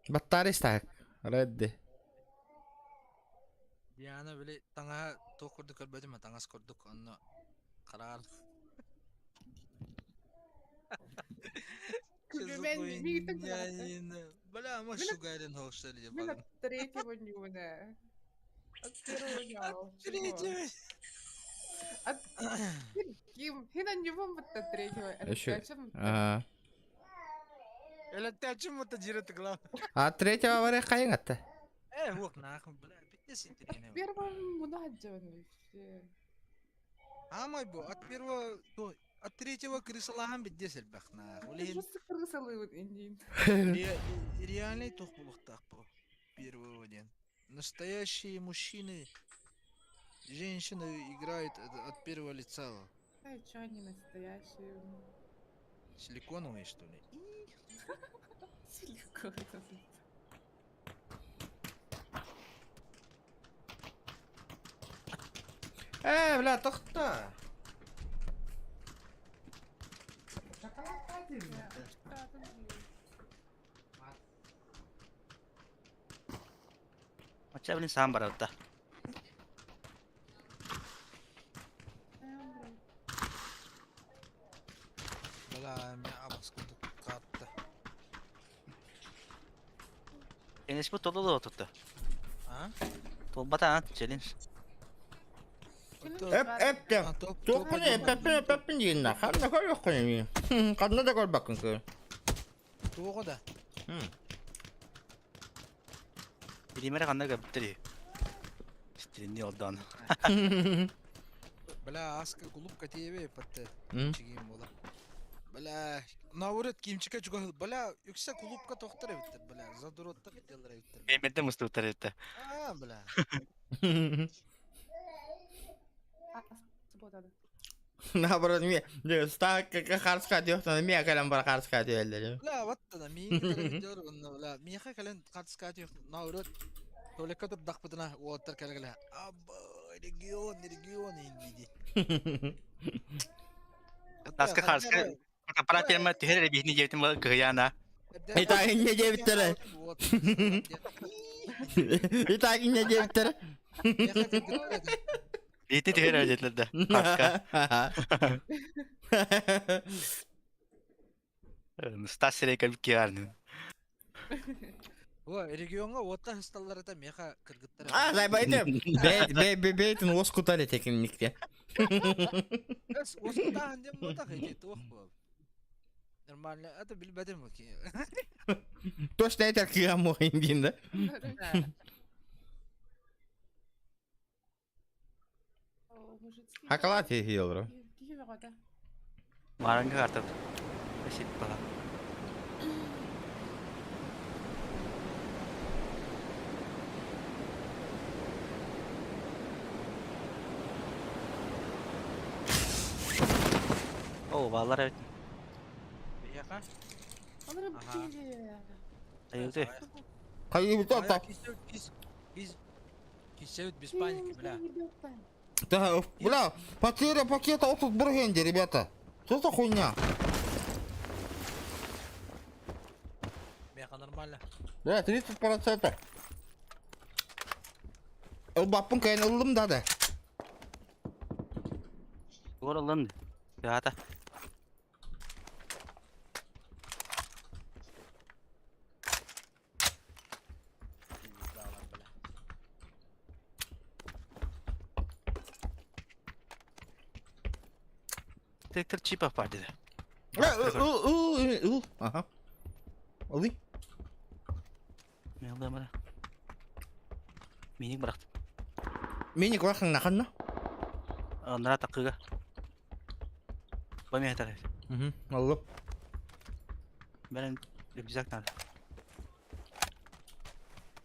Баттары стак. Редди. Диана били таҥаһа туох курдук көрбөтүм таҥас курдук онно хараар. Бля, мы шугарин хоушали. Мен от третьего нюна. От первого няу. Третьего. От Ким? Хина не вам вот от третьего. Еще. Ага. Или ты о чем это директ главное? А третьего варе хайын атта. Э, вот нахуй, бля, пиздец интересно. Первого мунаджан вообще. А мой бо, от первого, то, от третьего крысалахан пиздец элбэх нахуй. Просто крысалы вот индин. Реальный тох булуктах по первого день. Настоящие мужчины, женщины играют от первого лица. А чё они настоящие? Силиконовые, что ли? Силиконовые. Э, бля, тохта. Мача билин саан барабыта. Бля, меня абас катта. Энес бу толу отутtu. А? Толбата челлендж. Эп, эп, те. Туохпун эппэппин эппэппин диинна. Ханна көрүөххүн эми. Ханна да көрбөккүн көр. Туоҕа да. Билимere канна көптүр. Стринни олдан. Бля, аска кулупка тебе патте. Чигим бола. Бля, наоборот, кимчика чугал. Бля, юкса кулупка тохтар эбиттер, бля, задуроттар бителер эбиттер. Мемерде мустуктар этти. А, бля. Наоборот, ми, стак харска диохтан, ми калам бар харска диэллер. Бля, вот тогда, ми видео, бля, миха кален хартска диох, наоборот, только тут дахпытына, уоттар калгала. Абба, регион, регион инди. Таска харска аппарат тема түһэр эрэ биһини диэбитим кыһыйаана. Итак, инне диэбиттэрэ. Итак, инне диэбиттэрэ. Биһини түһэр эрэ диэтилэр да. Харска. Стас сирэй кэлбит киһи О, региоҥҥа уотта хысталлар это меха кыргыттар. А, да, байте. Бе бе бейтин уоскутар этекинникте. Эс уоскутааһын диэн буотах ити туох буол. Нормально, это билбэтим ки. Точно этер кыам мохин диин да. Хакалат хиелро. Киһи бөҕөтө. Маранга картып. Спасибо. О, баллар эбит. Биһиэхэ? Алары Аха. киһи. Айылды. Хайыбыта Кис Кисэбит без паники, бля. Да, бля, потеря пакета вот тут бренди, ребята. Что за хуйня? Меха нормально. Бля, 30%. Ылбаппын кайын ыллым да да. Тугар ыллын. Яата. Детектор чипов бар dedi. Ага. Ылый. Мен ылдым ара. Миник бырахтым. Миник бырахтың наханна? Анара такыга. Бамия тарай. Угу. Алло. Бәрін рюкзак надо.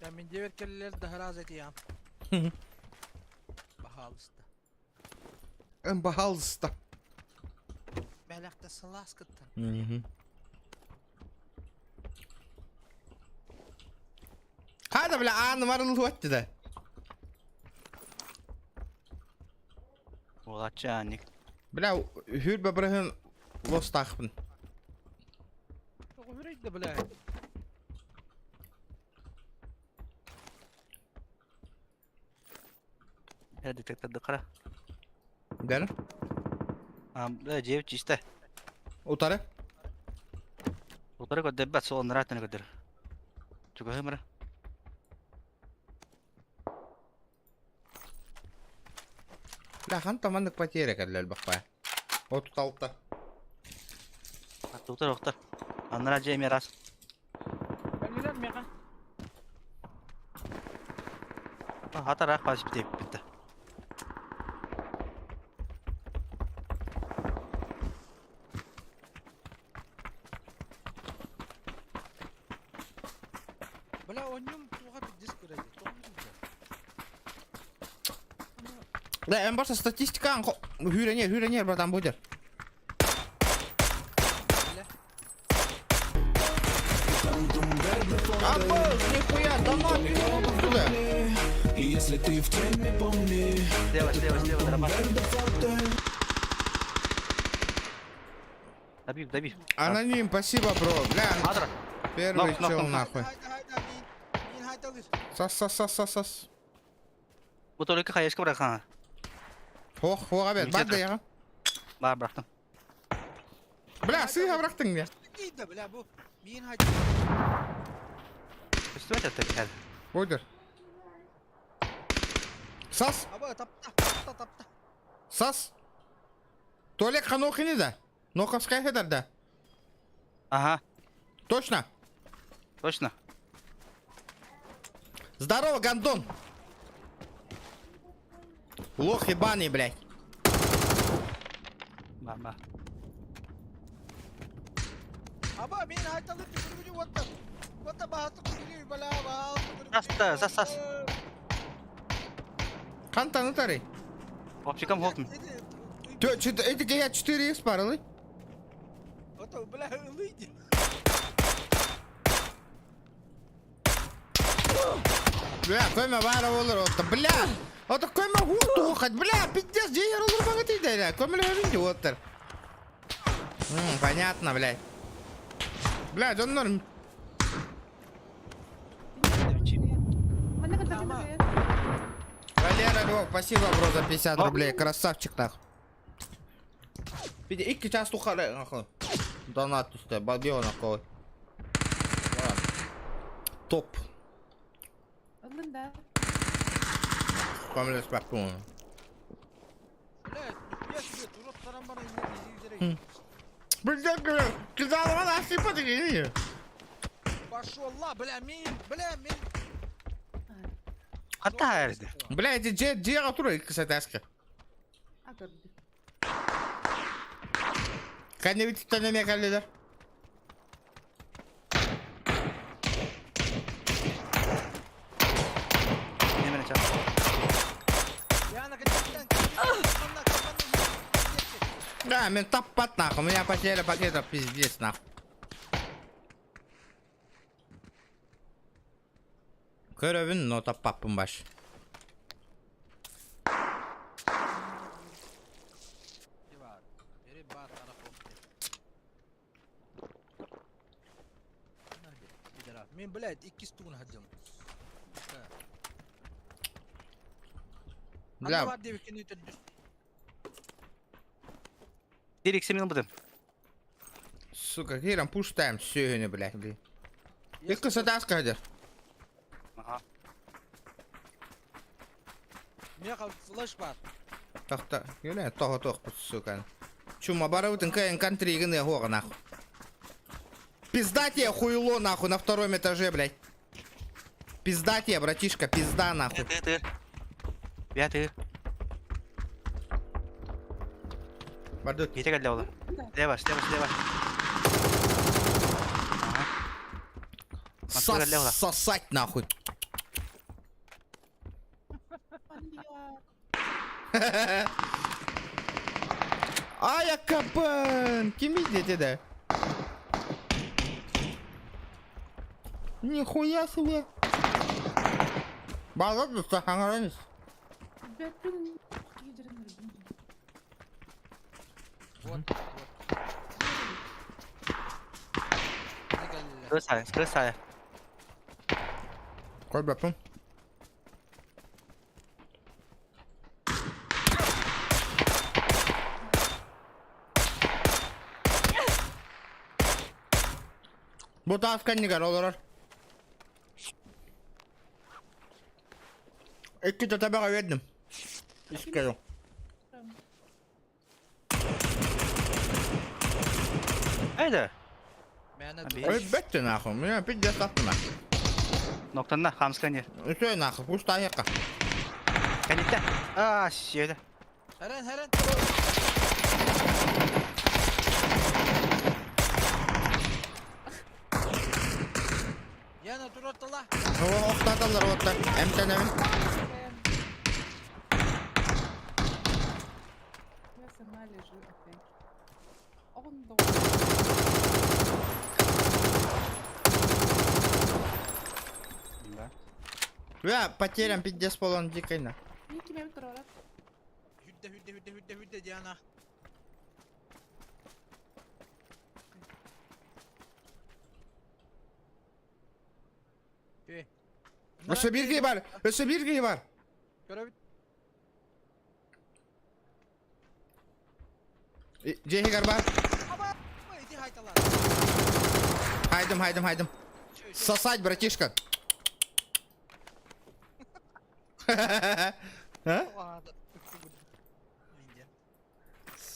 Я мен девер келлер дахараз этиям. Бахалыста. Эм бахалыста. Бәләхтә сылас кыттан. Угу. Хада бля ааны барыл да. Олачы анник. Бля, хүр бабырыһын лостаахпын. Тоҕо үрейді, бля. Э, детекторды кара. Дән? А, бля, жеп чисто. Утары. Утары көдөрбөт, сол ныратын көдөр. Чугаһымара. Бля, ханта маннык потеря кэллэл бахпая. 36. Утар охтар. Аннара же эми раз. Кэллилэр миэхэ. Хатар ах базып деп битти. Бля, онньум туға диск көреді. Да, эм барса статистикаң хүренер, хүренер, братан, будет. Або, нихуя, да нахуй, сюда. И если ты в теме, помни, Слева, слева, слева, дробаш. Добив, добив. Аноним, спасибо, бро. Бля, Адра. первый Нок, нок, чел нок. нахуй. Сас, сас, сас, сас, сас. Бу только хаешка бырахан. Ох, ох, абет, бар да яға. Бар бырахтым. Бля, сыйға бырақтың не? Кийді, бля, бу. Мин хайда. Үстүмө таттык хәл. Бойдыр. Сас, Аба, тапта, тапта, тапта. сас. Туалет ханохини да? Ноковская хедар да? Ага, Точно? точно. Здорово, гондон! Лох ебаный, блядь. Бар, бар. Аба, мин хайдалыр түгүргүнү уотта. Уотта баһаты күргүнү, бля, баһаты күргүнү. Сас, сас, сас. Хантан ытарый. Оптикам холтун. Это я 4 х парылы. Ото, бля, ылыйды. Бля, көмө бары болор отта. Бля! Ото көмө хууту хат. Бля, пиздец, жер olur бага тейде. Көмөлө өрүнде оттар. Понятно, блядь. Бля, дьоннор Валера Львов, спасибо, бро, за 50 рублей. Красавчик, нахуй. Пиди, икки час тухары, нахуй. Донат түстэ, балбио, нахуй. Топ. Ыллын да. Көмөлөспөппүн. Блядь, нихуя себе, турок тарамбара не Блядь, кидалова насыпа деген. Пошел, ла, бля, мин, бля, мин. Хата эрди. Бля, эти дьиэ дьиэҕэ тур икки сэтээскэ. А көрдү. Кэннибититтэн эмиэ кэллилэр. Немene чап. Яна, капитан, капитан, Да, мен таппат нахуй, у меня потеря пакета пиздец нахуй. Көрөбүн, но таппаппын баш. Мин, блядь, иккис тугун хаддым. Бля. Бар деп екені өтірді. Дирик семин будым. Сука, киран пуштаем сүйіні, блядь. Икки сатаска хадер. Ага. Меха флеш бар. Тахта, юле, того тох, сука. Чума барыбытын кайын контригін хуға нахуй. Пизда тебе хуйло нахуй на втором этаже, блядь. Пизда тебе, братишка, пизда нахуй. Ты ты. Я ты. Бардык. Кете келді олар. Лева, слева, слева. Ага. Сосать нахуй. Ай, кабан! Ким видите, да? Нихуя себе! Балат сахаңаранис. Вот, вот. Крысая, крысая. Кой бапым? Бу таас кэннигэр олорор. Икки табаҕа биэрдим. Искеру. Haydi. Өлбөттө нахуй. Меня пиздец тахтына. Ноктанна, хамскан ер. Үсөө нахуй, пустаяка. Кәнитте. Аа, шүйеді. Хәрен, хәрен. Яна тураттала. Охтаталлар оттар. Эмтенемин. Я сама лежу опять. Он дома. Да. Бля, потерян пиздец полон дикой на. Мин кимем турарат. Хүдде, хүдде, хүдде, хүдде, хүдде, Диана. Өссө бир киһи бар. Өссө бир киһи бар. Көрөбүт. Дьиэтигэр бар. Аба, иди хайтала. Хайдым, хайдым, хайдым. Сосать, братишка. А?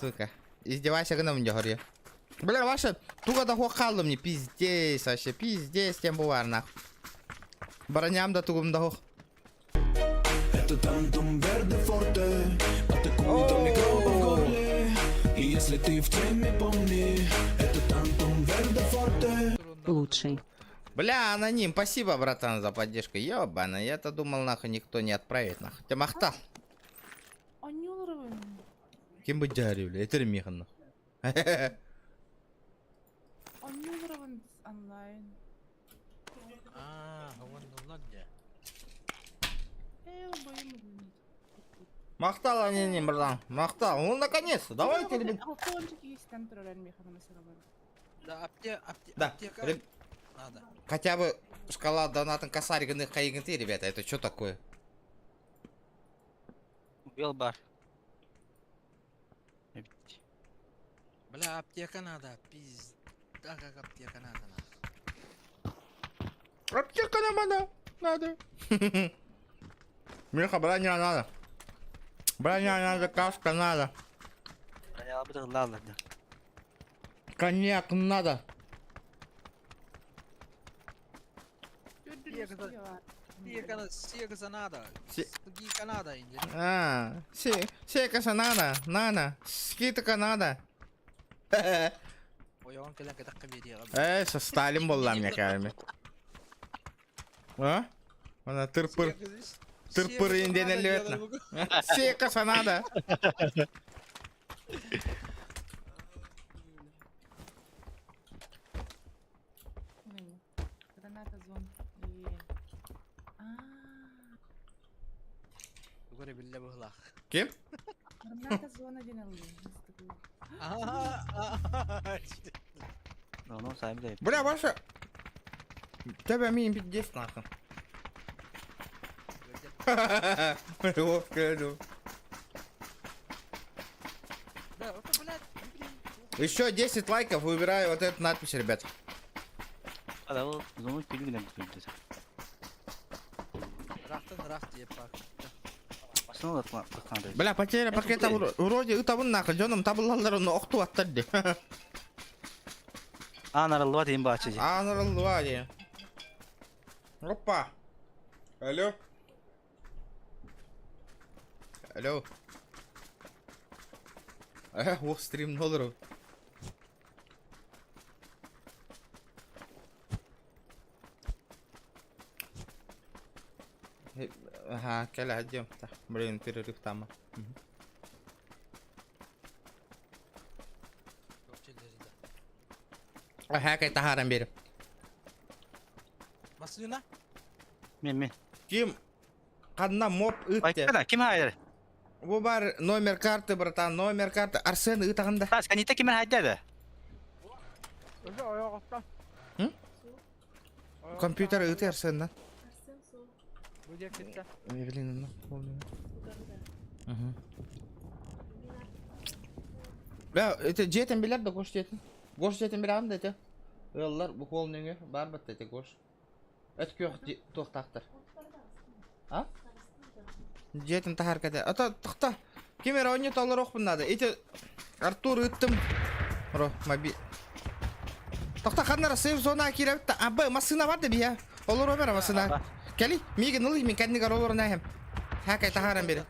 Сука. Издевайся гынам дьоһор Бля, Ваша, туга да хааллым не пиздец вообще, пиздец тем бувар нахуй. Броням да тугум да хуох. Это тантум верде форте Атакует микробы в горле И если ты в теме, помни Это тантум верде форте Лучший. Бля, аноним, спасибо, братан, за поддержку. Ёбана, я-то думал, нахуй никто не отправит, нахуй. Ты махтал. Ким бы дяри, бля, это Михан, нахуй. Онньууларабын онлайн. Аа, вон нулар дьэ. Э, боюм. Махтал, не, братан. Махтал. Ну, наконец-то. Давайте, ребят. Да, апте, апте, Да, аптека надо. Хотя бы шкала донатом косарь гыны хайгынты, ребята. Это что такое? Убил бар. Бля, аптека надо, пизда, как аптека надо. Нахуй. Аптека нам надо. Надо. Миха, броня надо. Броня надо, каска надо. Коньяк надо. Сига надо. Сига надо. А, секаса надо, надо. Скидка надо. Ойоҕун кэлэн кэтэххэ биэриэҕэ. Э, со Сталин буолла мне кәме. А? Она тырпыр. Тырпыр инденелетна. Секаса надо. Граната зон. Тугу биллэ быһылаах. Ким? Граната зона диэн ыллым. Ну, сами да. Бля, ваша... Тебя мин пиздец нахуй. Еще 10 лайков, выбираю вот эту надпись, ребят. Бля, потеря пакета вроде ытабын нахуй, дьоном табыллаллар онно охту аттар ди. А, нарыллыбат им баачы. А, нарыллыба ди. Опа. Алло. Алло. Э, стрим долларов. Ага, кэлэ идем. Блин, перерыв там. Ага, кай таһааран бери. Массыына? Мен мен. Ким ханна моп ытте. Айкана ким хайыр? Бу бар номер карты, братан, номер карты. Арсен ытаганда. Тас, каните ким хайдады? Компьютер ыты Арсен, да? Блин, ну, помню. Угу. Бля, это дьиэтин билэр да гош дьиэтин. Гош дьиэтин билэҕин да это. Ыаллар бу холл нөҥүө баар батта это гош. Эт күөх туохтаахтар. А? Дьиэтин таһар кэтэ. Ата тахта. Ким эрэ онньу толоруохпун наада. Ити Артур ыттым. Ро, моби. Тохта ханнара сейф зона киирэбит да. Абы массыына бар да биһэ. Олоруом эрэ массыына. Кэли, миигин ылый, мин кэннигэр олорон эһэм. Хакай таһааран бери.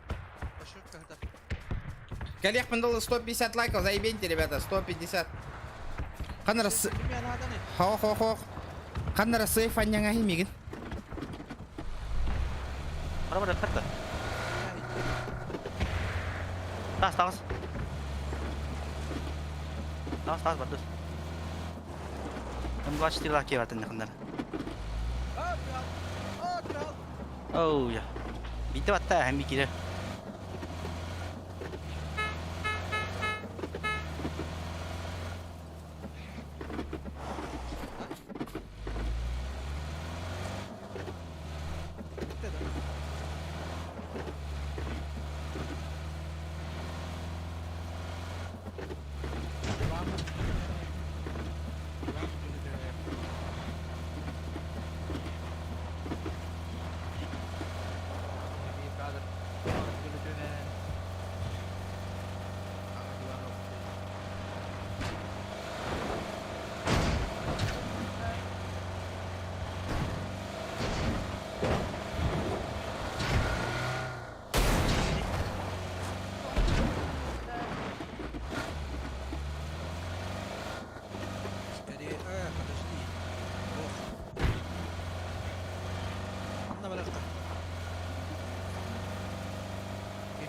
Кэлиэхпин дылы 150 лайков, заебеньте, ребята, 150. Ханнара с... Хо хо хо. Ханнара сейф анньаҥаһый миигин. Бара бара карта. Тас тас. Тас тас бардыр. М24 лаки бар тэннэхиннэр. Оу я. Битэ батта хэм кире. Скорее, подожди. Ох. Анна барахта.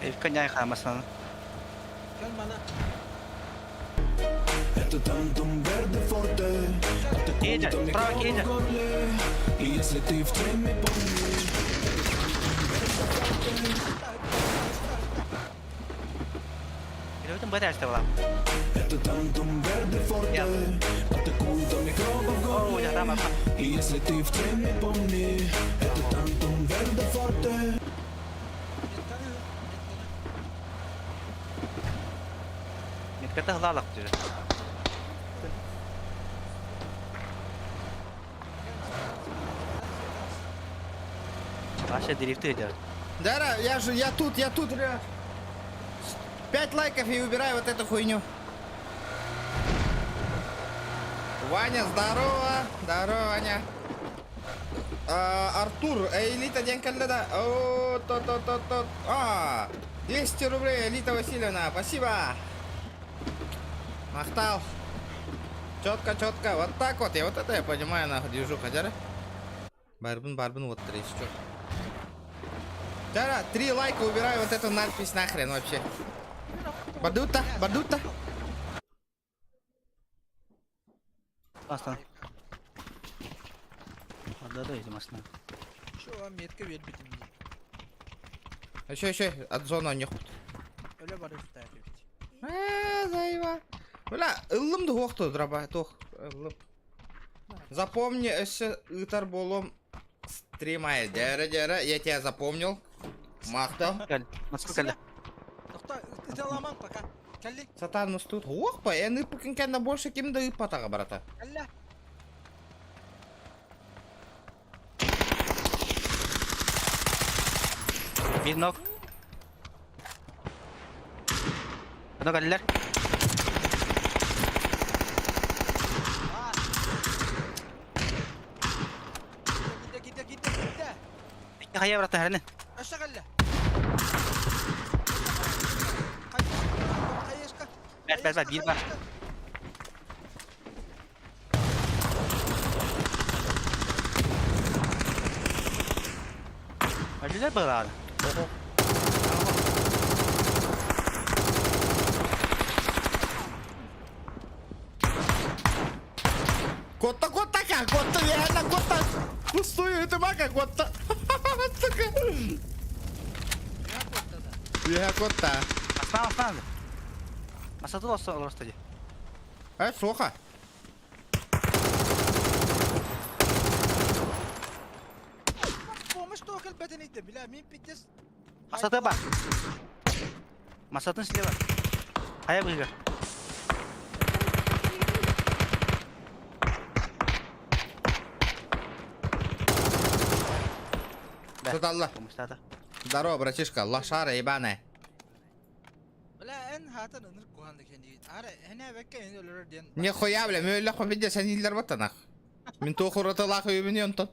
Эвка хамасан. Кэл мана. Это Тантум Верде Форте. Киджа, справа Киджа. И если ты в теме, помни. Өрөтүн бу этээсте буолар. Это тантум верде форте Атакует микробов в Оо, горле дьэ, там И если ты в теме, помни Это тантум верде форте Метката хылаалах түһэ. Вася дрифты идет. Дара, я же, я тут, ребят. 5 лайков и убирай вот эту хуйню. Ваня, здорово. Здорово, Ваня. А, Артур, элита день да? О, то, то, то, то. А, 200 рублей, Элита Васильевна, спасибо. Махтал. Четко, четко. Вот так вот. Я вот это я понимаю, нахуй, движуха, дяра. Барбын, барбын, вот три, чё. Дяра, 3 лайка убираю вот эту надпись нахрен вообще. Бардута, бардута. Астан. Да, да, масна. Şu an метка бербитим дии. Еще, еще, от зоны у них. Өлө барыахтаах эбит. Э, заеба. Бля, ыллым да уохту, драба, туох, ыллым. Запомни, өссө ыытар буолуом стримай. Дярэ, дярэ, я тебя запомнил. Махтал. Кэл. Москва кэллэ. Тохтоо, ыталамаҥ пока. Кэлли, Сатан тут. Ох, по, эн ыппыкын больше ким да ыппатаҕа барата. кэллэ. Биир ног. Оно кэллэр. Киирдэ, киирдэ, киирдэ, киирдэ. Икки хайа барата хэрнэ. Өссө кэллэ. Хайышка. Бэт, бэт, бэт, биир бар. Өлүлэр быһылаҕын. Котта, котта, как, котта, реально котта. Пустую это мака, котта. Сука. Я котта. Астан, астан. Масаты олорсо олорсо дии. Э, суха. Помощь тоҕо кэлбэтин ыйда, бля, мин пиздец. Масаты бар. Масатын слева. Хайа быһыгар. Бэ. Саталла. Помощтаата. Здорово, братишка, лошара ебаная. Бля, эн хаатан ынырык куһаҕан да кэннигит. Ара, энэ бэккэ эн өлөрөр диэн. Нихуя, бля, мы легко пиздец, они ларбата нах. Мин туох уратылаах өйүбүн онтон.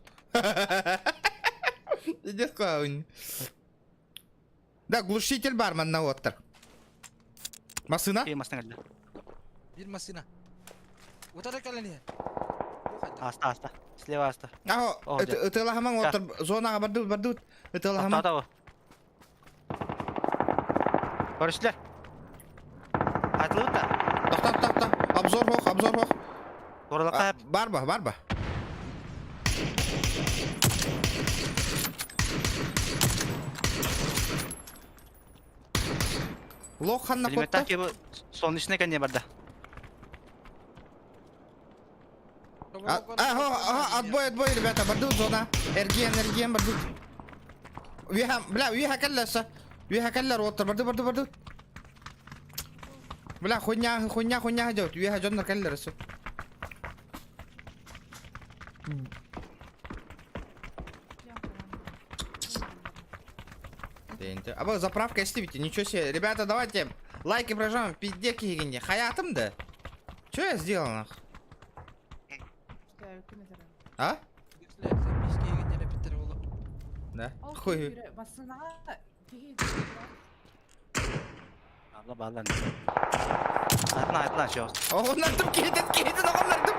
Иди хуй. Да, глушитель бар манна оттар. Масына? Кии масына кэллэ. Биир массыына. Утары кэлэн иһэр. Ааста, ааста. Слева ааста. Аһо, О, дьэ. ытыалаһымаҥ оттар зонаҕа бардыбыт, бардыбыт. Ытыалаһымаҥ. Тоқтоо. Көрүстүлэр. Атылыбыт да. Тохтоо, тохтоо. Обзор суох, обзор суох. Туоралахха Бар ба, бар ба. Лох ханна Элементар котта? кебі солнечный кәне барда. А, ага, ага, отбой, отбой, ребята, бардыбыт зона. Эргиэн, эргиэн бардыбыт. Үөһэ, бля, үөһэ кэллэсэ. Үөһэ кэллэр оттар, барды, барды, барды. Бля, хуйня, хуйня, хуйня делать. Үөһэ дьоннор кэллэр өссө. А вот заправка есть, ничего себе. Ребята, давайте лайки прожмем, пиздеки киһигин Хаятым да. Че я сделал нах? А? Да. Хуй. Алла балан. Атна атна шо. Оҕоннордум киһитин киһитин оҕоннордум.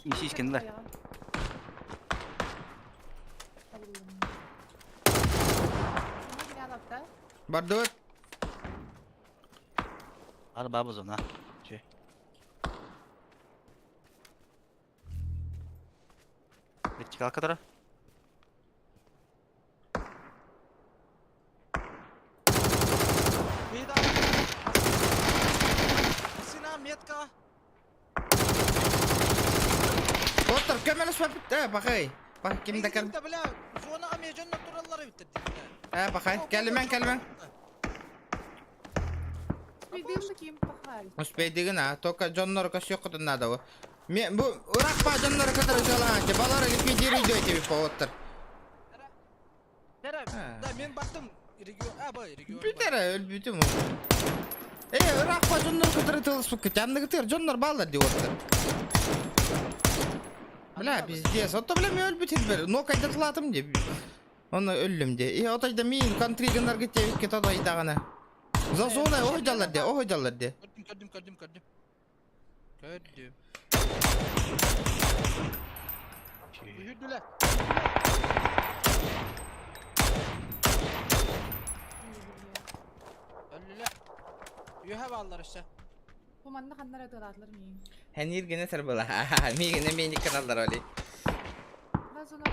Мисискинлер. Бардыбыт. Ары бабы зона. Че. Вертикалка тұра. Сына метка. Доктор, көмөлөс бапыт. Э, бахай. Бах, ким да кел. Бля, зонаға мен жөннө тураллар битти. Э, бахай. Кэлимэн, кэлимэн. Успейдым ким пахали. Успейдигин, а, только дьоннору көсүөххүтүн наада бу. Ме, бу ыраах дьоннору кытары сыалаан, балары ликвидируйдуй поводтар. Да, мен баттым регион, а, бай, регион. Бүтэр өлбүтүм. Э, ыраах дьоннору кытары тылыспыкка, анныгытыр дьоннор бааллар дии оттар. Бля, пиздец. Ото, бля, мен өлбүт бер. Но кайдатылатым деп. Оны өллүм де. И отойда мин контригеннарга тебикке тодойдагана. За зона оһдаллар де, оһдаллар де. Көрдүм, көрдүм, көрдүм, көрдүм. Көрдүм. Үһүрдүлэр. Өллүлэр. Үһэ бааллар өссө. Бу манна ханнара тылаатылар миин. Хәнир генә сарбала. Мигене мени каналлар оли. Да зона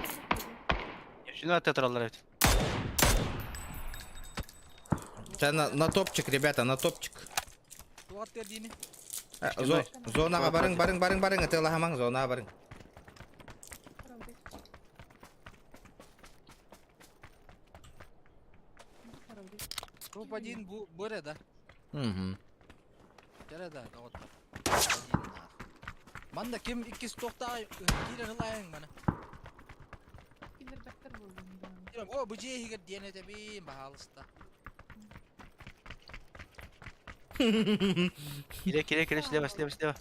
Şunu атта тұралар evet. Та на, на топчик, ребята, на топчик. Туат дини. Зо, зонага барың, барың, барың, барың, тыла зонага барың. Топ один бу бөре да. Угу. Тере да, доғыттар. Манда ким иккис тоқта кире хылайын мана. Киндер бәттер болду. О, бу же хигер диене тебин бахалыста. Кире кире кире слева слева слева.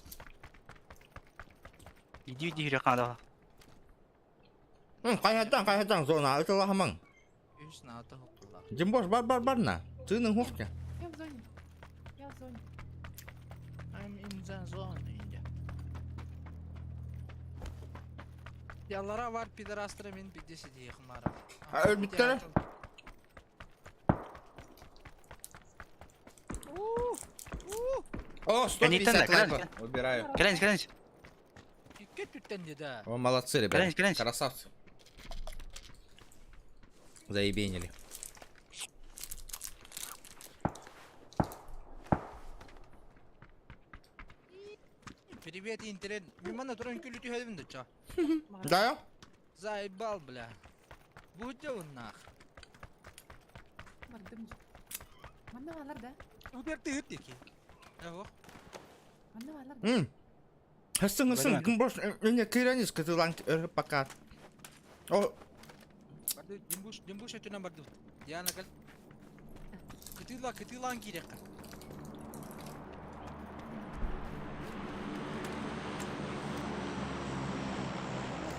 Иди иди хире қанда. Кайһаттан, кайһаттан зона, тыла хамаң. Үс наата хоптулар. Димбош бар бар бар на. Тының хохта. Я в зоне. Я в зоне. I'm in the zone инде. Яллара var пидорастра мен бидесе дейхмара. А, өлбүттер? О, 150 лайков. Убираю. Кэлэнс кэлэнс. Икке түттен деді. О, молодцы, ребята. Кэлэнс кэлэнс. Красавцы. Заебенили. Привет, интернет. Мимана туран күлі түхедім де ча. Да? Заебал, бля. Будь он нах. Бардым. Манна балар да. Уберти хыттики. Ого. Манна балар да. Хасың хасың, кім бош, меня киранис кытылан пока. О, Барды димбуш, димбуш өтүнөн барды. Диана кел. Кытыла, кытылан керек.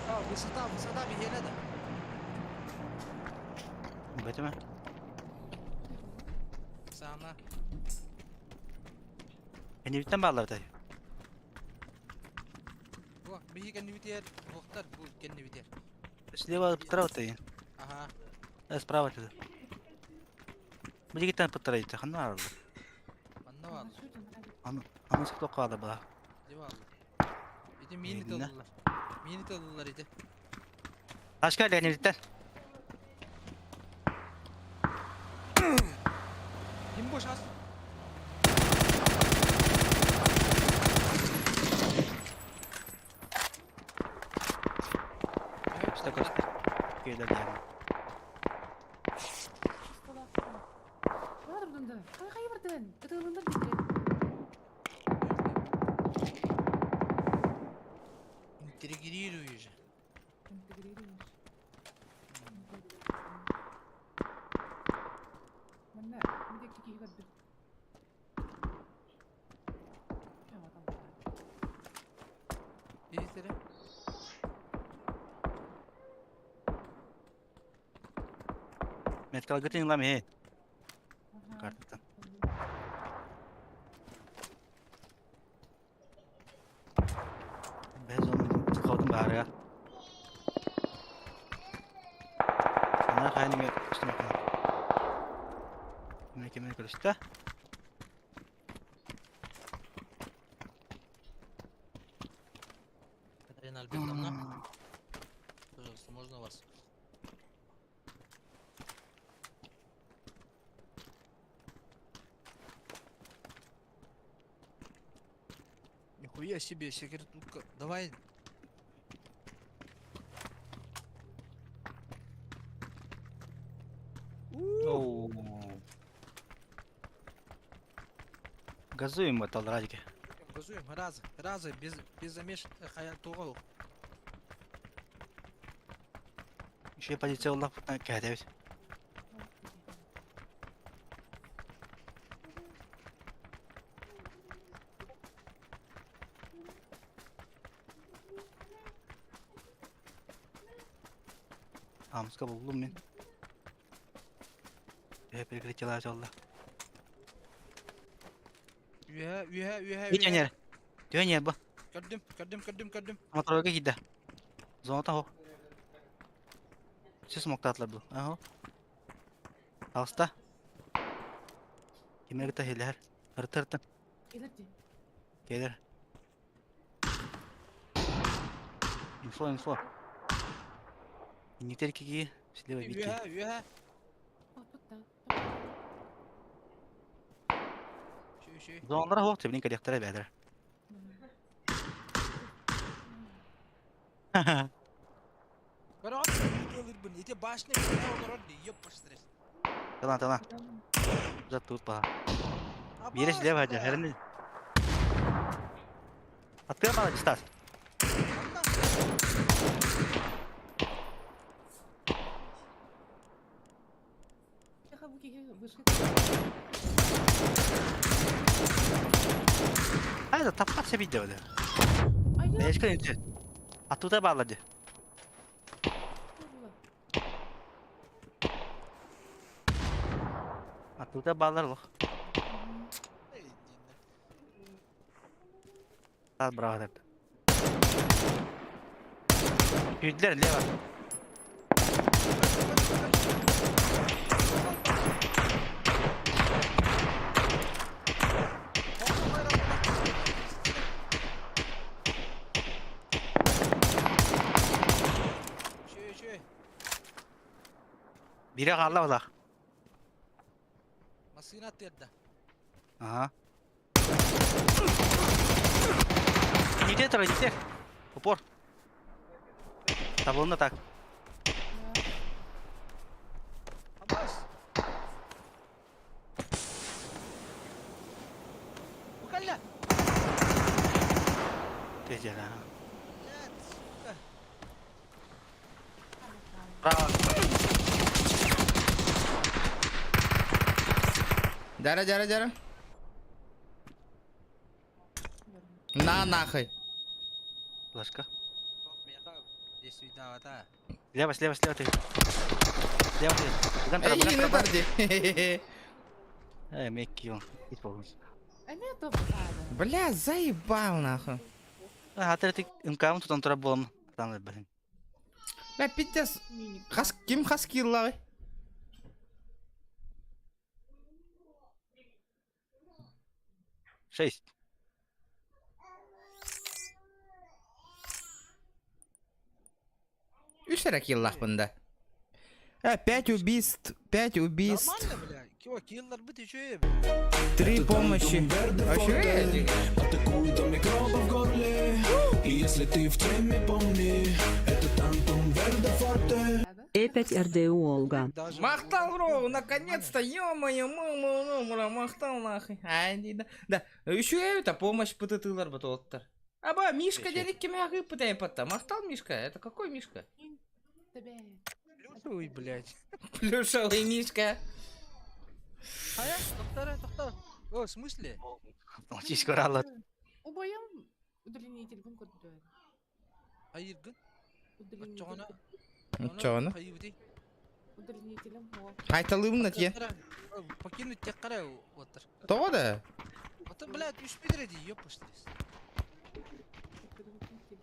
А, высота, высота бихене да. Бәтеме? Сана. Энебиттен баалар да. О, бихи кенни битер, охтар бу кенни битер. Слева справа ты. Ага. Э, справа ты. Билигиттен пыттырайты, ханна арылы. Манна бар. Аны сыкток калды ба. Дебал. Ити мини Эйдинне. тыллар. Мини тыллар ити. Ашка энебиттен. Димбуш ас. Көстө көстө. Келер yani. Бар бунда. Кай кай бардын? Ытылындар дедре. Интегрируй же. Интегрируешь. Манна, миде кики көрдүм. Итере. Меткал гытын лам he. Картадан. Без оны калдым бары. Ана хайныңа үстүмө калды. Меке көрүстө. Катерина Альбертовна. Пожалуйста, можно вас? Нихуя себе, секретутка. Давай. Оу. Газуем это, Радики. Газуем, разы, разы, без, без замеш... Хайа, тугал. Еще позиция улах кәдәбез. Амска булдум мин. Э, прекратила жолла. Үһә, үһә, үһә, Үтөнер. Төнер бу. Көрдүм, көрдүм, көрдүм, көрдүм. Моторга кидә. Зоната хо. Сез моктатлар бу. Аһо. Алста. Кимер та хиләр. Ыртыртын. Келерди. Келер. Инфо, инфо. Иннитер кики, слева вики. Үһә, үһә. Папыта. Шүй, шүй. Зоналар хо, тебин калектара бәдер. Көрөҕүт, ылырбын. Ити башня бина олорор дии, ёппаш стресс. Талан, талан. Зат тут па. Бире слева хадя, херни. Открой мало дистас. Вышли. Айда таппат себидде бәдер. А я Эшкә инте. Атуда балады. было. Атуда балар лох. Тал браво деп. Yüdler leva. Шүй, шүй. Бире қалла олақ. Масына терді. Ага. Не тұр, не Упор. Таблонда так. Абас. Букалля. Тезер, ага. Блядь, сука. Браво. Дара, дара, дара. На нахуй. Флешка. Здесь видно, Слева, слева, слева ты. Слева ты. Буган Эй, тара, буган не тара. тарди. Эй, мекки он. Ит болмас. А нет, то пада. Бля, заебал нахуй. Хатыр ты мкм тутан тура болам. Там блин. Бля, пиздец. Хас, ким хаскиллавы? Шесть. Үс эрэ киллахпын да. А, пять убийств, пять убийств, Нормально, бля. Кио, киллер бит еще, три помощи. Вообще, Атакует до микробов в горле. И если ты в теме, помни, это Тантум Верде Форте. Э5 РДУ Олга. Махтал, бро, наконец-то, ё-моё, мама, мама, махтал нахуй. Ай, да. Да, еще это помощь пытытылар бытолоттар. Аба, Мишка, дядя кемягы пытай патта. Махтал Мишка, это какой Мишка? Ой, блядь. Плюшевый Мишка. А я? Доктор, доктор. О, в смысле? Чись коралла. Убоям удлинитель бун көрдү. Айыргын. Удлинитель. Чоны? Удлинителем о. Қайталымын те. Покинуть тек қарай отыр. Того да? Ото, блядь, үш бедреди, ёпаш стресс. Удлинитель.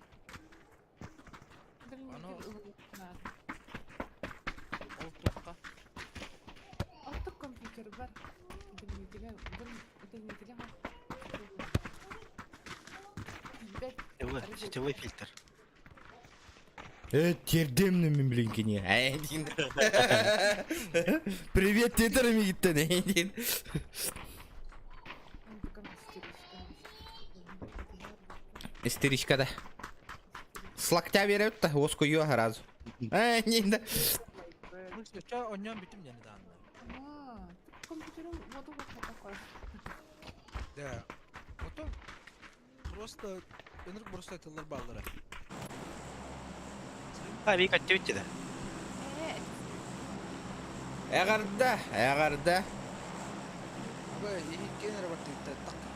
Ано- Удлинитель. надо. Ол тоққа. Аттык компьютер бар. Удлинителе, удлинителе. Бет Сетевой, сетевой фильтр. Э, тердемни мин билин кини. Э, диин. Привет, тетер мигиттен. Э, диин. Истеричка да. С локтя берет да, воску ее сразу. Э, не да. Онньон бүтүм дьэни даанна. Компьютерым воду такой. Да. Ото просто ынырык просто тыллар бааллара. А, Вика тетя да. Эҕэрдэ, эҕэрдэ.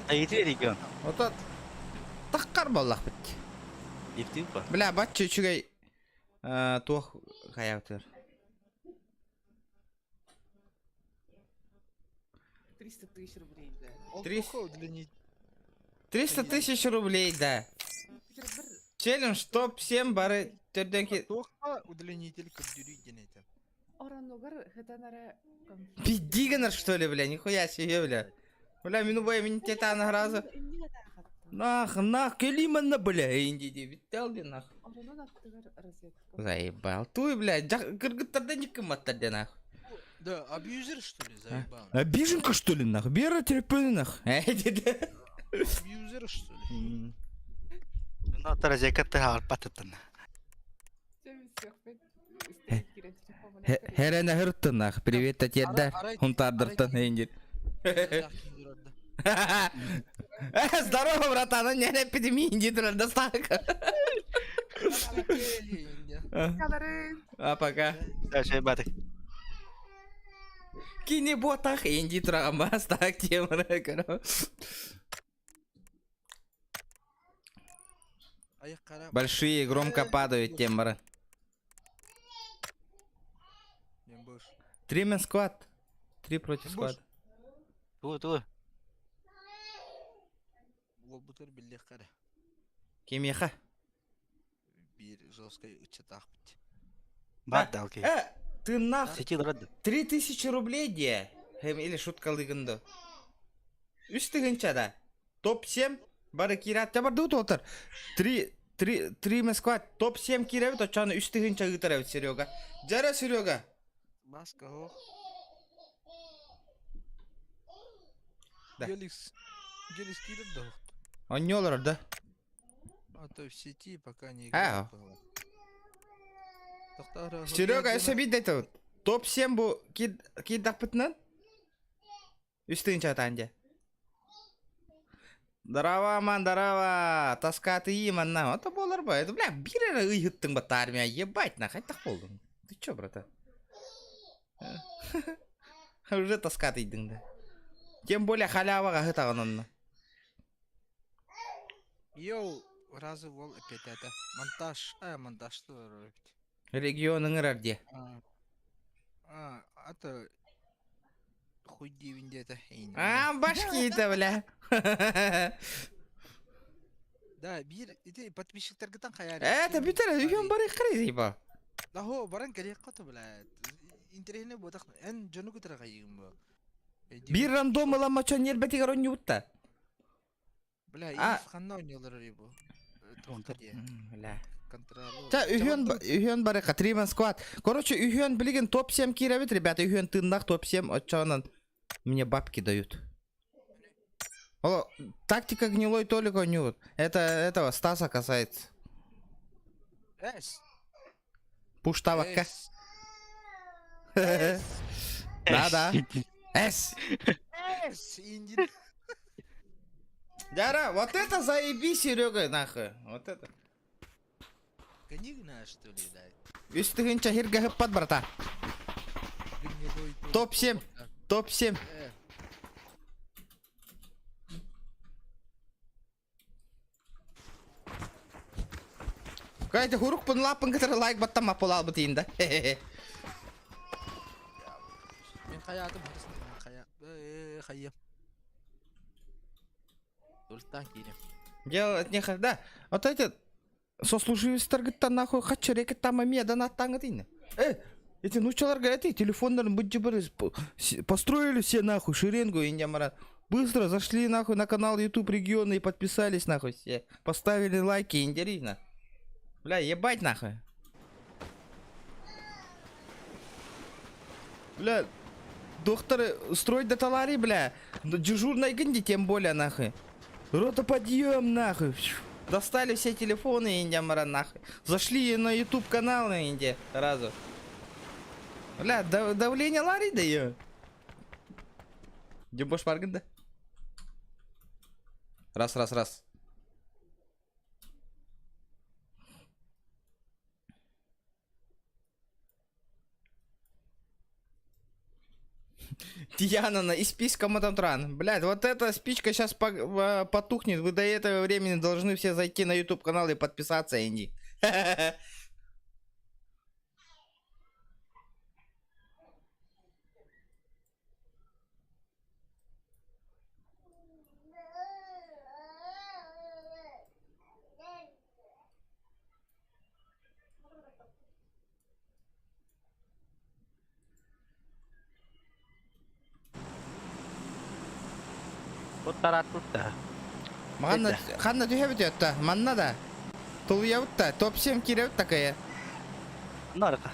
Айыты регион. Ото таххар буоллахпыт. Ефтипа. Бля, бачча үчүгэй туох хайаабытыгар. 300 тысяч рублей, да. 300 тысяч рублей, да. Челлендж топ-7 бары төрдөн Туохха удлинитель көрдөрүй диэн этэ. Оронугар хытан эрэ Пиздиганер, что ли, бля? Нихуя себе, бля. Бля, мин убай мин тетаны сразу. Нах, нах, кэлиманна, бля, инди диэбиттэл ди нах. Оронун аттыгар розетка. Заебал. Туй, бля, кыргыттарда никкымматтар де нах. Да, абьюзер что ли, заебал? Обиженка, что ли, нах? Бера терпели, нах. Э, Абьюзер, что ли? Ну, розетка арпатыттан. Херene hırttın нах. Привет, татьердар. Хунтардыртын, инди. Здорово, братан, не эпидемия, инди доставка. А пока. Дальше батык. Кини ботах инди тураҕа так темара Большие громко падают тембры. Three-man squad. Три против squad. Ту ту. Уолбутугар биллиэххэ эрэ. Кимиэхэ? Биир жесткай ыччатаахпыт. Бар далки. Э, ты нах Сети рад. 3000 рублей де. Или шутка лыгынды. Үс тыһыынча да. Топ-7 бары киират барды отыр. Три, три, три Москва топ-7 киирэбит, оччону үс тыһыынча ыытар эбит Серега. Дьара Серега. Маска ох. Да. Геликс. Геликс киирэр да Онньолор да. А то в сети пока не А. играл. Серега, өссө биир да Топ-7 бу киирдахпытынан? Үс тыһыынча атаан дьэ. Здорово, ман, здорово. Тоска ты манна. Это буолар ба. Это, бля, биир эрэ ыйыттың ба армия. Ебать, нахай так болдың. Ты чё, брата? Уже тоска тыйдың да. Тем более халяваға хытаған онна. Йоу, разы ол опять это. Монтаж. А, монтаж что Регион ыңырар де. А, а, а то хуй где-то. А, башки-то, бля. Да, биир ити подписчиктаргытан хайар. Это бүтэр, үйөн бары қырыз, ебал. Да хо, баран керек қото, бля. Интересный бодах. Эн жону күтер кайыгым бу. Биир рандом ыламма чон нербетигер онньубутта. Бля, А. Ив ханна ойнолор бу. Бля. Контролу. Та үһүөн үһүөн бары three-man squad. Короче, үһүөн билигин топ-7 киирэбит, ребята, үһүөн тыыннах топ-7 оччоонон мне бабки дают. О, тактика гнилой Толик онньуут. Это этого Стаса касается. Эс. Пуштавакка. Эс. Да, да. С. Эс. Индин. Дяра, вот это заебись, Серега, нахуй. Вот это. Книгна, что ли, да? Үс тыһыынча хиргэ хыппат, брата. Гнилой Толик. Топ-7. Топ-7. Э, Кайта хурук пын лапын который лайк баттам апыл албы да. Мен хаятым харысны, мен хая. Э, хайя. Дуртан киирем. Дело от них, да. Вот эти сослуживецтаргыттан нахуй хачы рекет там медан аттаңы дейін. Э, эти нучалар говорят, и телефоннарын будь построили все нахуй шеренгу и не Быстро зашли нахуй на канал YouTube региона и подписались нахуй все. Поставили лайки, индерина. Бля, ебать нахуй. Бля, доктор, строй до талари, бля. Дежурный гынди, тем более, нахуй. Рота подъем, нахуй. Достали все телефоны, Индия, мара, нахуй. Зашли на YouTube канал, Индия, сразу. Бля, давление Ларри даю. Дюбош баргында. Раз, раз, раз. Диана на исписка Матантран. Блядь, вот эта спичка сейчас потухнет. Вы до этого времени должны все зайти на YouTube канал и подписаться, Инди. Куттараатпыт да. Манна ханна түһэбит өттө. Манна да. Тулуйабыт да. Топ-7 киирэбит такая. Нарыка.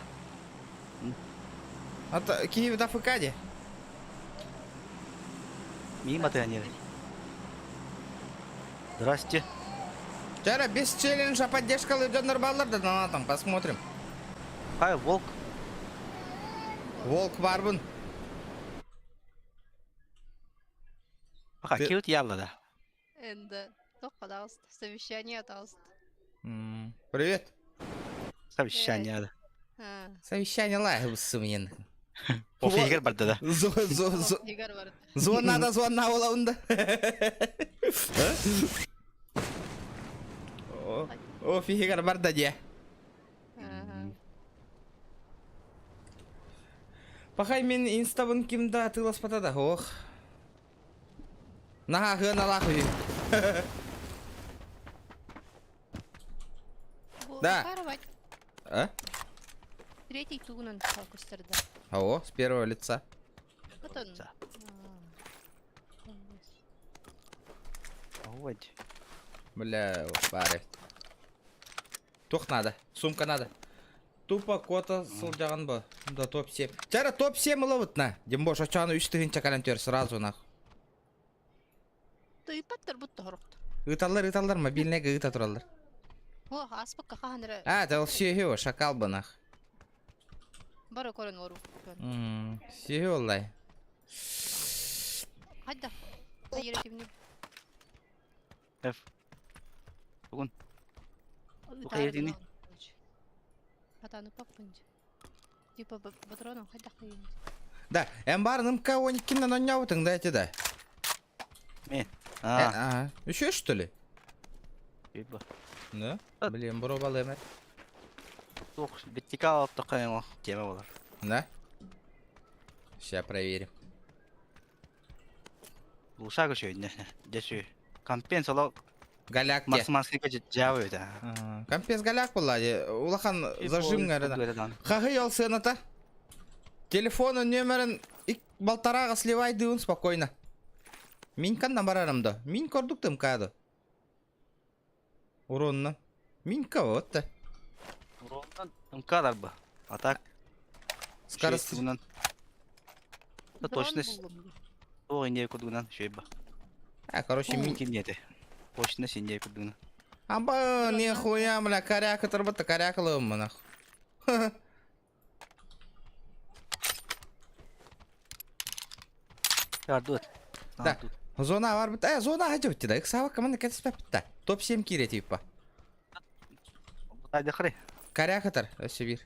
Ата киһибит АФК ди. Миин батыган диэри. Здрасте. Вчера без челленджа поддержка дьоннор бааллар да донатом посмотрим. Хай, волк. Волк барбын. Пока Ты- киут ялла да. Энди. Тоққадаҕыст. Совещание атаҕыст. Привет. Совещание да. А. Совещание лайбысымын. Офигер барда да. Зо зо зо Егор бар. Звонна звонна олауында. О, фигар барда де. Пахай мен инстабын кимда тыласпата да. Ох. Наха хыналах үй. Да. А? Третий тугунан көстөрдө. О, с первого лица. Вот он. Вот. Бля, пары. Тух надо. Сумка надо. Тупо кота сылдьаҕын бу. Да топ-7. Чара топ-7 ылабыт на. Димбош очааны үс тыһыынча кэлэн түөр сразу нах. Тыйпаттар бутта хорохтор. Ыыталлар ыыталлар мобильныйга ыыта тураллар. О, ааспакка хаһан эрэ А, это ол сүөһү шакал бу нах. бары көрөн олору. Сүөһү оллай. Хайда. Хайыр F. Бүгүн. хайыр Атаны паппынч. Типа патроном хайда хайыр. Да, эн баар МК 12-нэн оонньообутуҥ да эти да. Мен. А, А. Еще что ли? Типа. Да? Блин, боруобалыам. Туох битика такая тема буолар. Да? Сейчас проверим. Лушага шөйнө. Десү. Компенс ола Голяк те. максималский жабы да. Компенс голяк буолла. Улахан зажим гара. Хаһый ол сыаната. Телефону номерин балтараға сливай дыун спокойно. Мин канна барарым да. Мин көрдүк тымкады. Уронна. Минка вот та. Уроннан тымкалар ба. А так Скорость. Да точность. О, не кудугунан шөйба. А, короче, мин... Кинете. Точность не кудугунан. Аба, нихуя, бля, коряка турбата, корякалым, нах. Ярдут. Да. Зона бар бит. Э, зона хажы битти да. Ыксаба команда кетиспе битти. Топ-7 кире типа. Хайда хры. Корякатор, өссө бир.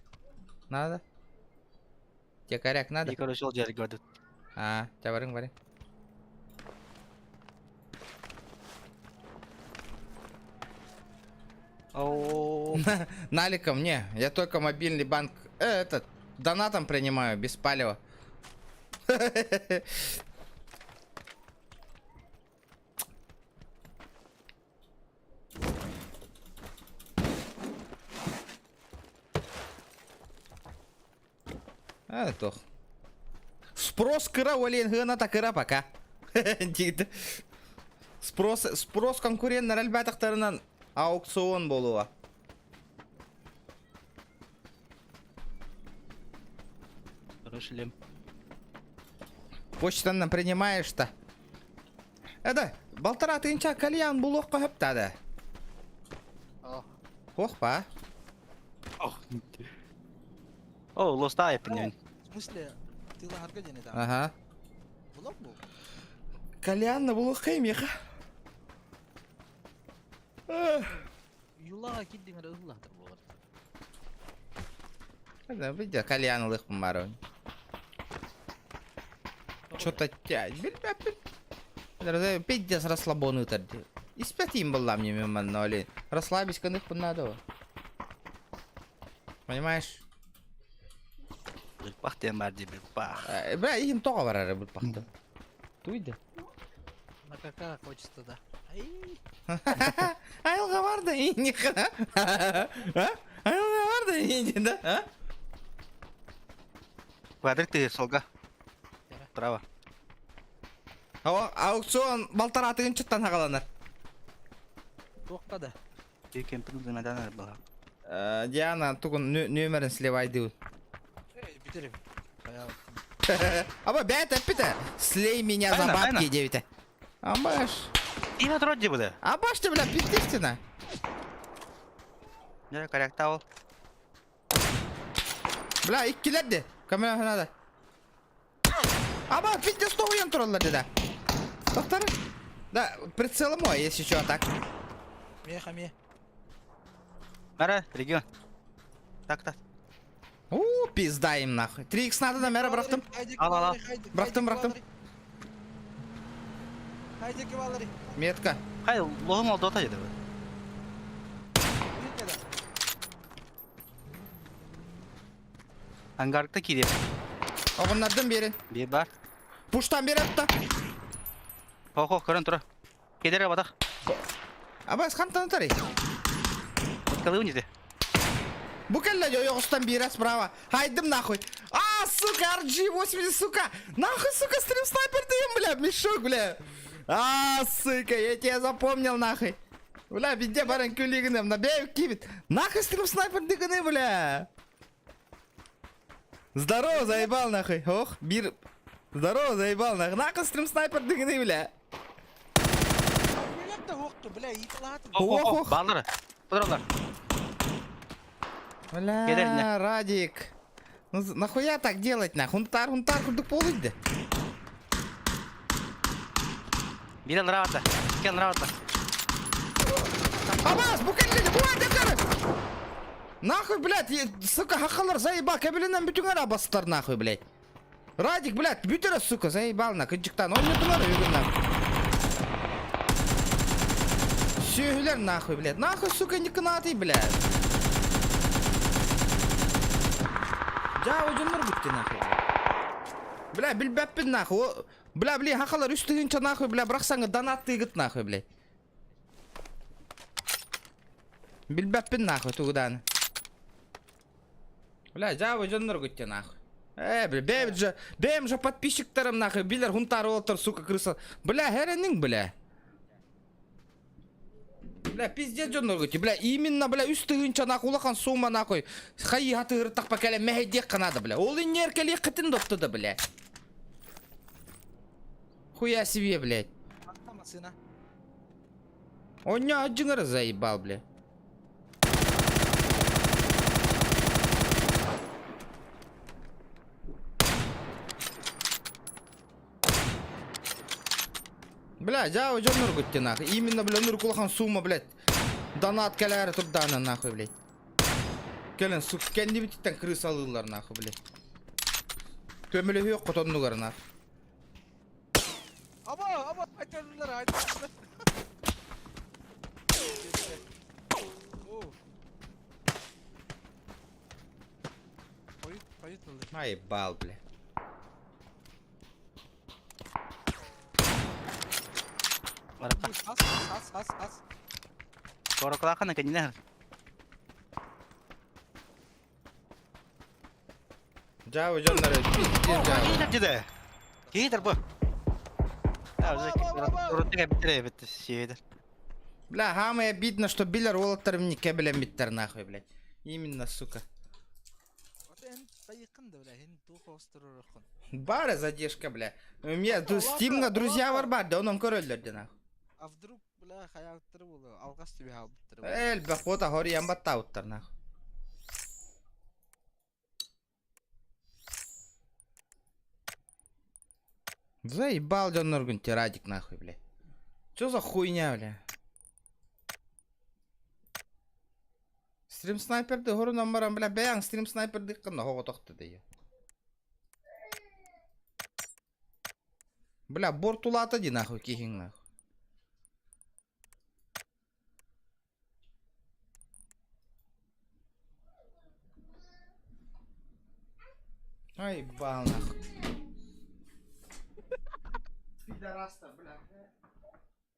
Надо? Тебе коряк надо? И короче, ол жер көрдүк. А, тебя барың барың. О, Наликом не, я только мобильный банк, этот, донатом принимаю, без палева. А, тох. Спрос кыра, олен гына кыра пока. Дейді. Спрос, спрос конкуренттер әлбәтіқтарынан аукцион болуға. Хорошо, лем. Почтанан принимаешь-то. Это, полтора тысяча кальян булуохха хөп да. Ох, па. О, лоста эппинин. В смысле? Ты лаһарга диэн этэ. Ага. Булок бу. Кальянна булуохха имеха. Юлаҕа кирдиҥ эрэ ыһыллаатар буолар. Да, видя, кальян ылыахпын баар. Что-то тя... Пиздец расслабон ыытар дии. Испэтиим буоллаам ньимин манна олин. Расслабись гыныахпын наада. Понимаешь? Бырпах диэн баар дии бырпах. Бля, иһим тоҕо барар бырпахтан. Туйда. На кака хочется да. Айылҕа бар да инниха. Айылҕа бар да инни да. Квадрик ты солга. Право. Аукцион балтараатыгын чыттан хагаланар. Туохха да. Диана тугун нүөмэрин сливайдыы. Бүтерим. Аба бэт эппитэ. Слей меня за бабки диэбитэ. Амбаш. Има вроде бы. Абаш ты, бля, пиздистина. Не, корректал. Бля, иккилэрди. Камера надо. Аба, пиздец, тоҕуйан тураллар деді. Доктор? Да, прицел мой, если что, так. Меха ме. Мара, регион. Так, так. У, пизда им нахуй. 3х надо на мэра бырахтым. Ал, ал, ал. Бырахтым, бырахтым. Метка. Хай, лоһум ол дота деді. Ангарыкта кире. Оҕуннардым берин. Bir бар. Пуштан бери атта. Хо-хо, көрөн тура. Кедер батах. Абас хантан тарый. Калыы неде. Бу кэллэ ойоҕостон биирэ справа. Хайдым нахуй. А, сука, RG-80, сука. Нахуй, сука, стрим снайпер дым, бля, мешок, бля. А, сука, я тебя запомнил, нахуй. Бля, везде баран күлигінем, набей кибит. Нахуй стрим снайпер дыганы, бля. Здорово, заебал, нахуй. Ох, бир. Здорово, заебал, нахуй. Нахуй стрим снайпер дыганы, бля. Ох, ох, Баллары. Подробно. Бля, Радик. Ну нахуя так делать, нахуй? Хунтар, хунтар, курдук полуйды. Бире нравится. Кен нравится. Абас, бу кэллэ, бу адекары. Нахуй, блядь, сука, хахалар заебал, кабелинен бүтүңөр абастар, нахуй, блядь. Радик, блядь, бүтүрө, сука, заебал, нахуй, кыджыктан, ойнотуңар бүгүн, нахуй. Сүйүлөр, нахуй, блядь, нахуй, сука, не кынаты, блядь. Жа, ожоннор бүттү, нахуй, блядь. Бля, билбеппин, нахуй, бля, бля, хахалар үс тыгынча, нахуй, бля, бырахсаңы донат тыгыт, нахуй, блядь. Билбеппин, нахуй, тугудан. Бля, жабы дьоннор күттэ нахуй. Э, бля, бэйм же, бэйм же подписчиктарым нахуй, билер хунтар олтар, сука, крыса. Бля, херенин, бля. Бля, пиздец дьоннор күттэ, бля, именно, бля, үс тыгынча нахуй, улахан сумма нахуй. Хайы хаты ыртак пакале мэхэдиэх надо, бля. Ол иннер кели кытын дотты да, бля. Хуя себе, блядь. Сына. Он не один раз заебал, бля. Бля, жа дьоннор күттэ нахуй. Именно, бля, нур сумма, блядь. Донат кэлээри турдаана нахуй, блядь. Кэлэн, сука, кэнни бититтен крысалыылар нахуй, блядь. Көмөлөһүө хотоннугар нахуй. Аба, аба, айтарлар, айтарлар. Наебал, бля. Баракка. Ас, ас, ас, ас. Корокалахан кенинер. Жа дьоннор пиздец жа. Деді. Кейдер бу. Бля, самое обидно, что билер уолаттар мне кебелем биттер нахуй, блядь. Именно, сука. Хайыккын да, бля, хин туох оҕустаророххун. Бары задержка, бля. У меня Ата, Steam'га улаата, друзья бар улаата. бар да, онон көрөллөр дена. А вдруг, бля, хайааттары буолуо, алҕас түбэһэ хаалбыттара буолуо. Элбэх бота хоруйан баттаабыттар нах. Заебал дьонноргун тирадик нахуй, бля. Что за хуйня, бля? Стрим снайперды хорунан баран, бля, бэйэҥ стрим снайпердыыккын оһоҕотохто дии. Бля, бортулаата дии нахуй киһиҥ нахуй. Ай, бал нахуй. Пидораста, бля.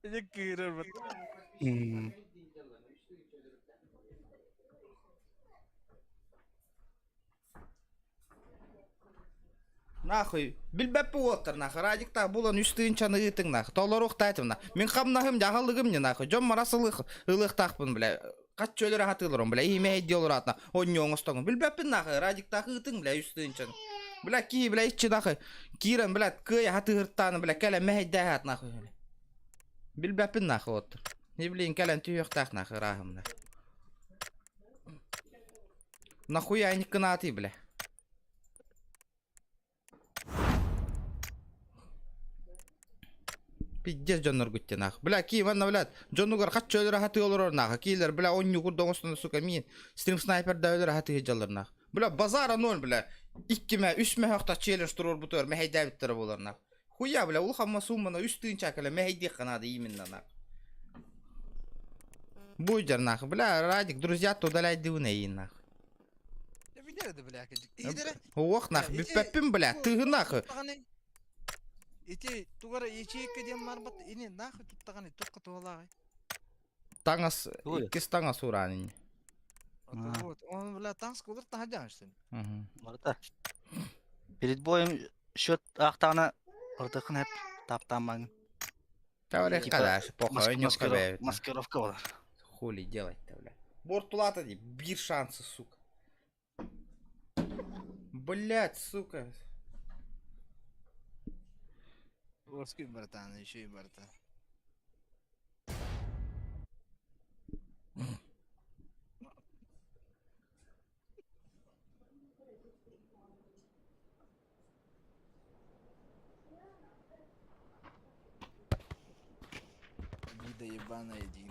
Ити кыырар бат. Нахуй, билбэппи уолаттар нахуй, Радиктаах булан үс тыһыынчаны ыытыҥ нахуй, толоруохтаатым нахуй. Мин хамнаһым, дьаһалыгым не нахуй, дьон марас ылых, ылыахтаахпын, бля, хаччы өлөрө хатыыларым, бля, иһимэһэй дии олораатна, онньу оҥостоҥун. Билбэппин нахуй, Радиктаах ыытыҥ, бля, үс тыһыынчаны. Бля, киһи, бля, иччи нахуй, киирэн, бля, кыайа хатыыһыртааны, бля, кэлэн мэһэйдээһэт нахуй, бля. Билбэппин нахуй уолаттар. Не, блин, кэлэн түһүөхтээх нахуй ырааһым, нахуй. Нахуя никкынаатый, бля. Пиздец дьонноргут нах. Бля, ки манна, блядь, дьонугар хаччы өлөр хатыы олорор нах. Киилер, бля, онньу курдук оҥостон, сука, миин стрим снайпер да өлөр хатыы дьаллар нах. Бля, базара ноль, бля. Икки мэ, үс мөһөхтө челлендж туруорбутугар мэһэйдээбиттэрэ буолар нах. Хуя, бля, улахамма суммана үс тыынча кэлэ мэһэйдиэххэ наада именно нах. Буйдер нах, бля, Радик, друзья удаляйдыбын эйин нах. Билэр да бля кэдик. Иһидэрэ. Уох нах, бүппэппин, бля, тыһы нах. Ити тугара ячейка диэн барбат ини нахуй туттаҕаны туохха туһалааҕый? Таҥас, иккис таҥас ураан ини. Вот, он, бля, таҥас кулар таһадьаҥ Барыта. Перед боем счет аахтаҕына ырдыххын эп таптаамаҥ. Типа дальше, похуй, Маскировка болар. Хули делать-то, бля. Бортулата ди, бир шансы, сука. Блять, сука. Лоски, братан, еще и барта. Обида ебаная диин.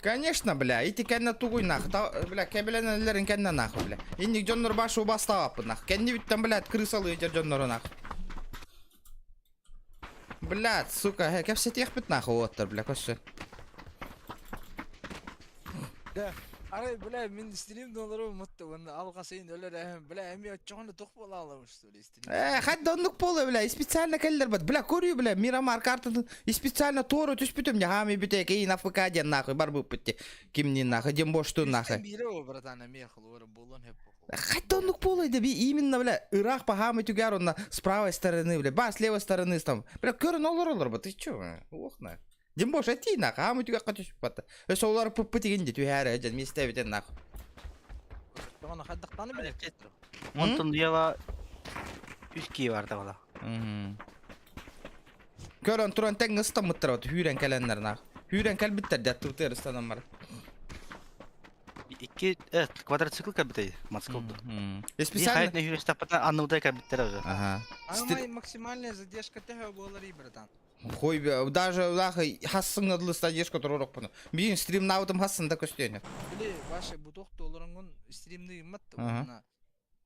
Конечно, бля, ити кэннэ тугуй нах, та, бля, кэбилэнэллэрин кэннэ нахуй, бля. Инник дьоннор баш убастаабаппын нах. Кэннибиттэн, блядь, крысалыы дьэр дьоннору нах. Блядь, сука, э, кэпсэтиэхпит нахуй уоттар, бля, көссө. Да, арай, бля, мин стрим доллары умутта, уонна алҕас ыйын өлөр эһэм, бля, эми оччоҕуна туох буолаалабын, что ли, стрим. Э, хадда оннук буолуо, бля, специально кэллэр бат. Бля, көрүү, бля, Мирамар картатын специально туора түспүтүм, я хаами бүтэ, кейин АФК диэн нахуй барбыппыт ти. Кимнин нахуй, Дембоштун нахуй. Биирэ о, братан, эмиэ холуора буолуон хөп Хотя оннук буолуой да би именно, бля, ыраах пахаамы түгэр онно с правой стороны, бля, ба, с левой стороны там. Бля, көрөн олоролор ба, ты чё, ох на. Димбош, этии нах, хаамы түгэххэ түспүт. Өссө олар пыппыт игин ди түһээрэ дьэн миэстэбитин нах. Тоҕону хайдахтааны билэр Онтон дьыала үс кии барда бала. Көрөн туран тэҥ ыстаммыттар вот хүүрэн кэлэннэр нах. Хүүрэн кэлбиттэр дьаттыбытыгар ыстанан бар. Икки э, квадроцикл кэлбитэй мотоцикл. Специально. Хайт нэһүрүстэппэтэ анныбытай кэлбиттэр уже. Ага. Самай максимальная задержка төһө буолар и братан. Хуй даже нахуй хассың адлы задержка туророкпуну. Биин стримнаабытым хассын да көстүөнү. Или ваши бутох толоронгун стримны иммат уонна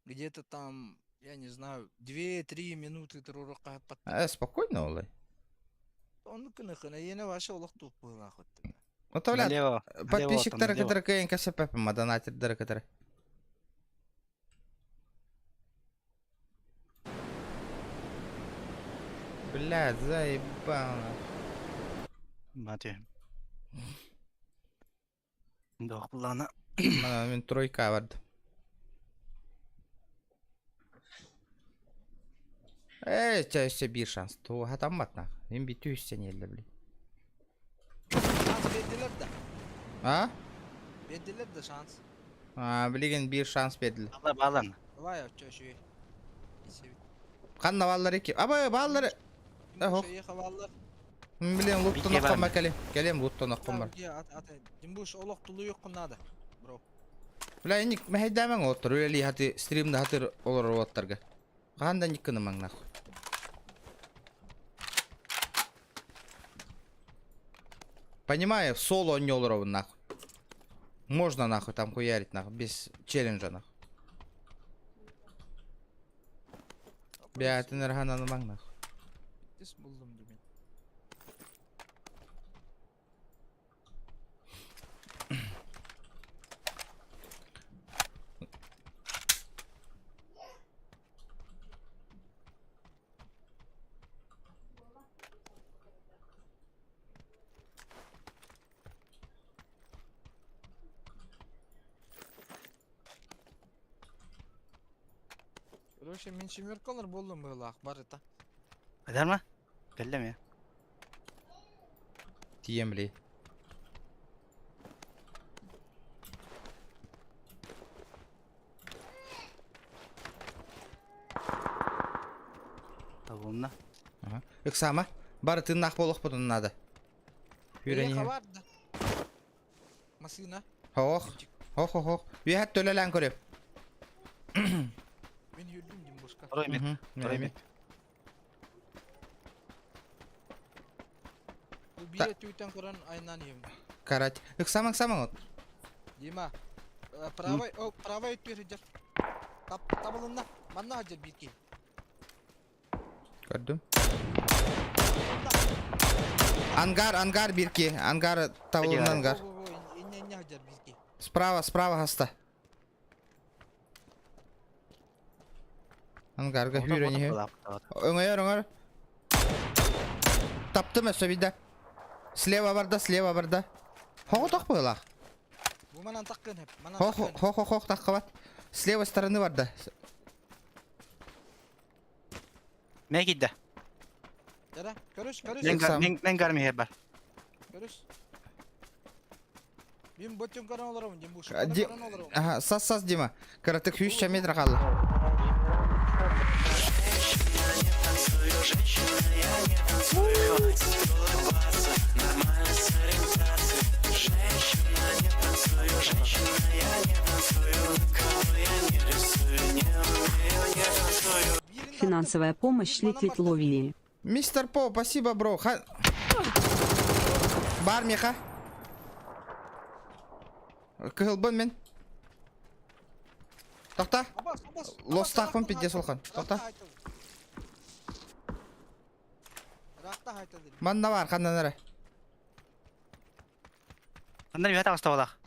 где-то там, я не знаю, 2-3 минуты туророкка хаппат. Э, спокойно олай. Оннук гына иэнэ ваша олох туох быһыылаах өттө. Вот бля, Налево. подписчиктары кытары кыайан кэсэппэппин, донатердары кытары. Блядь, заебал. Мати. Дох буллаана. Мана мин тройка барды. Эй, чэ, өссө биир шанс. Туоһатаммат нах. Мин бүтүү үссэниэллэ, блин. Шанс бердилер да. А? Бердилер да шанс. А, билигин биир шанс бердилер. Баалан, баалан. Давай, оччо үчүгэй. Исебит. Ханна бааллар ики? Аба бааллар. Ох. Хабаллар. Блин, луттан Бике оххом бар. кэлим. Кэлим луттан оххом бар. Димбуш олох тулуйуоххун наада. Бро. Бля, инник мэһэйдээмэҥ оттор үлэлии хаты стримда хатыр олорор уоттарга. Хаһан да инник гынымаҥ нахуй. Понимаю, соло оонньуу олоробун нахуй. Можно нахуй там хуярить нахуй, без челленджа нахуй. Бэйэтин эрхананымаҥ нахуй. Тис булдум димин. Короче, мин семеркалар болдум быһылаах барыта. Эдэр ма? Кэллэ ме. Тиийэн билий. Табылынна. Ага. Ыксаама. Бары тыыннаах буолуохпутун наада. Үүрэн Эйиэхэ иһэн. бар да. Массыына. Ох. Ох, ох, ох. Үөһэт төлөлөөн көрүөм. Мин үрдүм Димбушка. Второй мид. Мгм. Второй Мин мид. Бу биир өттүгүттэн көрөн айаннаан иһэбин. Карать. Ыксамаң самаң от. Дима, правай, о, правай өттүгэр сылдьар. Тап, табылынна. Манна сылдьар биир киһи. Көрдүм. Ангар, ангар бирки. Ангар табылын ангар. Инне инне сылдьар биир киһи. Справа, справа хаста. Ангарга хүрэн иһэ. Өҥөйөр, өҥөр. Таптым өссө биирдэ. Слева барда, слева барда. Хоҕотох быһыылаах. Бу манан таккын хеп. Манан Хох, таккын. хох, хох, хох, таххабат. С левой стороны барда. Мэ киирдэ. Дара, көрүс, көрүс. Мен Сам. мен мен гарми иһэр бар. Көрүс. Мин бөтүн көрөн олоробун, Димбуш. А, Ди- Көрөн олоробун. Ага, сас сас Дима. Кыратык 100 метр хаалла. Финансовая помощь летит лови. Мистер По, спасибо, бро. Ха... Бар меха. Кыһылбын мин. Тохта. Лостаахпын пиздец улахан. Тохта. Манна бар, ханнан эрэ. Ханна үһэ таҕыста буолаах.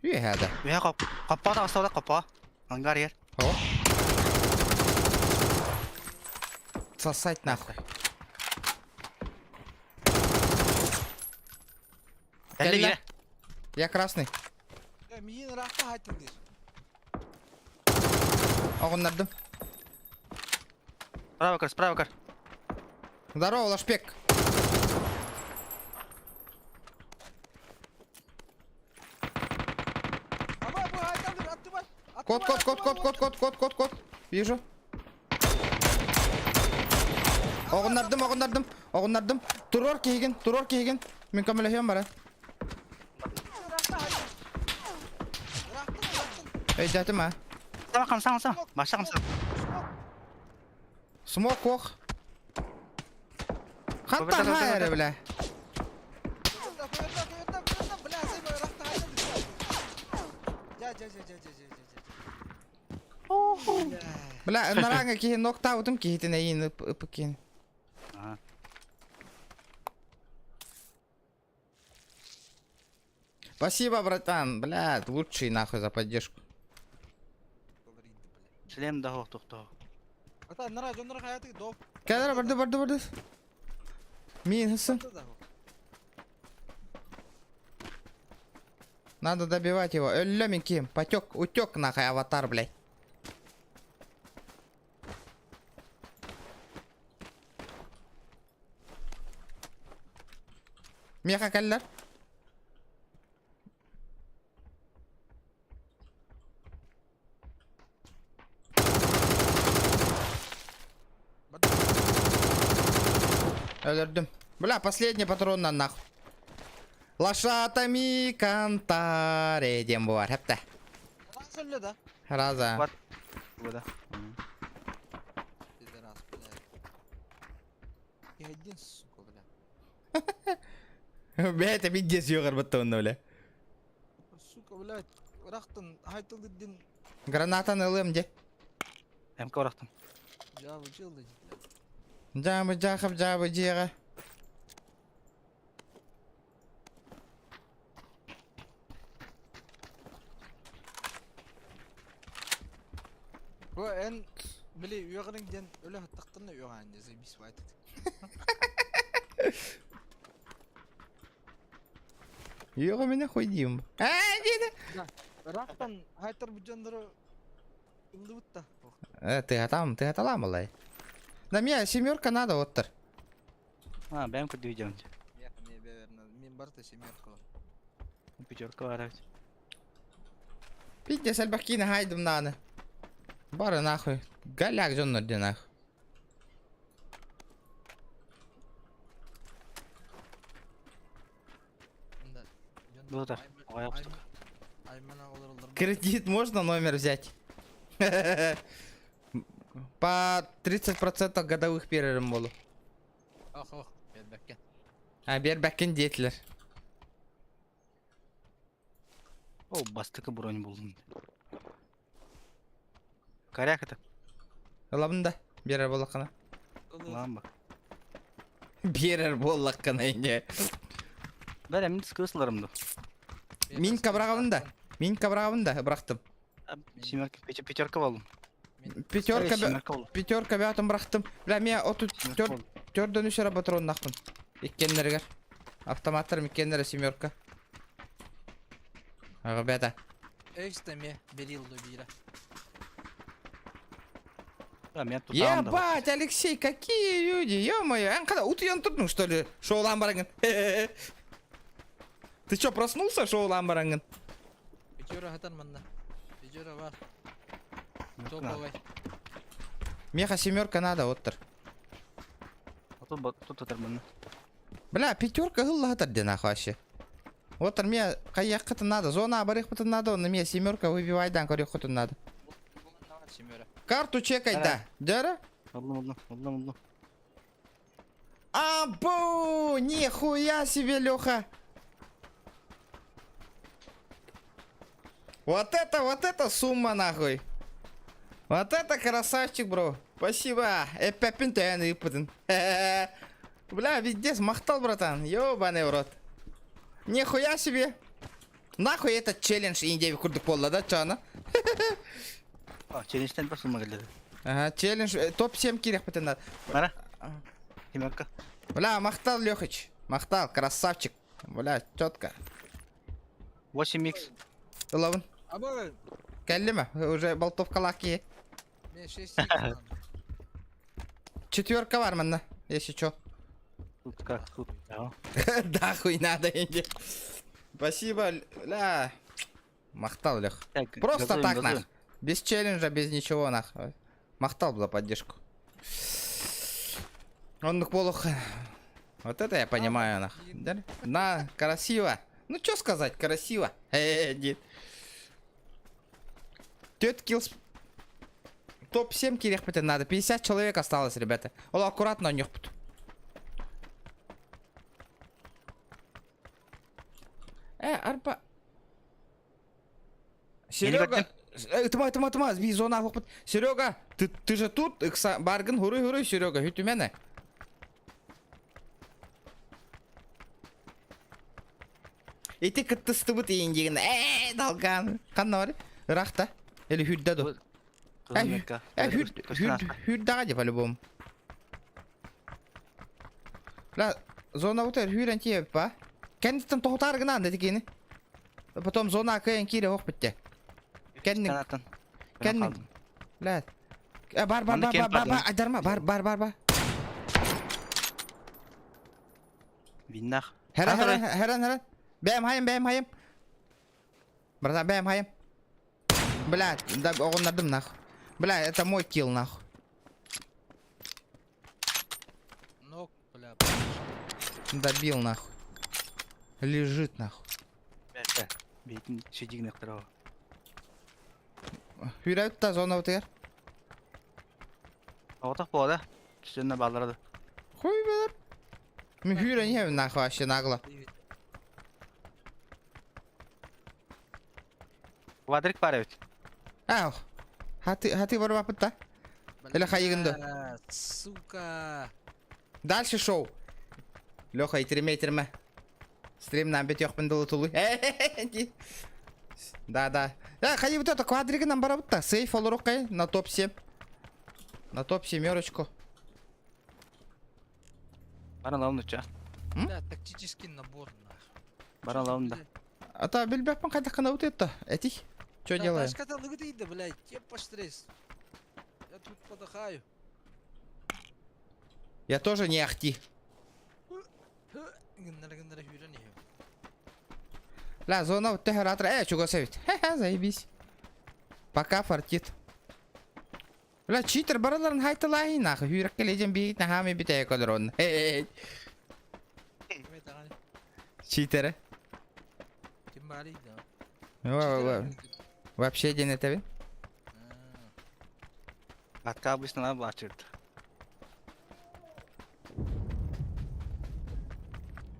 Үөһээ да. Үһэ хоп хоппоо таҕыста буолаах хоппоо. Ангар иһэр. О. Сосать нахуй. Кэллэ Кэллэ. биирэ. Я красный. Миин ыраахта хайтын диир. Оҕуннардым. Справа көр, справа көр. Здорово, Лашпек. Кот, кот, кот, кот, кот, кот, кот, кот, кот. Вижу. Оҕуннардым, оҕуннардым, оҕуннардым. Туруор киһигин, туруор киһигин. Мин көмөлөһүөм бара. Өйдөөтүм а. Сама хамса хамса. Маша хамса. Смок ох. Хантан ха эрэ бля. Бля, ынарааҥҥа киһи ноктаабытым киһитин эйиин ып ып киһин. Спасибо, братан, бля, лучший нахуй за поддержку. Шлем да тохто. Кэлэр барды барды барды. Мин хыссын. Надо добивать его. Өллө мин киһим. Потек, утек нахуй аватар, блядь. Миэхэ кэллэр. Өлөрдүм. Бля, последний патрон нахуй. Лошатами кантаре диэн бу бар, хэптэ. Раз да? Раза. Бар. Да. Пидорас, блядь. Я один, сука, бля. Бэйэтэ биирдиэс үөҕэр онно бля. Сука, блядь. Рахтан, хайтылдын. Гранатаны ылыам дьэ. МК орахтым. Жабы жылды, блядь. Дьаабы дьаахап дьаабы дьиэҕэ. Бу эн били үөҕэриҥ диэн өлө хаттахтарына үөҕээн дьэ заебись хватит. Үөҕэ мене хуй диим. Аа диэтэ. Рахтан хайтар бу дьоннору ыллыбыт да. Э, тыатам, тыаталаам балай. Да мне семерка надо оттор. А, бэйэм көрдүү дьон. Мне бэверна, мен барыта семерка. Пятерка бар. Пиздец, альбахкина хайдым наны. Бары нахуй. Голяк дьоннор дии нахуй. Было Кредит можно номер взять? По 30% годовых биэрэрим буолу. Ох, ох, биэрбэккин. А, биэрбэккин диэтилэр. О, бастакы бронь булдум. Коряк это. Ылабын да, биэрэр буоллаххына. Ламба. Биэрэр буоллаххына ине. Бәрі мин скысыларым да. Мин кабрағабын да. Мин кабрағабын да, бырахтым. Семерка, пятерка болдум. Пятерка, Семерка болдум. пятерка бәтін бырахтым. Бля, мен оту төрдөн үш ара патроннахпын. Иккеннергер. Автоматтарым иккеннере семерка. Ага, бәті. Эйстеме берил до бира. Да, мен тут там да. Ебать, Алексей, какие люди, ё-моё. Эн когда утуян турдуң, что ли? Шоулан бараңын. Ты чё, проснулся, шоулан бараңын? Пятерка хатан манна. Пятерка бар. Топовый. Меха семерка надо, оттыр. Тут тут атар Бля, пятерка гылла хатар нахуй вообще. Вот мне каяққытын надо, зона барыхпытын надо, он мне семерка выбивайдан көрехқытын надо. Семера. Карту чекай, да. Дера? Олдум, олдум, олдум, олдум. Абу, нихуя себе, Леха. Вот это сумма, нахуй. Вот это красавчик, бро. Спасибо. Эппепин тән ыппытын. Бля, везде махтал, братан. Ёбаный в рот. Нихуя себе. Нахуй этот челлендж индеви курдук болла, да, чана? А, челленджтен бір сумма келді. Ага, челлендж, топ-7 керек бітін надо. Мара. Семерка. Бля, махтал, Лехыч. Махтал, красавчик. Бля, четко. 8 х. Ылабын. Абы, Кәллеме? Уже болтовка лаки. мен 6 Четверка бар манна, если чё. Тут как, тут. Да. Да, хуй надо, инди. Спасибо, ля. Махтал, Лех. Так, Просто газуем, так, газуем. нах. Без челленджа, без ничего, нах. Махтал за поддержку. Он полух. Вот это я понимаю, нах. Да? На, красиво. Ну, что сказать, красиво. Э, дед. Тет килл. Топ-7 кирехпетен надо. 50 человек осталось, ребята. Ол аккуратно у них. Арпа. Серега, тыма, тыма, тыма, би зона хопот. Серега, ты же тут, ыкса баргын, хуруй, хуруй, Серега, хүтүмене. Ити кыттыстыбыт иин долган. Канна бар? Ырахта. Или хүрдэ ду. Семерка. Хүрдэҕэ дии по-любому. Ла, зона бутер хүрэн тиэп ба. Кэнниттэн тоһутаар гынан деді кини. Потом зона кыйын кире ох битте. Кэннин, кэннин. Ла. Э, бар, бар, Манна бар, кем бар, бар, бар, бардым? айдарма, бар, бар, бар, бар. Виннах. Хэрэн, хэрэн, хэрэн, хэрэн. Бэм хайым, бэм хайым. Братан, бэм хайым. Бля, да, оҕуннардым нахуй. Бля, это мой килл нахуй. Нок, бля. Добил нахуй. Лежит нахуй. Бэртэ. Бейтин сидигнэхтэр Хүрәбит та зона бытыгар. Оҕотох буола. Түсөннө бааллара да. Хуй билэр. Мин хүрэн иһэбин нахуй вообще нагло. Квадрик бар эбит. Ау. Хаты хаты барбаппыт да. Или хайыгын да. Сука. Дальше шоу. Леха, итирме, итирме. Стримнан бит дылы тулуй. Да, да. Да, хайы вот это квадригынан барабыт та. Сейф олоруккай на топ-7. На топ семерочку. Баран лавын уча. Бля, тактический набор нахуй. Баран лавын да. А то билбэппин хайдаххына вот это. Этих. Что делаем? Ташка лыгыты блядь, тебе стресс. Я тут подыхаю. Я тоже не ахти. Гыннара гыннара хүрэн иһэм. Ла, зона вот тэхэр Э, чего совет? Хе-хе, заебись. Пока фартит. Бля, читер бараларын хайтылаhi нахуй. Хүрәк кележен бит нахами бит колорон. Ким этаҕан? Читеры. Ким баарый да? Вообще ден это Атка обычно надо бачырт.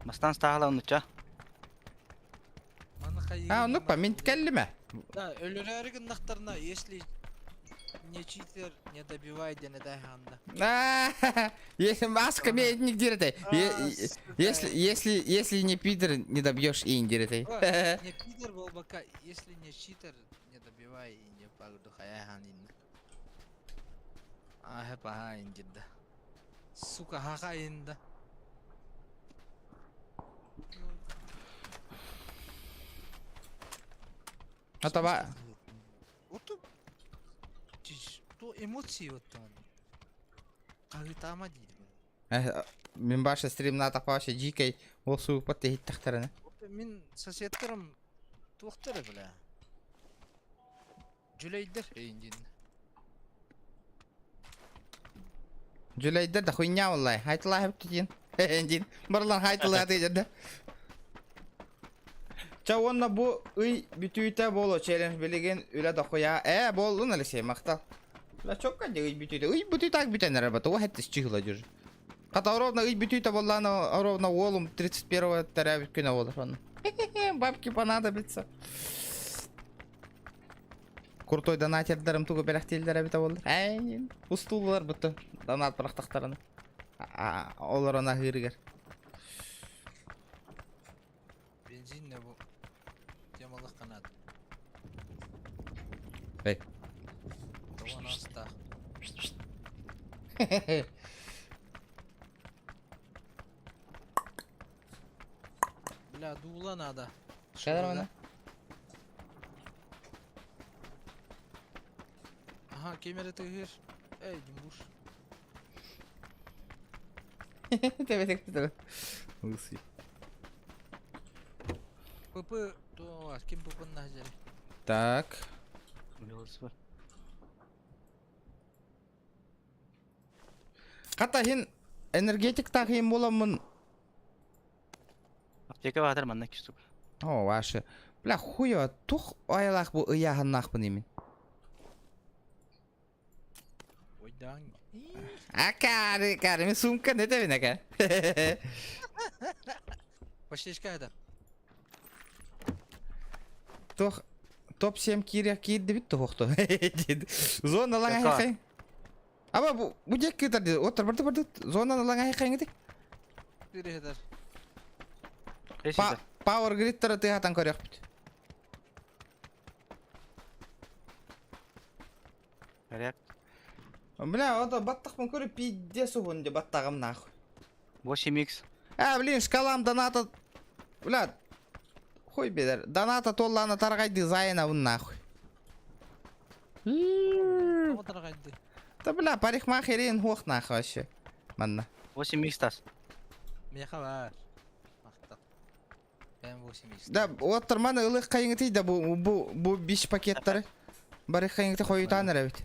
Мастан стаала онуча. А, ну па, мин ткеллиме. Да, өлөрөөрү гыннахтарына, если не читер, не добивай диэн этэ ханда. Если маска медник дирете. Если, если, если не пидор, не добьешь и индирете. Не пидор болбака, если не читер, не добивай и не пагдухая ханин. А, паха индирда. Сука, хаха инда. А това... Вот то эмоции вот там. Кагытама диир. Мин баша стримна тапаша жикей ол суупат техиттахтарына. Мин соседтарым туохтара бля. Жүлейдер эйиндин. Жүлейдер да хуйня валлай. Хайтла хеп тиин. Дин. Барлан хайтла тиин. Ча онна бу ый бүтүүтэ боло челлендж билигин үлэ дохуя. Э боллун Алексей мактал. Ла чокка де ый бүтүүтэ. Ый бүтүү так бүтэн работа. О хеттис чихла жүр. Ката ровно ый бүтүүтэ боллана ровно уолум 31-го төрөөбүт күнэ болор онно. Бабки понадобится. Крутой донатердарым тугу бэлэхтииллэр эбитэ буоллар. Эй, устуулар бутtu. Донат бырахтахтарына. Олор она хырыгар. Бензин не бу. Темалык канат. Эй. Тоҕон астаах. Бля, дуула надо. Кадar она? Ага, камера тыгыр. Эй, Димбуш. Тебе так Лысый. ПП, то, ким ПП нахзери? Так. Ката хин энергетик тахин боламын. Аптека баатар манна кистук. О, ваши. Бля, хуя, тух айлах бу ыяханнах бу немен. Ойдан. А кары, кары, мен сумка не тебин ака. Почтечка это. Тух топ-7 киря кирди бит тухто. Зона лаңа хай. Аба бу бу жек китер отыр барды барды зона лаңа хай ngити. Тире Па Power Grid тары тыгатан көрөк бит. Горяк. Бля, ото баттахпын көрө пиздец угун де баттагым нахуй. 8x. А, блин, шкалам доната. Бля, хуй бедер. Доната толлана таргай дизайна вун нахуй. Да бля, парикмахерин хух нахуй вообще. Манна. 8x тас. Меха бар. Мактал. Бен 8x. Да, оттыр маны ылых кайыңы да бу бу бу биш пакеттары. Бары кайыңы хоютан ребит.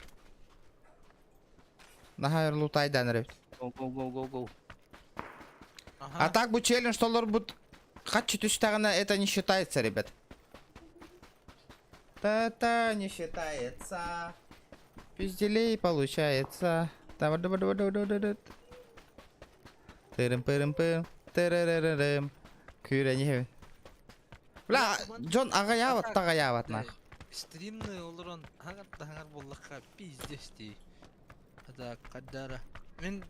Нахайр лутайдан ребит. Go go go go go. А так бу челлендж толорбут хаччы түстэҕинэ это не считается, ребят. Та-та не считается. Пизделей получается. Тырым-пырым-пым. Тырырырырым. Күүрэньиһэбин. Бля, дьон аҕыйаабат таҕыйаабат нах. Стримны олорон хаҥар да хаҥар буоллахха пиздец дии. Это каддара. Мин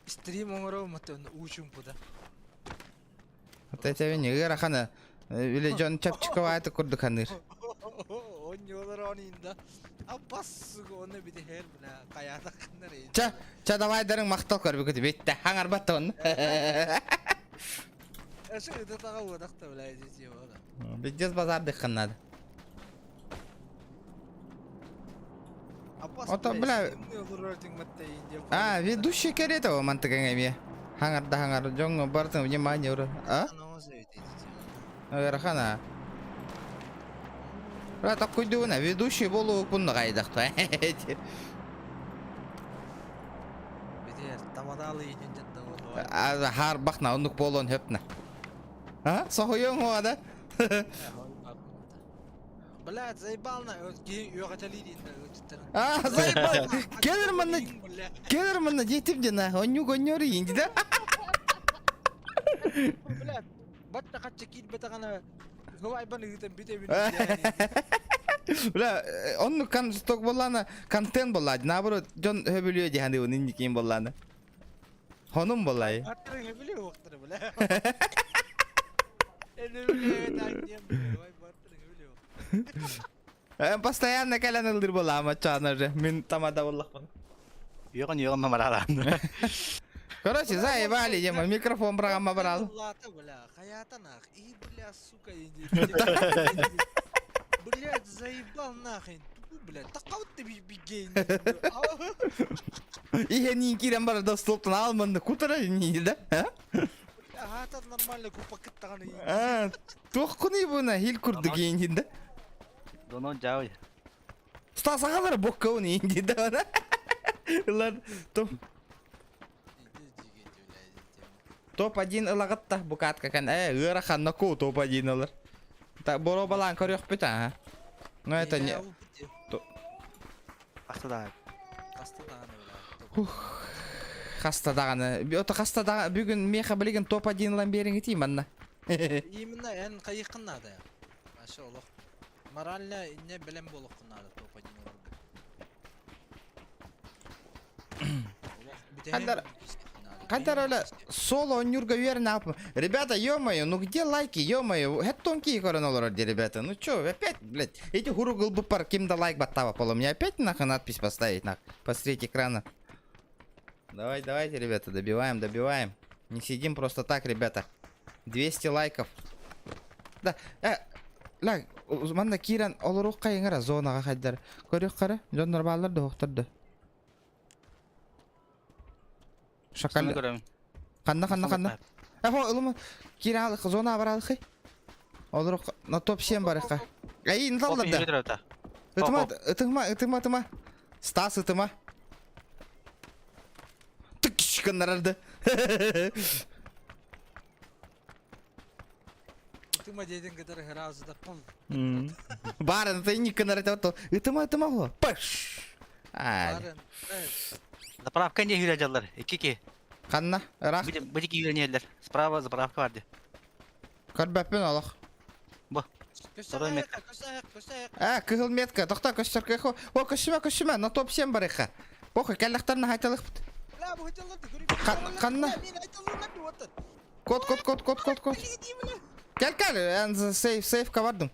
стрим оҥоробум атын уучумпуда. Вот это ыарахана. Или дьон чапчиковааты курдук ханыыр. Онньуолар инда. Аппас оны битиһэр бля хайаата ханнар Ча, ча давай дарың мактал көрбүкүт битте. Хаңарбат он. Эше ыта уодахта бля дии бала. Пиздец базардык ханнады. Ото, бля. А, ведущий кэрэтэ о мантыгаҥ эмиэ. Хаҥарда хаҥар дьоҥҥо барытын внимание ура. А? Ыарахан а. Бля, таккуйдугуна ведущий болуукпун нагайдахта. Харбахна оннук буолуон хөпнө. А? Соһуйуоҥ уода. Блядь, заебал на, А, заебал. Келер манна, келер манна детим дена, онню гоннёр инди да. Блядь, батта хатча киирбэтэҕинэ, хыбайбан ыытан бүтэбин. Бля, онну кан сток боллана, контент болла, наоборот, дьон хөбүлүө диһаны инникин боллана. Хонум боллай. Баттырың өбүлүө уохтара, бля. Постоянно кэлэн ылдыр буолаама чаана же. Мин тамада боллахпын. Йоҕон йоҕон мамаралаан. Короче, заебали, ема, микрофон программа брал. Лата, бля, хаята нах. И, бля, сука, иди. Блядь, заебал нахрен. Тупу, блядь. Так вот ты бигей. Иһэ кирен бар да столтан алманды кутара не да? Ага, нормально купа кыттаҕаны. А, туох куны буна хил курдук иин да. Донон жауй. Стас агалар бокка уни инди да. Лар топ топ-1 ылагатта букатка кан э ыарахан наку топ-1 ылар. Так боро балаан көрүөхпүт а. Но это не Хаста да. Хаста даҕаны бля. Хаста даҕаны. Ото хаста даҕаны бүгүн меха билигин топ-1 ылан биэриҥ манна. Именно эн хайыххын наада. Аша олох. Морально инне белем болоххун наада топ-1 ыларга. Хандар Хандар öyle соло онньуурга үөрэн алпым. Ребята, ё-моё, ну где лайки, ё-моё, это тонкие корон олорор ребята. Ну чё, опять, блядь, эти хуругул пар ким да лайк баттава поло. Мне опять нахуй надпись поставить, нах, посредь экрана. Давай, давайте, ребята, добиваем, добиваем. Не сидим просто так, ребята. 200 лайков. Да, ла, манна киирэн олоруохха зонаҕа хайдар. Көрүөх қара, дьоннор бааллар да охторду. Шакал. Ханна, ханна, ханна. Эхо, ылыма. Киирэ зона баралхы. Олоруох на топ-7 барыха. Эй, нталлар да. Ытыма, ытыма, ытыма, ытыма. Стас ытыма. Тык гыннарарды. Ытыма дедин кытары сразу да пум. Барын, ты не гыннарады. Ытыма, ытыма го. Паш. Ай. Барын. Заправка не хүрэ жаллар. Икки Ханна, рах. Бу ки хүрэ Справа заправка барды. Көрбөппүн олох. Бу. А, кыһыл метка. Тохта көстөр көхө. О, көстүмэ, көстүмэ. На топ-7 барыха. Похуй, кэллэхтэринэ хайталыхпыт. Ханна. Код, код, код, код, код, код. Кел, кел, эн сейф, сейф бардым.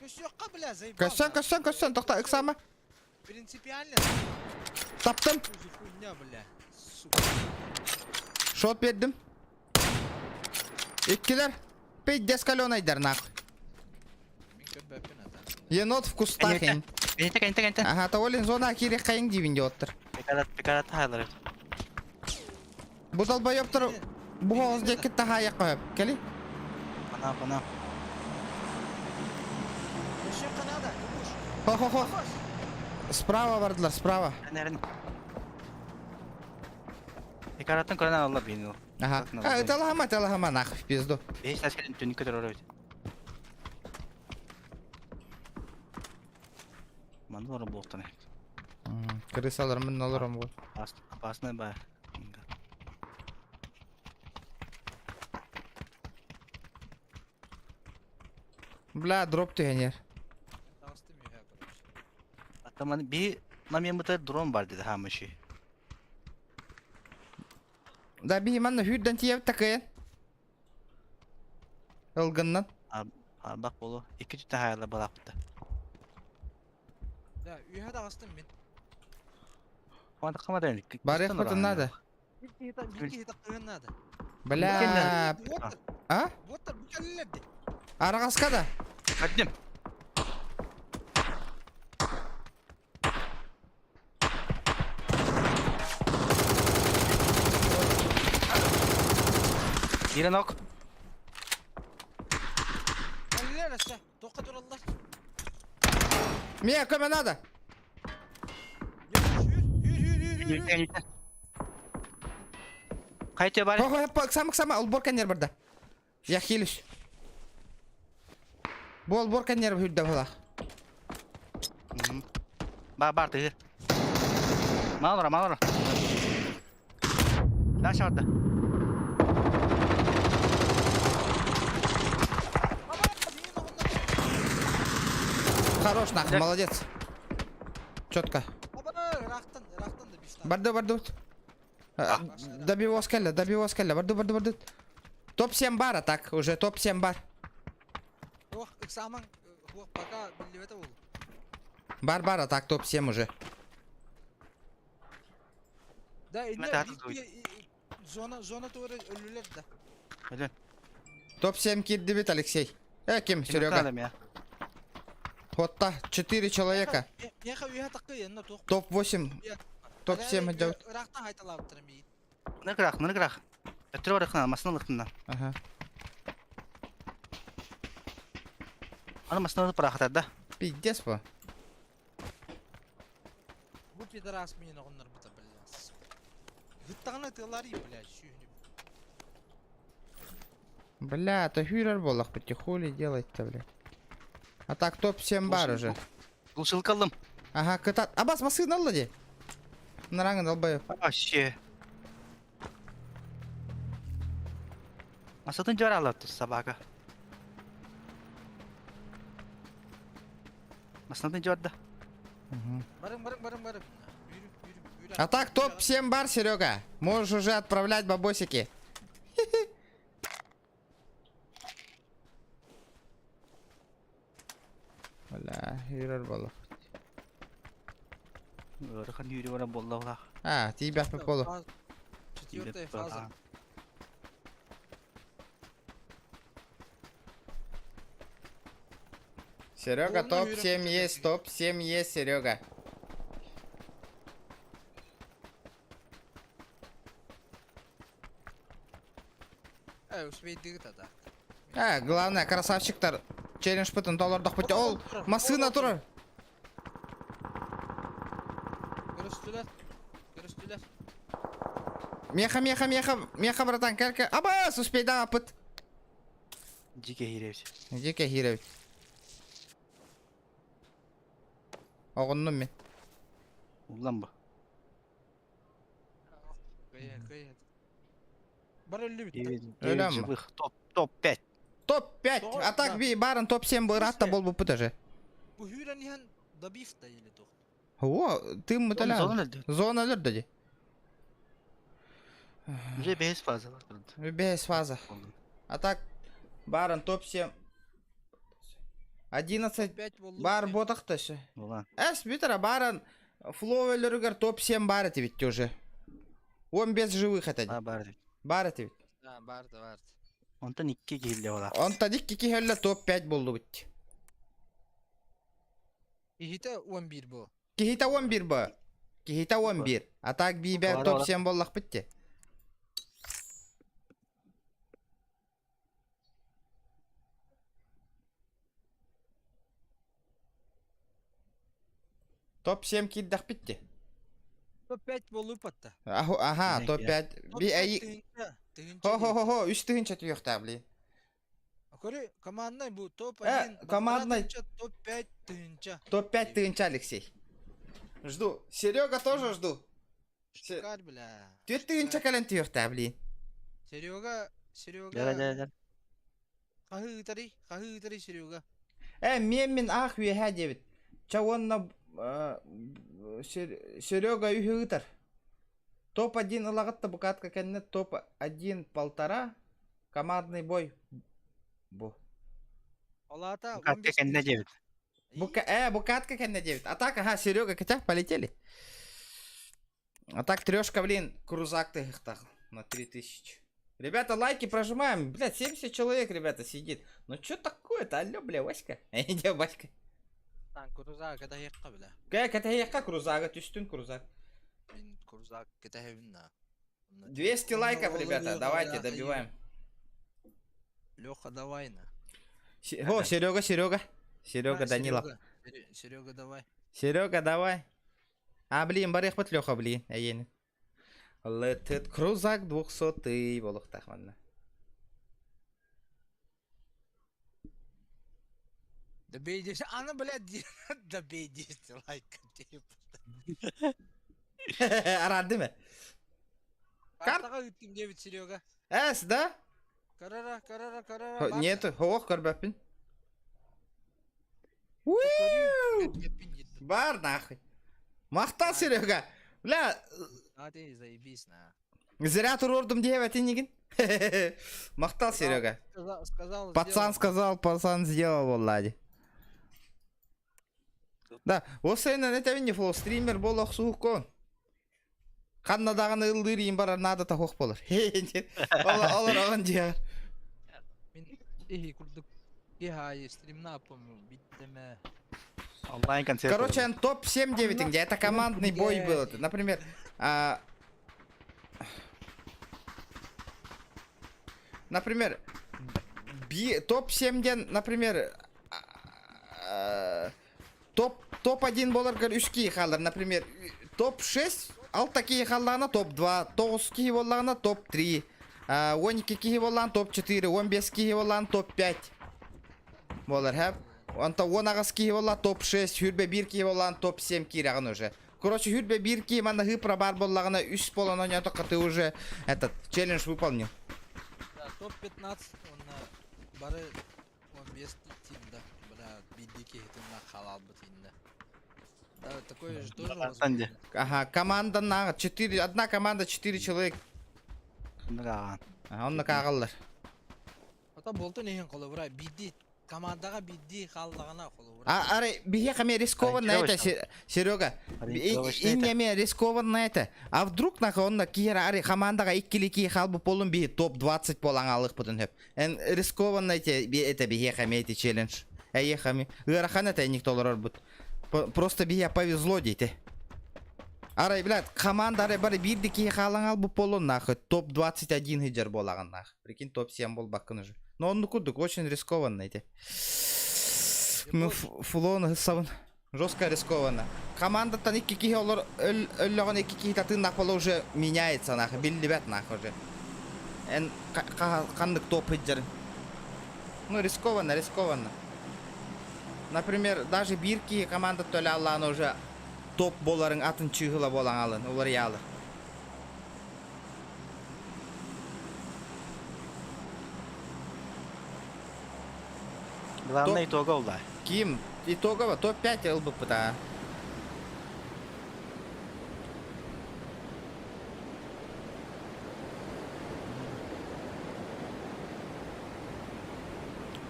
Көстүөххэ, бля, заебал. Көстөн, көстөн, көстөн, тохта, ыксама. Принципиально. Таптым. Хуйня, бля. Сука. Шот бердим. Иккилэр. Пиздец каленайдар нахуй. Енот в кустах. Энте, энте, энте. Ага, то зона кири кайын дибин диоттыр. Пекарат, пекарат хайлар. Бу долбоёбтор бу хоос диэки таһаайа қойып. Кели? Пана, пана. Көстүөххэ надо, кумуш. Хо-хо-хо. Справа бардылар, справа. Нерен. Экараттан көрөн алла бин ол. Ага. А, это лама, это лама, нахуй, в пизду. Беш тас келин түнүк көтөр орой. Маны ора болтан. Крысалар мын олором го. Опасный ба. Бля, дроп түһэнер. Таҕыстым үөһэ, короче. Атаман би намен бутар дрон бар dedi хамыши. Да би манна хүрден тиеп такайын. Ылгыннан. Арбак болу. Iki tüte hayala bıraktı. Да, үөһэ таҕыстым мин. Хана кама дән. Барыах бутун надо. Биир киһи тахтыһын наада. Бля. Буоттар, А? буоттар бу кэллилэр дии. Арагаска да. Каттым. Ирен ок. Кэллилэр өссө. Туохха тураллар? Мия көмө надо. Жүр, жүр, жүр, жүр, жүр. Кайтя бар. Хо, сам сама олбор канер барда. Я хилюсь. Бу олбор канер хүрдэ була. Ба бар ты. Малора, малора. Да шарда. Хорош нахуй, молодец. Четко. Ыраахтан, ыраахтан да бистан. Барды, барды. Добивоз кэллэ, добивоз кэллэ. Барды, барды, барды. Топ-7 бар, а так, уже топ-7 бар. Ох, ыксаамаҥ, ох, пока биллибэтэ буолуо. Бар, бар, а так топ-7 уже. Да, инне Мэтэ хатыл дуй. зона, зона туора өллүлэр да. Өлөн. Топ-7 кирдибит, Алексей. Э, ким, Серега. Я. Вот 4 человека. Миэхэ үөһэ таххы эннэ туох. Топ-8, топ-7 идет. Ыраахтан хайталаабыттара миигин. Ныргырах, ныргырах. Өтөрө барыхна, масына лыхтына. Ага. Аны масына парахатар да. Пиздец, по. Бу пидорас миин оҕоннорбута, блядь. Ыттаҕына тыаларый, блядь, сүүһүнү. Бля, это хюрер был, хули делать-то, бля. А так топ-7 бар уже. Глушилка аллым. Ага, кытат. Абас, масына алла ди. Нараңын долбоеб. Вообще. Масатын жар алат собака. Масатын жар да. Барыҥ, барыҥ, барыҥ, барыҥ. Үүрүҥ, үүрүҥ, үүрүҥ. А так топ-7 бар, Серега. Можешь уже отправлять бабосики. Бля, хюрер был. Ыарахан үүрү бара болла ола. А, тебя по полу. Четвертая фаза. Серега, Полный топ-7 юрок. есть, топ-7 есть, Серега. Э, успейдыгыт ата. А, главное, красавчиктар. Челлендж пытын доллардах пути. Ол, масына турар. Көрүстүлэр. Көрүстүлэр. Меха, меха, меха, меха, братан, кэль, Абас, успей, да, пыт. Дикий хиревич. Дике хиревич. Оҕуннум мин. Улан бу. Кыйа, кыйа. Бар өллүбүт. Өлөм. Живых. Топ, топ-5. Топ-5. А так би барын топ-7 быраатта болбуппут уже. Бу хүүрэн иһэн добив да или туох. О, ты муталя. Зона өлдү. Зона өлөрдө ди. Уже бес фаза бар. Без фаза. А так барын топ-7. 11 5 болду. бар ботахта ше. Улан. Эс бүтера барын флоу өлөрүгөр топ-7 бар эти ведь уже. Он без живых это. Ба бар. Бар эти ведь. Да, бар да бар. Онтон икки киһиле ола. Он тадик кики хөллө топ-5 болду бит. Иһитэ 11 бу. Кихита 11 ба. Кихита 11. А так бибер Бар, топ-7 боллах битти. Топ-7 киддах битти. Топ-5 буолууппатта. Ага, топ-5. Би эй... Хо-хо-хо, үс тыһыынча түһүөхтээх, блин. Көрү, командный бу топ-1. Командный. Топ-5 тыһыынча. Топ-5 тыһыынча, Алексей. Жду. Серега тоже жду. Шикарь, бля. Түөрт тыһыынча кэлэн түһүөхтээх, блин. Серега, Серега. Дьэ, дьэ, дьэ. Хаһыы ыытарый, хаһыы ыытарый Серега. Э, миэммин аах үөһээ диэбит. Ча уонна Серега үһү ыытар. Топ-1 ылаҕыт да букатка кэннэ топ-1 полтора командный бой бу. Олаата Букатка кэннэ диэбит. Бука, букатка кэннэ диэбит. А так, ага, Серега, хотя полетели. А так трешка, блин, крузак ты на 3000. Ребята, лайки прожимаем. Блядь, 70 человек, ребята, сидит. Ну что такое-то? Алло, бля, Васька. Иди, Васька. Там крузак, это ехка, бля. Как это ехка крузак, түстүн крузак. Мин крузак кэтэһэбин на. 200 лайков, ребята, давайте, добиваем. Леха, давай на. О, Серега, Серега. Серега Данилов. Серега, давай. Серега, давай. А, блин, барыахпыт Леха, блин, эйиэн. Летит крузак двухсотый буолуохтаах манна. Добей 10. А ну, блядь, добей 10 лайков. Араарды ме? Картаҕа ыыттым диэбит Серега. Эс, да? Карара, карара, карара. Нет, хоох көрбөппүн. Бар нахуй. Махтал, Серега. Бля. А ты заебись, на. Зря туруордум диэбэтин инигин. Махтал, Серега. Сказал, Пацан сказал, пацан сделал, Влади. Да, осайнан этэбин не стример буола охсуһуккун. Ханна даҕаны ыллыыр иин барар наада таһуох буолар. Олор оҕон дьиэҕэр. Мин иһи курдук киһи стримна помню биттеме. Онлайн концерт. Короче, он топ-7 9, где это командный бой был. Например, а... Например, би... топ-7 ден, например, топ топ-1 буоларгар үс киһи хаалар. Например, топ-6 алта киһи хааллаҕына топ-2, тоҕус киһи буоллаҕына топ-3, 12 киһи буоллаҕына топ-4, 15 киһи буоллаҕына топ-5 буолар. Һэ? Онто 18 киһи буолла топ-6, 21 киһи буоллаҕына топ-7 киирэҕин уже. Короче, 21 киһи манна хыпра баар буоллаҕына үс буолан оонньоотоххо ты уже этот челлендж выполнил. Да, топ-15 уонна бары 15 тиинда. Бля, биирдии киһитин халалбыт иннэ. Да, такое же тоже возможно. Ага, команда на 4, одна команда 4 человек. Да. Ага, онно каагаллар. Ата болтун иһин холобура биирдии командаҕа биирдии хааллаҕына холобура. А, ары, биһиэхэ эмиэ рискованно это, Серега. Инне эмиэ рискованно это. А вдруг нахуй онно киһи ары командаҕа иккили киһи хаалбыт буоллун биһи топ-20 буолан аалыахпытын сөп. Эн рискованно эти, это биһиэхэ эмиэ эти челлендж. Эйиэхэ эмиэ. Ыарахан это инник толорорбут. Просто биһиэхэ повезло диэти. Арай, блядь, команда арай бары биир да киһи хаалан аалбыт буоллун нахуй топ-21 сылдьар буолаҕын нахуй. Прикинь, топ-7 буолбаккын уже. Но оннук курдук, очень рискованно эти. Ну, фулон сабын. Жестко рискованно. Командаттан икки киһи олор өллөҕүнэ икки киһи татыыннаах буола уже меняется нахуй, биллибэт нахуй уже. Эн ханнык топ сылдьарын. Ну, рискованно, рискованно. Например, даже биир киһи команда төлө аллаана уже топ буоларыҥ атын чыыһыла буолан алын, уларыйаалар. Главное итога ол да. Ким? Итогово топ-5 ылбыппыт аа.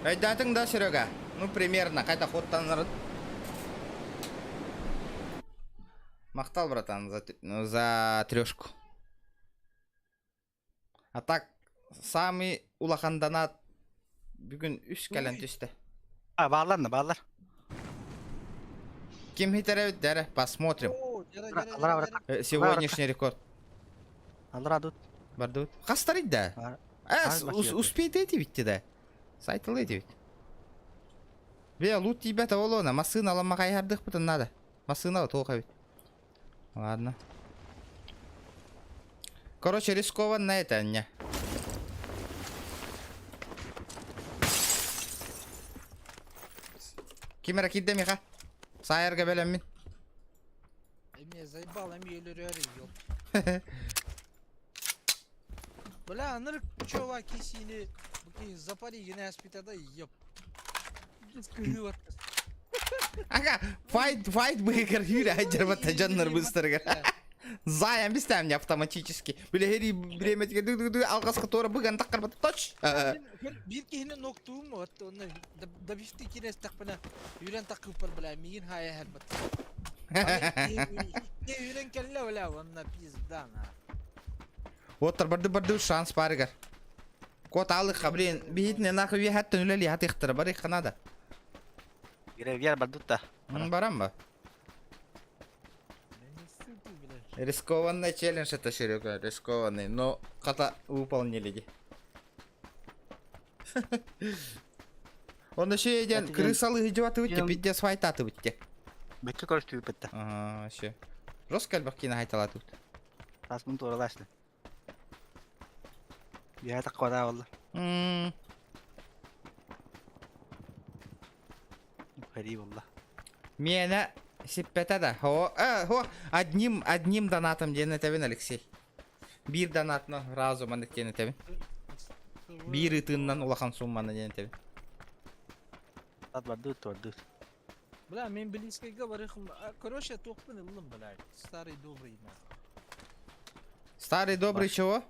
Өйдөөтүҥ да, Серега? Ну, примерно, хайдах хуттанарын. Махтал, братан, за, ну, за трешку. А так, самый улахан донат бүгүн үс кэлэн түстэ. А, бааллар на бааллар. Ким хитэрэбит дэрэ, посмотрим. О, дьэрэ, дьэрэ, дьэрэ, дьэрэ. Сегодняшний рекорд. Аллара тут. Бардыбыт. Хастарый да? Э, успейте эти да. Сайтылы эти Бе, лут тиийбэт олуона, массыына аламаҕайһардыахпытын наада. Массыына туох эбит. Ладно. Короче, рискованно это не. Ким эрэ киирдэ миэхэ? Саайарга бэлэммин. Эмиэ заебал, эмиэ өлөрөөр ёп. Бля, аныр чува кисини бу запари гене аспитада ёп. Кыһыы Ага, файт, файт быһыгар хүүрэ айдьарбатта дьоннор быстарыгар. Займ бистээм автоматически. Билэһири бириэмэтигэр ды алҕаска туора быган таххарбат точ. Биир киһини ноктуум вот онно добивты кирэстэхпинэ үүрэн такыыппар бля миигин хаайа хербат. Үүрэн кэллэ бля онно пизда на. Оттор барды барды шанс барыгар. Кот алыха, блин, биһитинэ нахуй үөһэттэн үлэлии хатыахтара барыахха надо. Гревьер бардутта. Баран ба. Рискованный челлендж это, Серега, рискованный, но хата выполнили. ди. Он еще един крысалы идиоты выйти, пиздец файтаты выйти. Бөккө көрүстүү бытта. Ага, вообще. Жестко альбахкина хайтала тут. Тасмын туоралаашты. Биһэ таккода болла. Хәри болла. Миэнэ сиппэтэ да. Хо, э, хо, одним, одним донатом диэн этэбин, Алексей. Биир донатна разу маннык диэн этэбин. Биир ытыыннан улахан сумманы диэн этэбин. Тат бардыт бардыт. Бля, мен близкийга барыхым. Короче, туохпун ыллым, блядь. Старый добрый, нахуй. Старый добрый чего?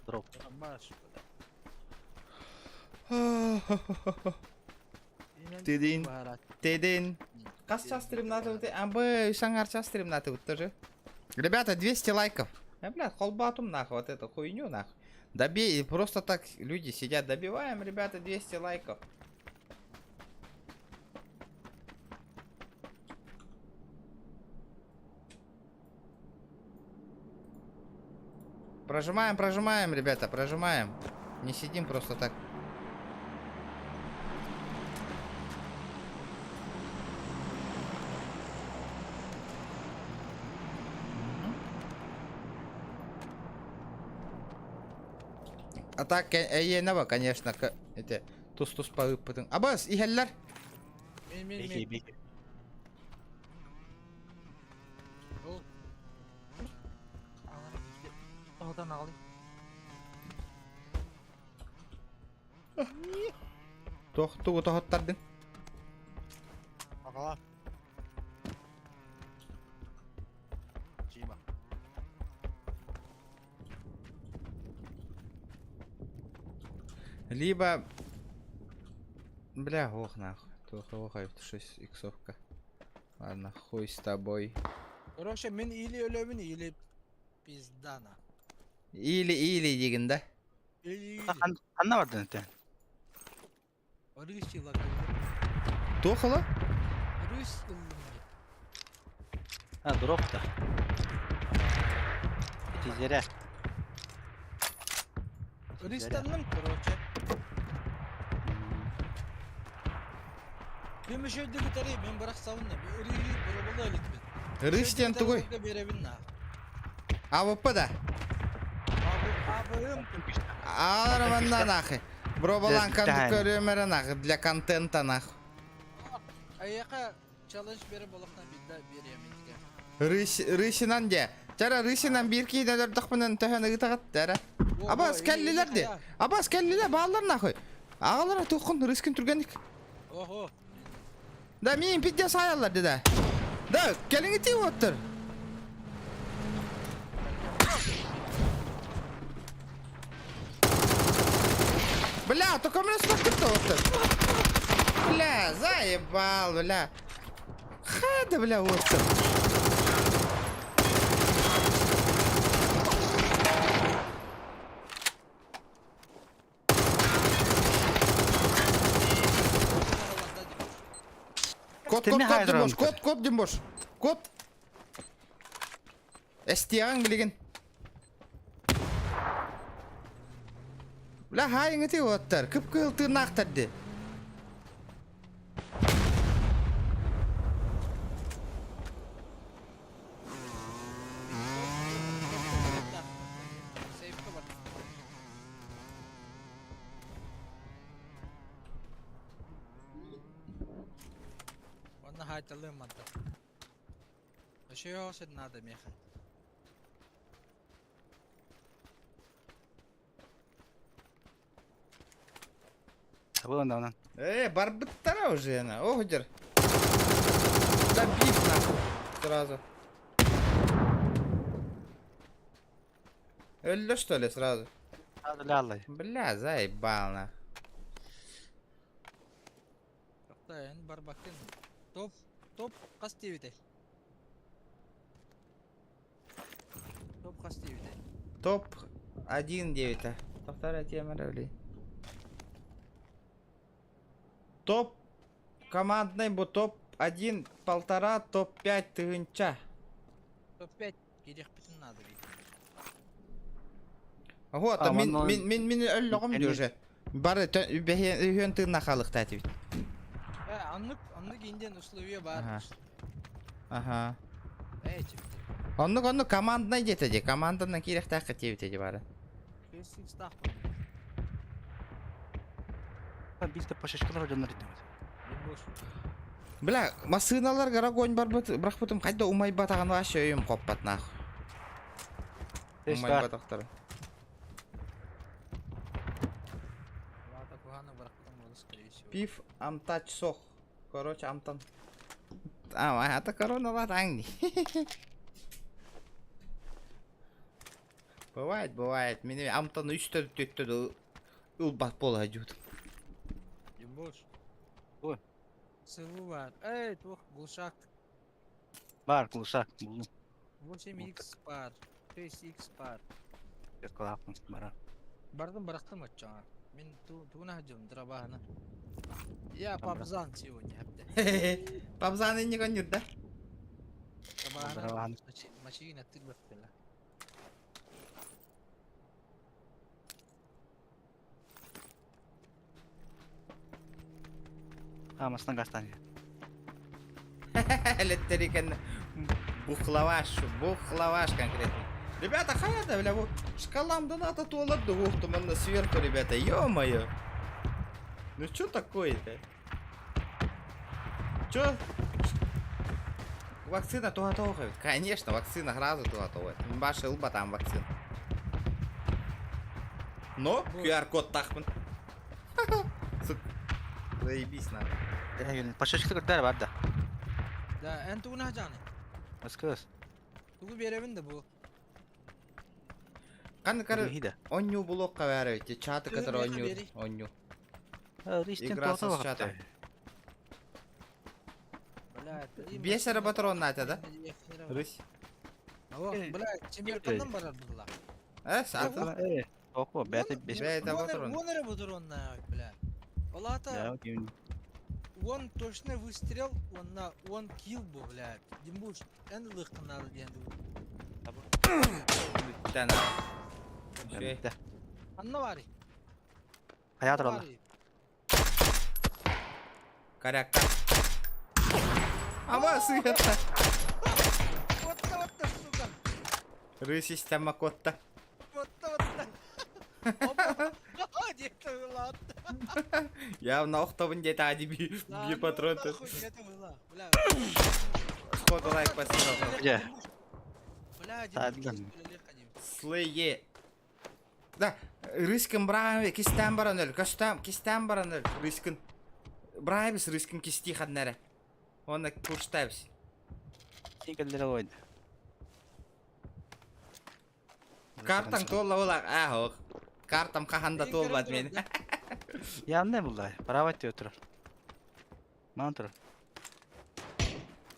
Дроп. Маш, Тидин. Тидин. Хас час стримнаты А бы саңар час стримнаты тоже. Ребята, 200 лайков. А, бля, холбатум нахуй, вот эту хуйню нахуй. Добей, просто так люди сидят, добиваем, ребята, 200 лайков. Прожимаем, прожимаем, ребята, прожимаем. Не сидим просто так. А так, эйенева, конечно, эти тус-тус по Абас, иһэллэр. Мен, мен, Беки, мен. беки. Ол. Одан алый. Туох тугу тоһоттардын? Ағала. Жима. Либо... Бля, ох нахуй. Туох ох, 6 иксовка. Ладно, хуй с тобой. Короче, мен или өлөмүн, или пизда на. Или, или диигин да? Или, или. Ханна бардын этэ? Рысь ылла. Туох ыла? Рысь ыллым. А, дроп да. Итизерэ. Рыстанным, короче. Мен мүшөйдү бүтәри, мен бырах сабынна. Рыи бороболо эликпин. Рысь диэн тугуй? Беребин на. АВП да? Абым. Алар нахуй. Бробалан көрүмөрө нахуй для контента нахуй. Аяка челлендж бере болохтан бидда берем интиге. Рысь, рысинан де. Чара рысинан бир киинэ өлөрдөхпүнэн төһөн ыытаҕыт дэрэ. Абас кэллилэр де. Абас кэллилэр бааллар нахуй. Аҕалара туоххун рыскин түргэнник. Ого. Да миин пиздец аяллар да. Да, кэлиҥ оттор. Бля, только меня смотрит оттор. Бля, заебал, бля. Хада, бля, оттор. Кот, кот, кот, Димош, кот, кот, Димош. Кот. Эстиаң билигин. Бля, хайың ити оттар. Кып-кыыл тыыннаахтар ди. Давайте мантан. Еще надо меха. Табылан да онон. Э, барбыттара уже она. Ох, дер. Добить нахуй. Сразу. Өллө что ли сразу? Сразу ляллай. Бля, заебал на. Тохтоо, эн барбаккын. Топ, топ хас диэбитэй? Топ хас диэбитэй? Топ 1 9. Повторяй тема ролей. Топ командный бу топ 1 полтора топ 5 тыһынча. Топ 5 кириэхпитин наада дии. Вот, А, мин манна- мин мин мин өллөҕүм дии уже. Бары үһүөн тыынна хаалыктаа этибит. Э, аннык, аннык инден условия баар. Ага. Ага. Э, чипти. Оннук оннук команднай диэтэ дии. Команданан киирэхтээххэ диэбитэ дии бары. Шесть икстаахпын. Биир пашечкалар дьоннор иттибит. Бля, массыыналарга огонь барбыт, бырахпытым хайда умайбатаҕын вообще өйүм хоппат нахуй. Умайбатахтара. Пив амтач сох. Короче, амтан. А, это корона латангни. Бывает, бывает. Мин амтан үстө төттө ылбат буола дьут. Димбуш. Ой. Сылу бар. Эй, туох, глушак. Бар, глушак. Булдум. 8х бар. 6х бар. Кылааппын бара. Бардым барахтым оччоҥа. Мин тугуна сылдьабын дробаһына. Я Там пабзан сегодня хапта. Пабзаны не гонит, да? Дробаһына Дробаһына. машина тыгбаттыла. А, масна гастан. Электрикан бухлаваш, бухлаваш конкретно. Ребята, хайа бля, бу шкалам доната туалет дугухту, сверху, ребята, ё-моё. Ну чё такое-то? Чё? Вакцина тугатовая. Конечно, вакцина сразу тугатовая. Баша ылба там вакцина. Но QR-код тахпын. Сука. Заебись надо. Пашечка көрдөр бар да. Да, эн тугуна жаны. Аскыс. Тугу беребин да бу. Каны кары Хида. онню блокка бәрі чаты, который Бери, онню, бери. онню. Ристен Игра со туата чатом. Бля, Бес эрэ патрон надо, да? Рысь. Алло, бля, чемпионнан барар была. Э, саты. Э, око, бәте бес. Бәйті патрон. Вон эрэ патрон бля. Олата, Да, окей. он точно выстрел, он на он килл бу, бля. Димбуш, эн лыхкын надо диэн. Бүттен. Şey. Анна бари. Хаятыр алла. Коряка. Ама сыгатта. Вот вот сука. Рысь система котта. Вот вот. Опа. Где-то была. Явно охтобын где-то ади би Да, би ну патрон. нахуй, где-то была. Бля. Сходу лайк спасибо. Где? Бля, Да, Димбуш, да. Слые. Да, рыскын браме кистен баран өл. Көстәм кистен баран өл. Рыскын. Брайбис рыскын кисти хаднары. Оны курштайбыз. Син ойды. Картаң тола ола. Ах, Картам каханда толбат мен. Янна булдай. Право тебе турар. Ман турар.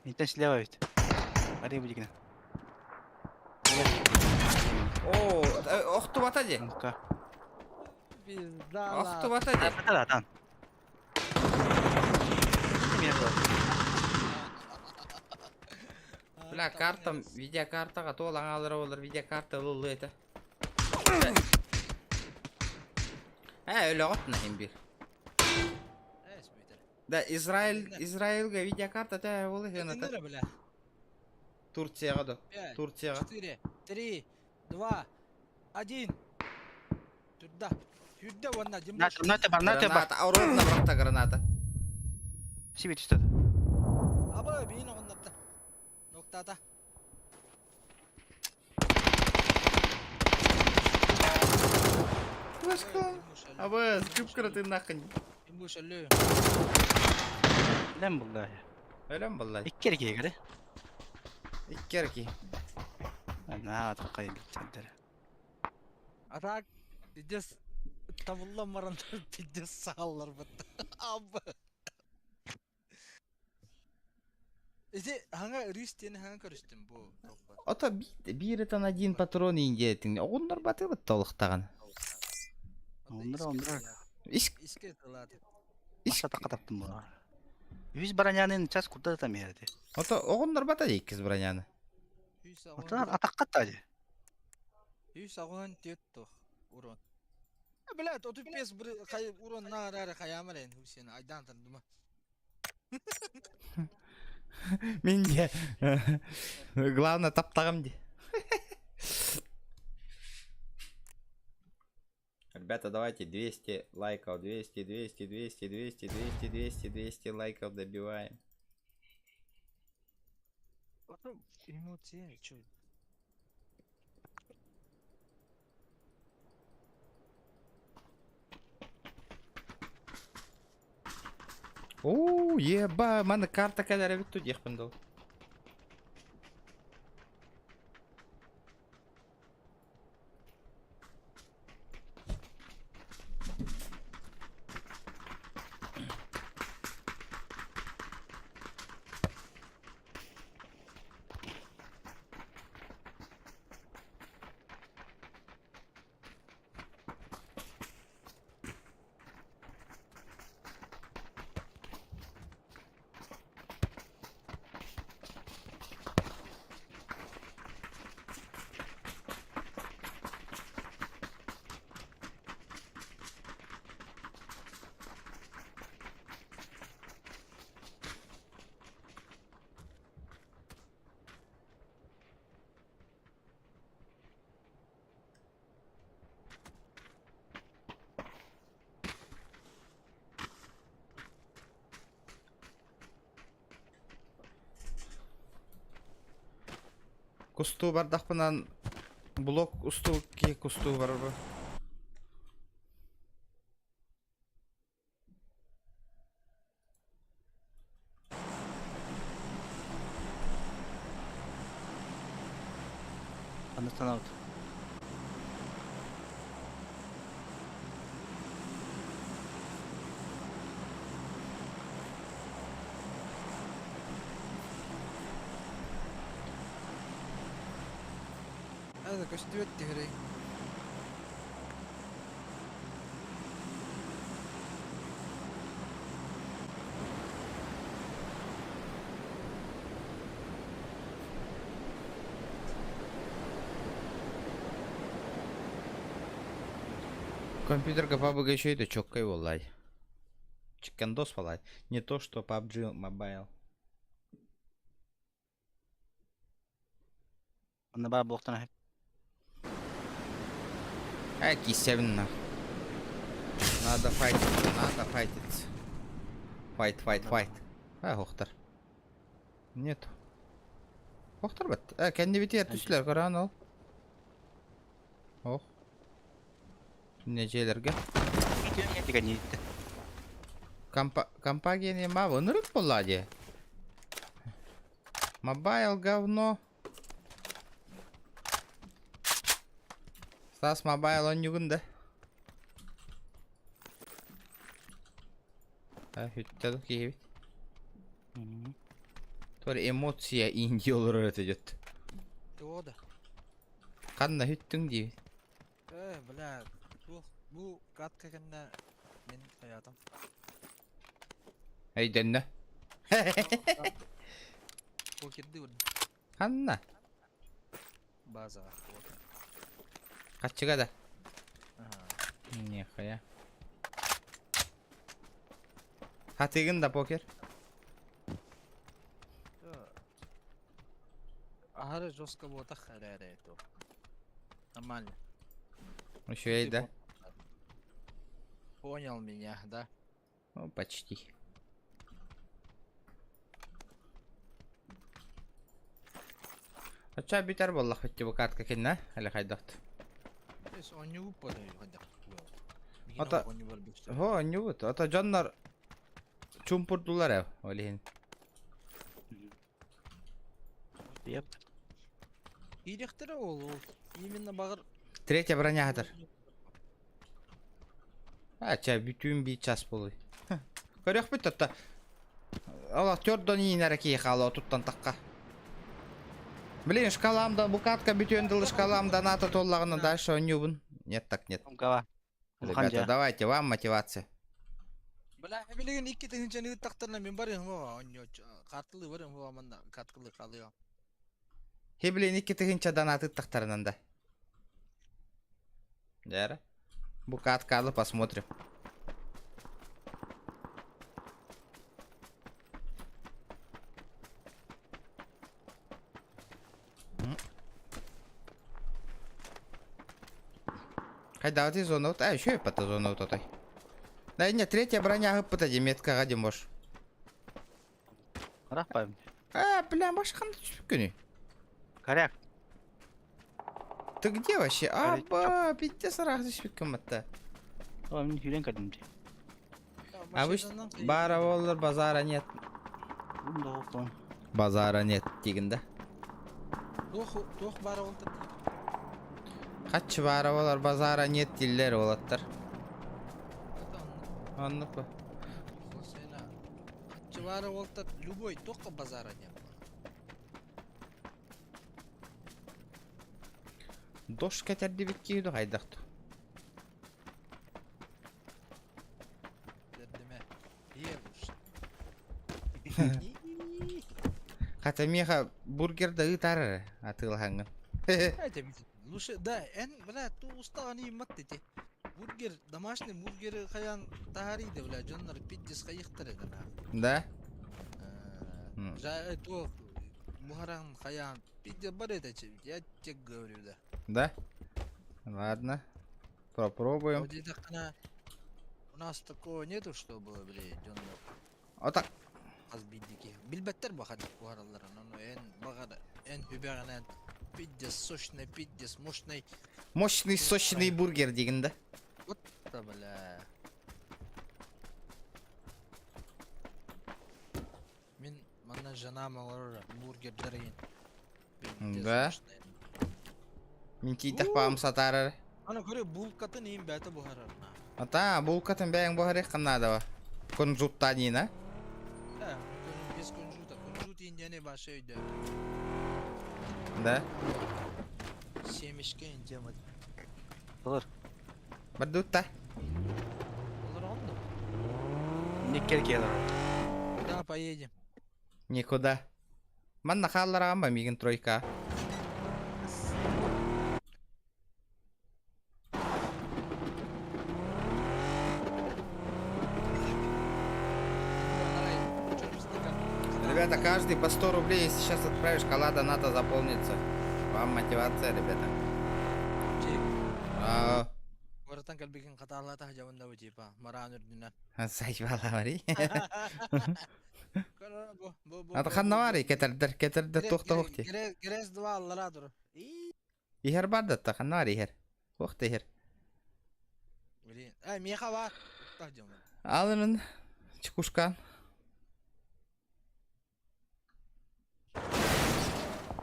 Интен слева ведь. Ари будигна. О, охту бата же. Ну-ка. Пизда. Охту бата же. Да, да, Бля, картам, видеокартага тол аңалары болар, видеокарта ылылы это. Ә, өлі отна хем бир. Да, Израиль, Израильга видеокарта та болы хен это. Бля. Турцияга да. 5, Турцияга. 4, 3, 2, 1. Туда. Сюда вон на На, на тебя, на тебя. Граната, а ровно бракта граната. Себе что-то. Аба, биин оҕуннарда. Ноктаата. Флешка. Абы, кып-кыратын нахын. Имбуш өллү. Өлөн булла. Өлөн булла. Икки эркиге кere. Икки эрки. Наа таккай битсендер. А так, пиздец, табыллан баран пиздец сааллар бытта. Абы. Ити хаҥа рис диэни хаҥа көрүстүм бу толба. Ото биир ытан один патрон индиэтин. Оҕоннор батыбыт толуктаган. Оннура, оннура. Ис Иске тылааты. ис Маса такка таптым бу. Үс бронянын час курда да мерди. Ото оҕоннор бата иккис броняны. Үс Ото аҕын атакка тажы. 384 тух урон. Блядь, 35 бір хай урон на рара хаямарен Хусен айдан тандыма. Мен де. Главное таптагам де. Ребята, давайте 200 лайков, 200, 200, 200, 200, 200, 200, 200 лайков добиваем. Эмоции, чё? Оо, еба, маны карта кәләрі бітті дехпін дол. Кусту бардақпынан блок усту ки кусту бар бу. Understand. Это көстүбэт тихирей. Компьютерга PUBG еще это чоккай волай. Чикандос волай. Не то, что PUBG Mobile. Онна ба блоктан Ай, кисевна. Надо файтиться, надо файтиться. Файт, файт, файт. А, хохтар. Нет. Хохтар бат. А, kendi biter түслер каран ол. Ох. Нечелерге. Деген не Компа компания ма вынырык болады. Мобайл говно. Стас мобайл он югында. А, хүттәді кейбит. Тор эмоция инди olur ötөдөт. Тода. Канна хүттүң дейбит. Э, бля, бу бу катка кэннэ мин хаятым. Өйдөннө. Покерди урын Канна. базаға. Качыга да. Ага. Нехая. Хатыгын да покер. Ахары жестко бота хараре то. Нормально. Еще и Ты да. Понял меня, да? Ну, почти. Оччо бүтэр буоллахпыт дии бу картка киннэ или хайдахт? Эс оонньуубут буолай хайдах. Ото Хо оонньуубут. Ото дьоннор чумпурдулар эв ол иһин. Yep. Киириэхтэрэ ол ол. Именно баҕар Третья броня хатар. А, чэ, бүтүүн биир час буолуй. Көрүөхпүт татта. Ол актердон иинэр киһи хаала туттан тахха. Блин, шкалам да букатка бүтүөн дылы шкалам доната туоллаҕына дальше оонньуубун. Нет так нет. Умкава. Ребята, давайте, вам мотивация. Бля, билигин икки тыһыынчаны ыыттахтарына мин барыам оҕо оонньуоччу. Картылыы барыам оҕо манна каткылыы халыам. Хе, блин, 2000 донат ыттахтарынан да. Дьэ, бу каткалы посмотрим. Хайдаҕытый зона а еще и пата зона отой. Да нет, третья броня ыппыта дии меткаҕа дим бош. Рахпайм. А, бля, башканы түспүккүнүй? Коряк. Ты где вообще? Аба, пиздец ыраах түспүккүн батта. О, мин хүрен көрдүм дии. Обычно баара буоллар базара нет. Базара нет дигин да. Туох туох баара ол Хаччы баара буолар базара нет дииллэр уолаттар. Оннук бу. Хаччы баара уолтар любой туохха базара нет. Дош кэтэрдибит киһи хайдах Дэрдимэ. Ийэ Хата миэхэ бургер да ыытаар эрэ атыылаһаҥҥын. Лучше, да, эн, бля, ту устаҕын ииммат ити. Бургер, домашний бургеры хайаан таһаарыйда, бля, дьоннор пиздец хайыхтар этэ нахуй. Да? Жа, туох, буһаран хайаан, пиздец бар это, я тебе говорю, да. Да? Ладно. Попробуем. Вот диэтэххинэ, у нас такого нету, чтобы, блядь, дьоннор Вот так. хас биирдии киһи билбэттэр бу ханнык буһаралларын ону эн баҕар эн үбэҕинэн пиздец сочный пиздец мощный Мощный сочный бургер диигин да? вот да бля мин манна жанам оҥорор бургердэр иһин пиздец Да? мощный Мин тиийдэх баҕам сатаарар. Аны көрө булкатын иһин бэйэтэ буһарар. Ата булкатын бэйэҥ буһарыаххын наада Кунжуттанина. Да, без кунжута. Кунжут индияны башы өйдө. Да. Семечки индия Olur. Бардутта. Olur онду. Никкер келер. Куда поедем? Никуда. Манна хааллараҕын ба миигин тройка. Ребята, каждый по 100 рублей, если сейчас отправишь, шкала доната заполнится. Вам мотивация, ребята. А, Куораттан кэлбикин хатаалаата дьабында типа мараан үрдүнэн. Заебала, говори. Бу бу бу. Ата ханна баарый кэтэрдэр, кэтэрдэр туох да уох дии. Грез 2 аллара тур. Иһэр бар да ханна бар иһэр. Туох да иһэр. Блин. Эй, миэхэ бар. Тах дьон. Алынын чекушкан.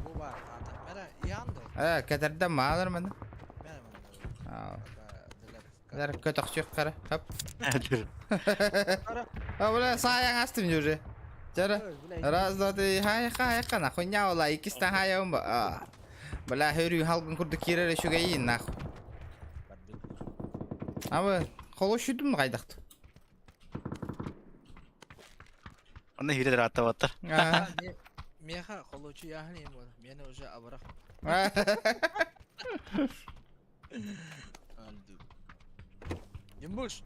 Бу бар. Ата. Мэрэ, иһан да. Э, кэтэрдэ маалар маны. Мэрэ маны. Лэр көтөхсүөх кара. Хоп. А, бля, саайаҥ астым уже. Чара. Раз, два, три, хай, хай, хана, хуйня ола, иккистэн хайаҕым ба. Бля, хөрүү халгын курдук киирэр үчүгэйин, нахуй. Абы, холошүйдүм хайдахт. Онно хире аттабаттар. Миэхэ холочу яхни буолар. Миэнэ уже абырах. Димбуш.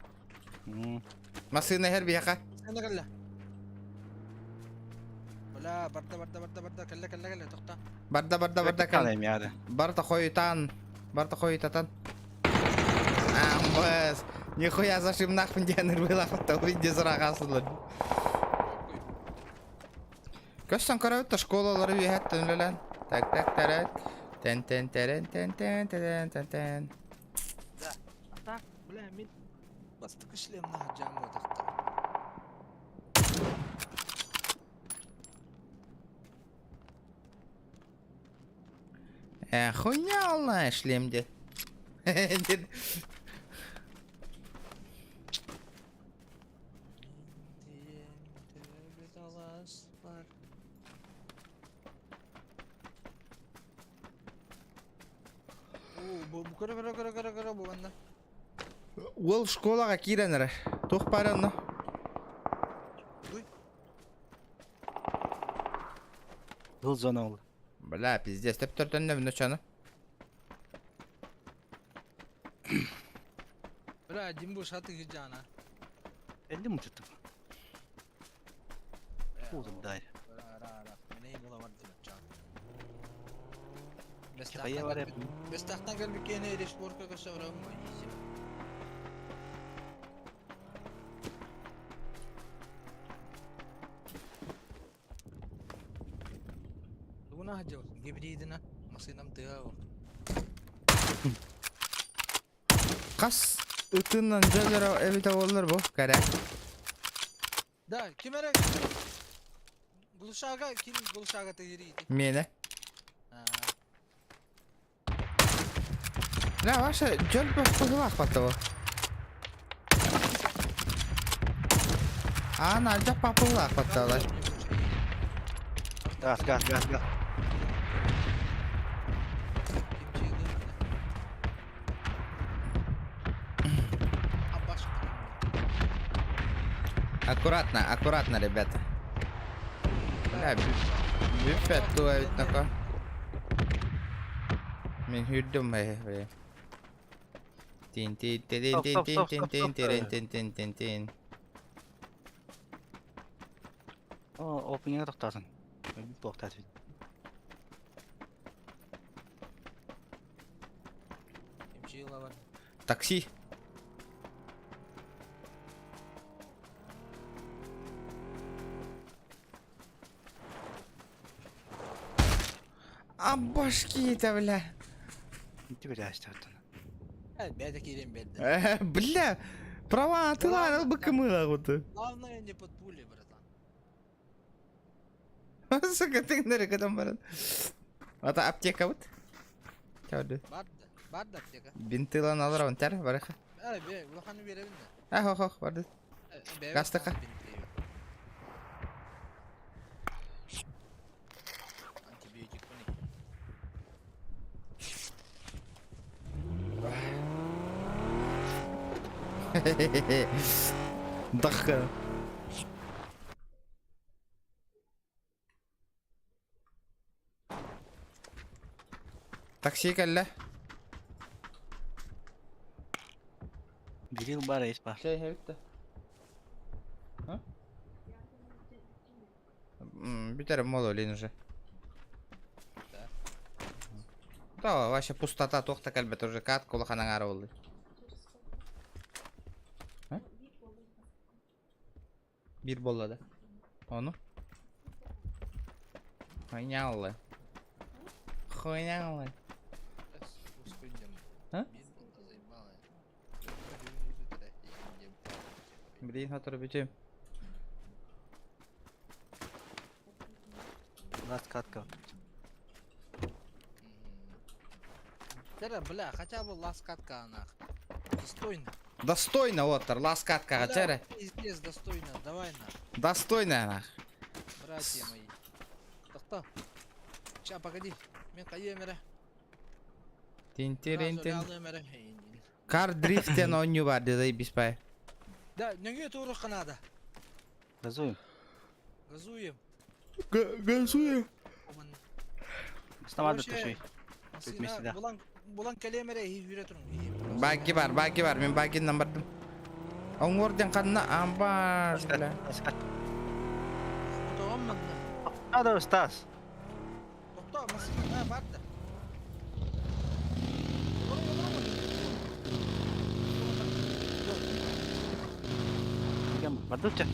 Массыына иһэр биһиэхэ. Массыына кэллэ. Бля, барда, барда, барда, барда, кэллэ, кэллэ, кэллэ, тохто. Барда, барда, барда, кэл. Барта хойутаан, барта хойутатан. Амбас, нихуя зашим нахуй диэн ырбыылаахпыт виде сыраҕаасылар. Көстөн көрөбүт да школалары үөһэттэн үлэлээн. Так так тарат. Тен тен терен тен тен тен тен тен. Да. А так, бля, мин бастакы шлемнаах дьаамматахтар. Э, хуйня олна шлем дед. Дед. Көрө көрө көрө көрө көрө бу манна. Уол школаҕа киирэн эрэр. Туох баара онно? Был зона ол. Бля, пиздец, төптөртөннө ночаны. Бля, Димбу шаты гыжана. Элли мучутум. Кудum дай. Хайа бар Бестахтан кэлбиккиэнэ решборка көсөөрөм изи. Тугуна хадьабыт гибридина масыынам тыа Хас ытынан дьөлөрө эбитэ буоллар бу кэрэ. Да, ким эрэ Глушага, ким глушага тыгырыйды? Миэнэ. Бля, ваша дьөл быһылаах баттабы. Аан алдьах папылаах батталар. Газ, газ, газ, газ. Аккуратно, аккуратно, ребята. Бля, бүппэт туга эбит ноко. Мин хүрдүм бля. Тин тин тин тин тин тин тин тин тин тин тин тин. О, опиңа тохтасын. Туохтасын. Такси. А башки-то, бля. Бэйдэ киирэн биэрдэ. Бля, права атылаан ылбыккымыла куту. Главное не под пули, братан. Сука, тыңнары кытан баран. Ата аптека бут. Чауды. Бар да, бар да аптека. Бинтылан алар он тәр барыха. Э, бе, улаханы беребин да. А, хо, хо, барды. Гастыка. Антибиотик буни. Дахка. Такси кэллэ. Бирил бар эс бар. Чэй хэбит да. Бүтэр моло уже. Да. Да, вообще пустота туох да кэлбэт уже кат улахан аҥаара буолла. Биир буолла да. Ону? Хуйня Хуйня А? Блин, хотор бүтүм. Ласт катка. Тера, бля, хотя бы ласт катка нах. Достойно. Достойно оттар, лас каткаҕа чэрэ. Пиздец, достойно. Давай на, Достойно нах. братья мои. Тохто. Ща, погоди. Мен кайым эрэ. Тин тирин тин. Тин. Кар дрифтен оонньуу бар дии биспай. Да, нөҥүө туоруохха наада. Газуем. Газуем. Газуем. Снова Короче, туши. вместе, да. Булан булан кэлиэм эрэ иһи туруҥ. Багги бар, багги бар. Мин баггиннан бардым. Оҥуор диэн ханна амбар бля. Отоҕом манна. Надо, Стас. Тохто, массыына а, бар да. Кем бардыча.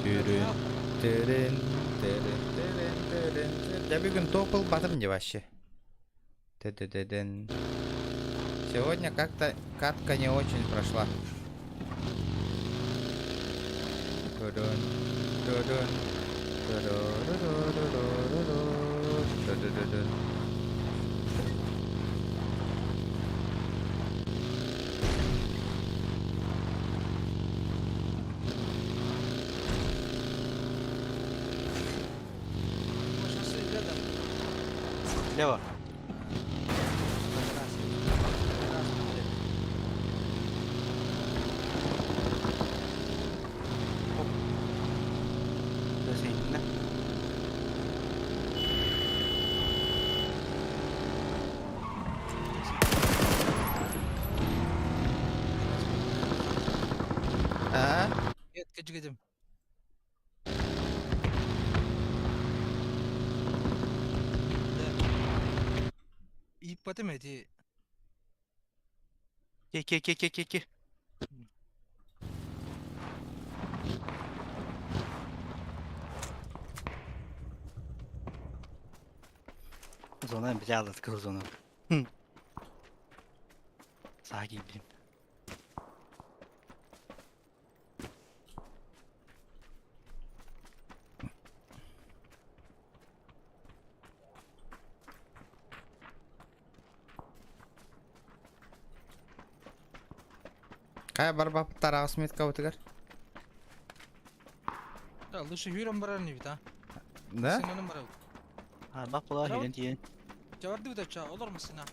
Түрүн, түрүн, түрүн, түрүн, Дьэ бүгүн топ ылбатым дии вообще. Т-т-т-дэн. Сегодня как-то катка не очень прошла. Тудун, тудун, ту-ду-ду-ду-ду-ду-ду, ту-ду-ду-дун. Слева. Иннэ. А? Кэчигитим. Ииппатым эти. Ке ке ке ке ке ке. Зона взяла, открыл зону. Хм. Саги, блин. Хайа барбаппыттар аҕыс меткабытыгар? Да, лучше хүрэн барар нибит, а? Да? Сынанын барабыт. Арбак була Браво. хирен тиен. Жабарды бит ача, олор масына.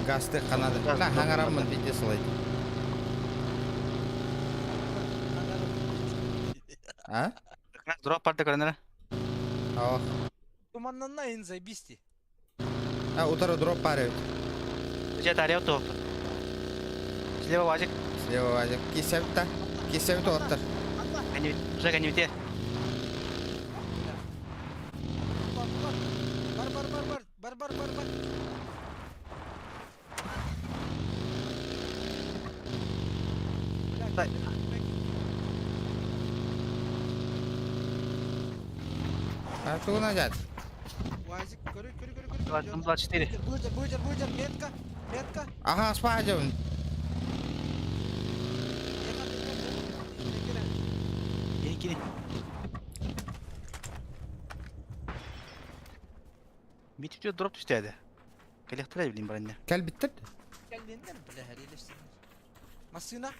Гасты канады. Газ Бля, дроп хаҥараммын надо. пиздец ылайт. А? Дроп парда көрөнөрө. Ох. Туманнанна ин заебисти. А, утары дроп парит. Дьэ таарыйа туохпут. Слева вазик. Слева вазик. Кисэбит Кисэбит оттар. Уже кэннибитиэр. Бар бар бар бар бар бар бар бар. А тугун дядь? Вазик, көрү көрү көрү көрү. 24. Быдыр быдыр быдыр метка метка. Ага, спадем. Кини кини. Бит дроп түстээде. Кэлиэхтэрэ билин баранна. Кэлбиттэр. Кэллиннэр бля хэрилэшсин. Массына.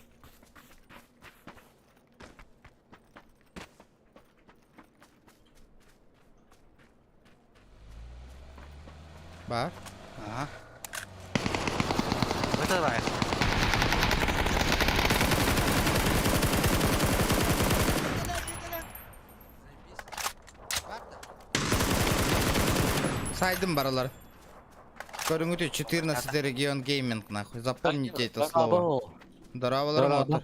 Бар. Ага. Это давай. Сайдым баралар. Көрүҥҥүтүй 14 регион гейминг нахуй. Запомните это слово. Здоровалар мотор.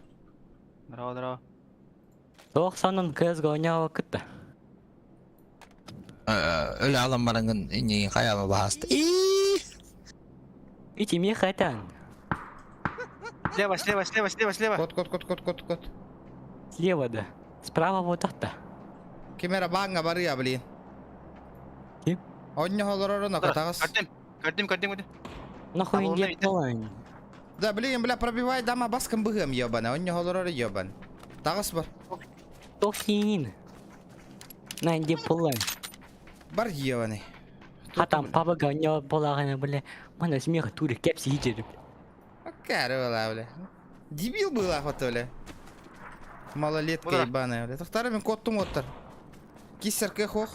Здорово, здорово. Туох сонун CS:GO оонньообоккут да? Өлө алан барангын иннигин хайама баһаста. Ити миэхэ хатан. Слева, слева, слева, слева, слева. Кот, кот, кот, кот, кот, кот. Слева да. Справа вот это. Ким эрэ бааҥҥа барыа, блин. Ким? Онньо олорорун окатаҕас. Көрдүм, көрдүм, көрдүм, көрдүм. Нахуй А не волна полань. Да, блин, бля, пробивай дама баскын быһыам ебана. Онньо олорор ебан. Таҕыс бар. Тохинин. На где полань. Бар ебаный. Хатан папа оонньоо буоллаҕына бля. Мана смеха туре кепси иджери. Карыла, бля. Дебил был, охота, бля. Малолетка Куда? ебаная, бля. Тохтары мен коттум оттар. Киссер хох.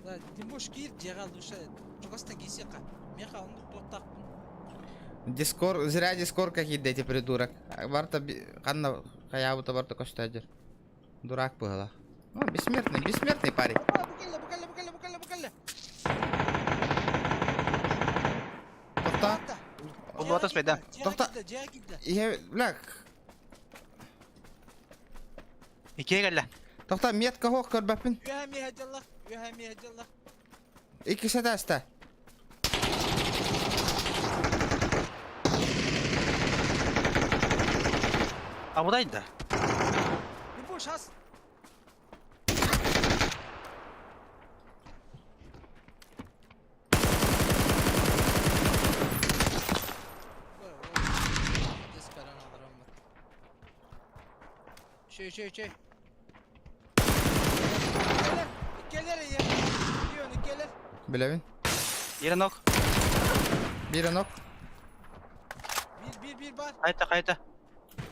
Да, Тимош киир дьиэҕэ лучше чугастан киисиэххэ. Миэхэ оннук туохтаахпын. Дискор, зря дискор какие-то эти придурок. Барта ханна хаябыта барта көстөдүр. Дурак было. Ну, бессмертный, бессмертный парень. Бу кэллэ, бу кэллэ, бу кэллэ, бу кэллэ, бу кэллэ. Тохта. Булбатас бэйдэ. Тохта. Дьиэҕэ киирдэ. Я, бля. Иккиэ кэллэ. Тохта метка хох көрбөппүн. Үөһэ миэхэ дьаллах, үөһэ миэхэ дьаллах. Икки сэтээстэ. Абыдай да. Любой шас. Şey şey şey. Келер, келер, келер. Билэбин. Биир нок. Биир нок. Бир бир бир бар. Хайта хайта.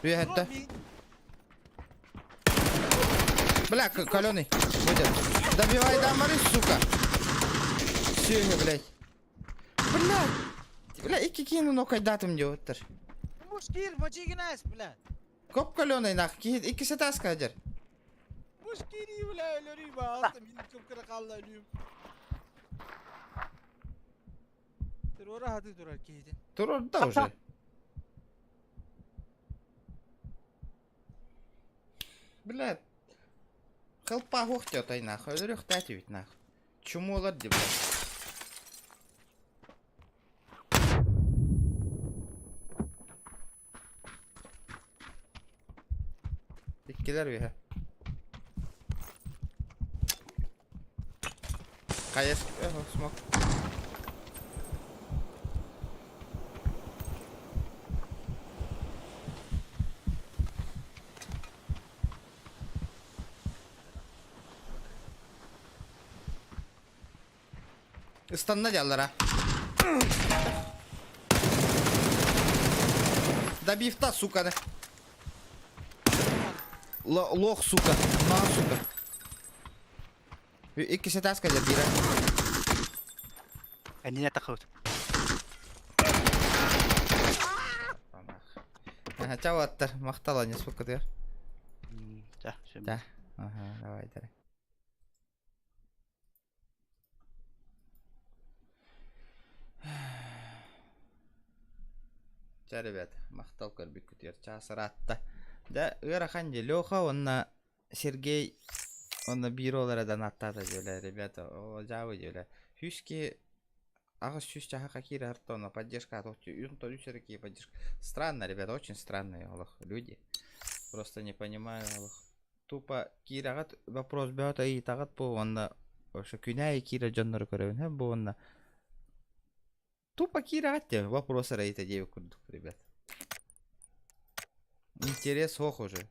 Үөһэттэ. Бля, каленый. Выйдет. Добивай дамары, сука. Все, блядь. Бля. Бля, икки киһини нокайдаатым диэбиттэр. Мушкир, мочигинас, бля. Коп каленый нах, иккисе таска дер. Мушкири, бля, өлөрүй баалта, мин көпкөрө қалла өлүм. Террора хаты турар кейден. Турар да уже. Бля. Хелпа хух отай нах, өлөрүх тәти бит нах. Чумолар ди, бля. Иккилэр үһэ. Хайа смок. Ыстанна дьаллара. Добив-та, сука. Лох, сука. На, сука. Иккис этааска дьэ биирэ. Эннинэ тахыбыт. Ага, чау аттар. Махтал, не сколько ты. Да, Да. Ага, давай, давай. Ча, ребят, махтал көрбүккүтүгэр чаас ыраатта. Да, ыарахан дии. Леха уонна Сергей уонна биир уол эрэ донаттаата диэлэ, ребята, оо дьаабы диэлэ. Сүүс киһи аҕыс сүүс чаһаха киирэ онно поддержка үс эрэ киһи поддержка. Странно, ребята, очень странные олох люди. Просто не понимаю олох. Тупо киирэҕит вопрос бөҕөтө ыйытаҕыт бу уонна вообще күнээйи киирэр дьоннору көрөбүн һэ бу уонна тупо киирэҕит диэн вопрос эрэ ыйыта диэбит курдук, ребят. Интерес суох уже.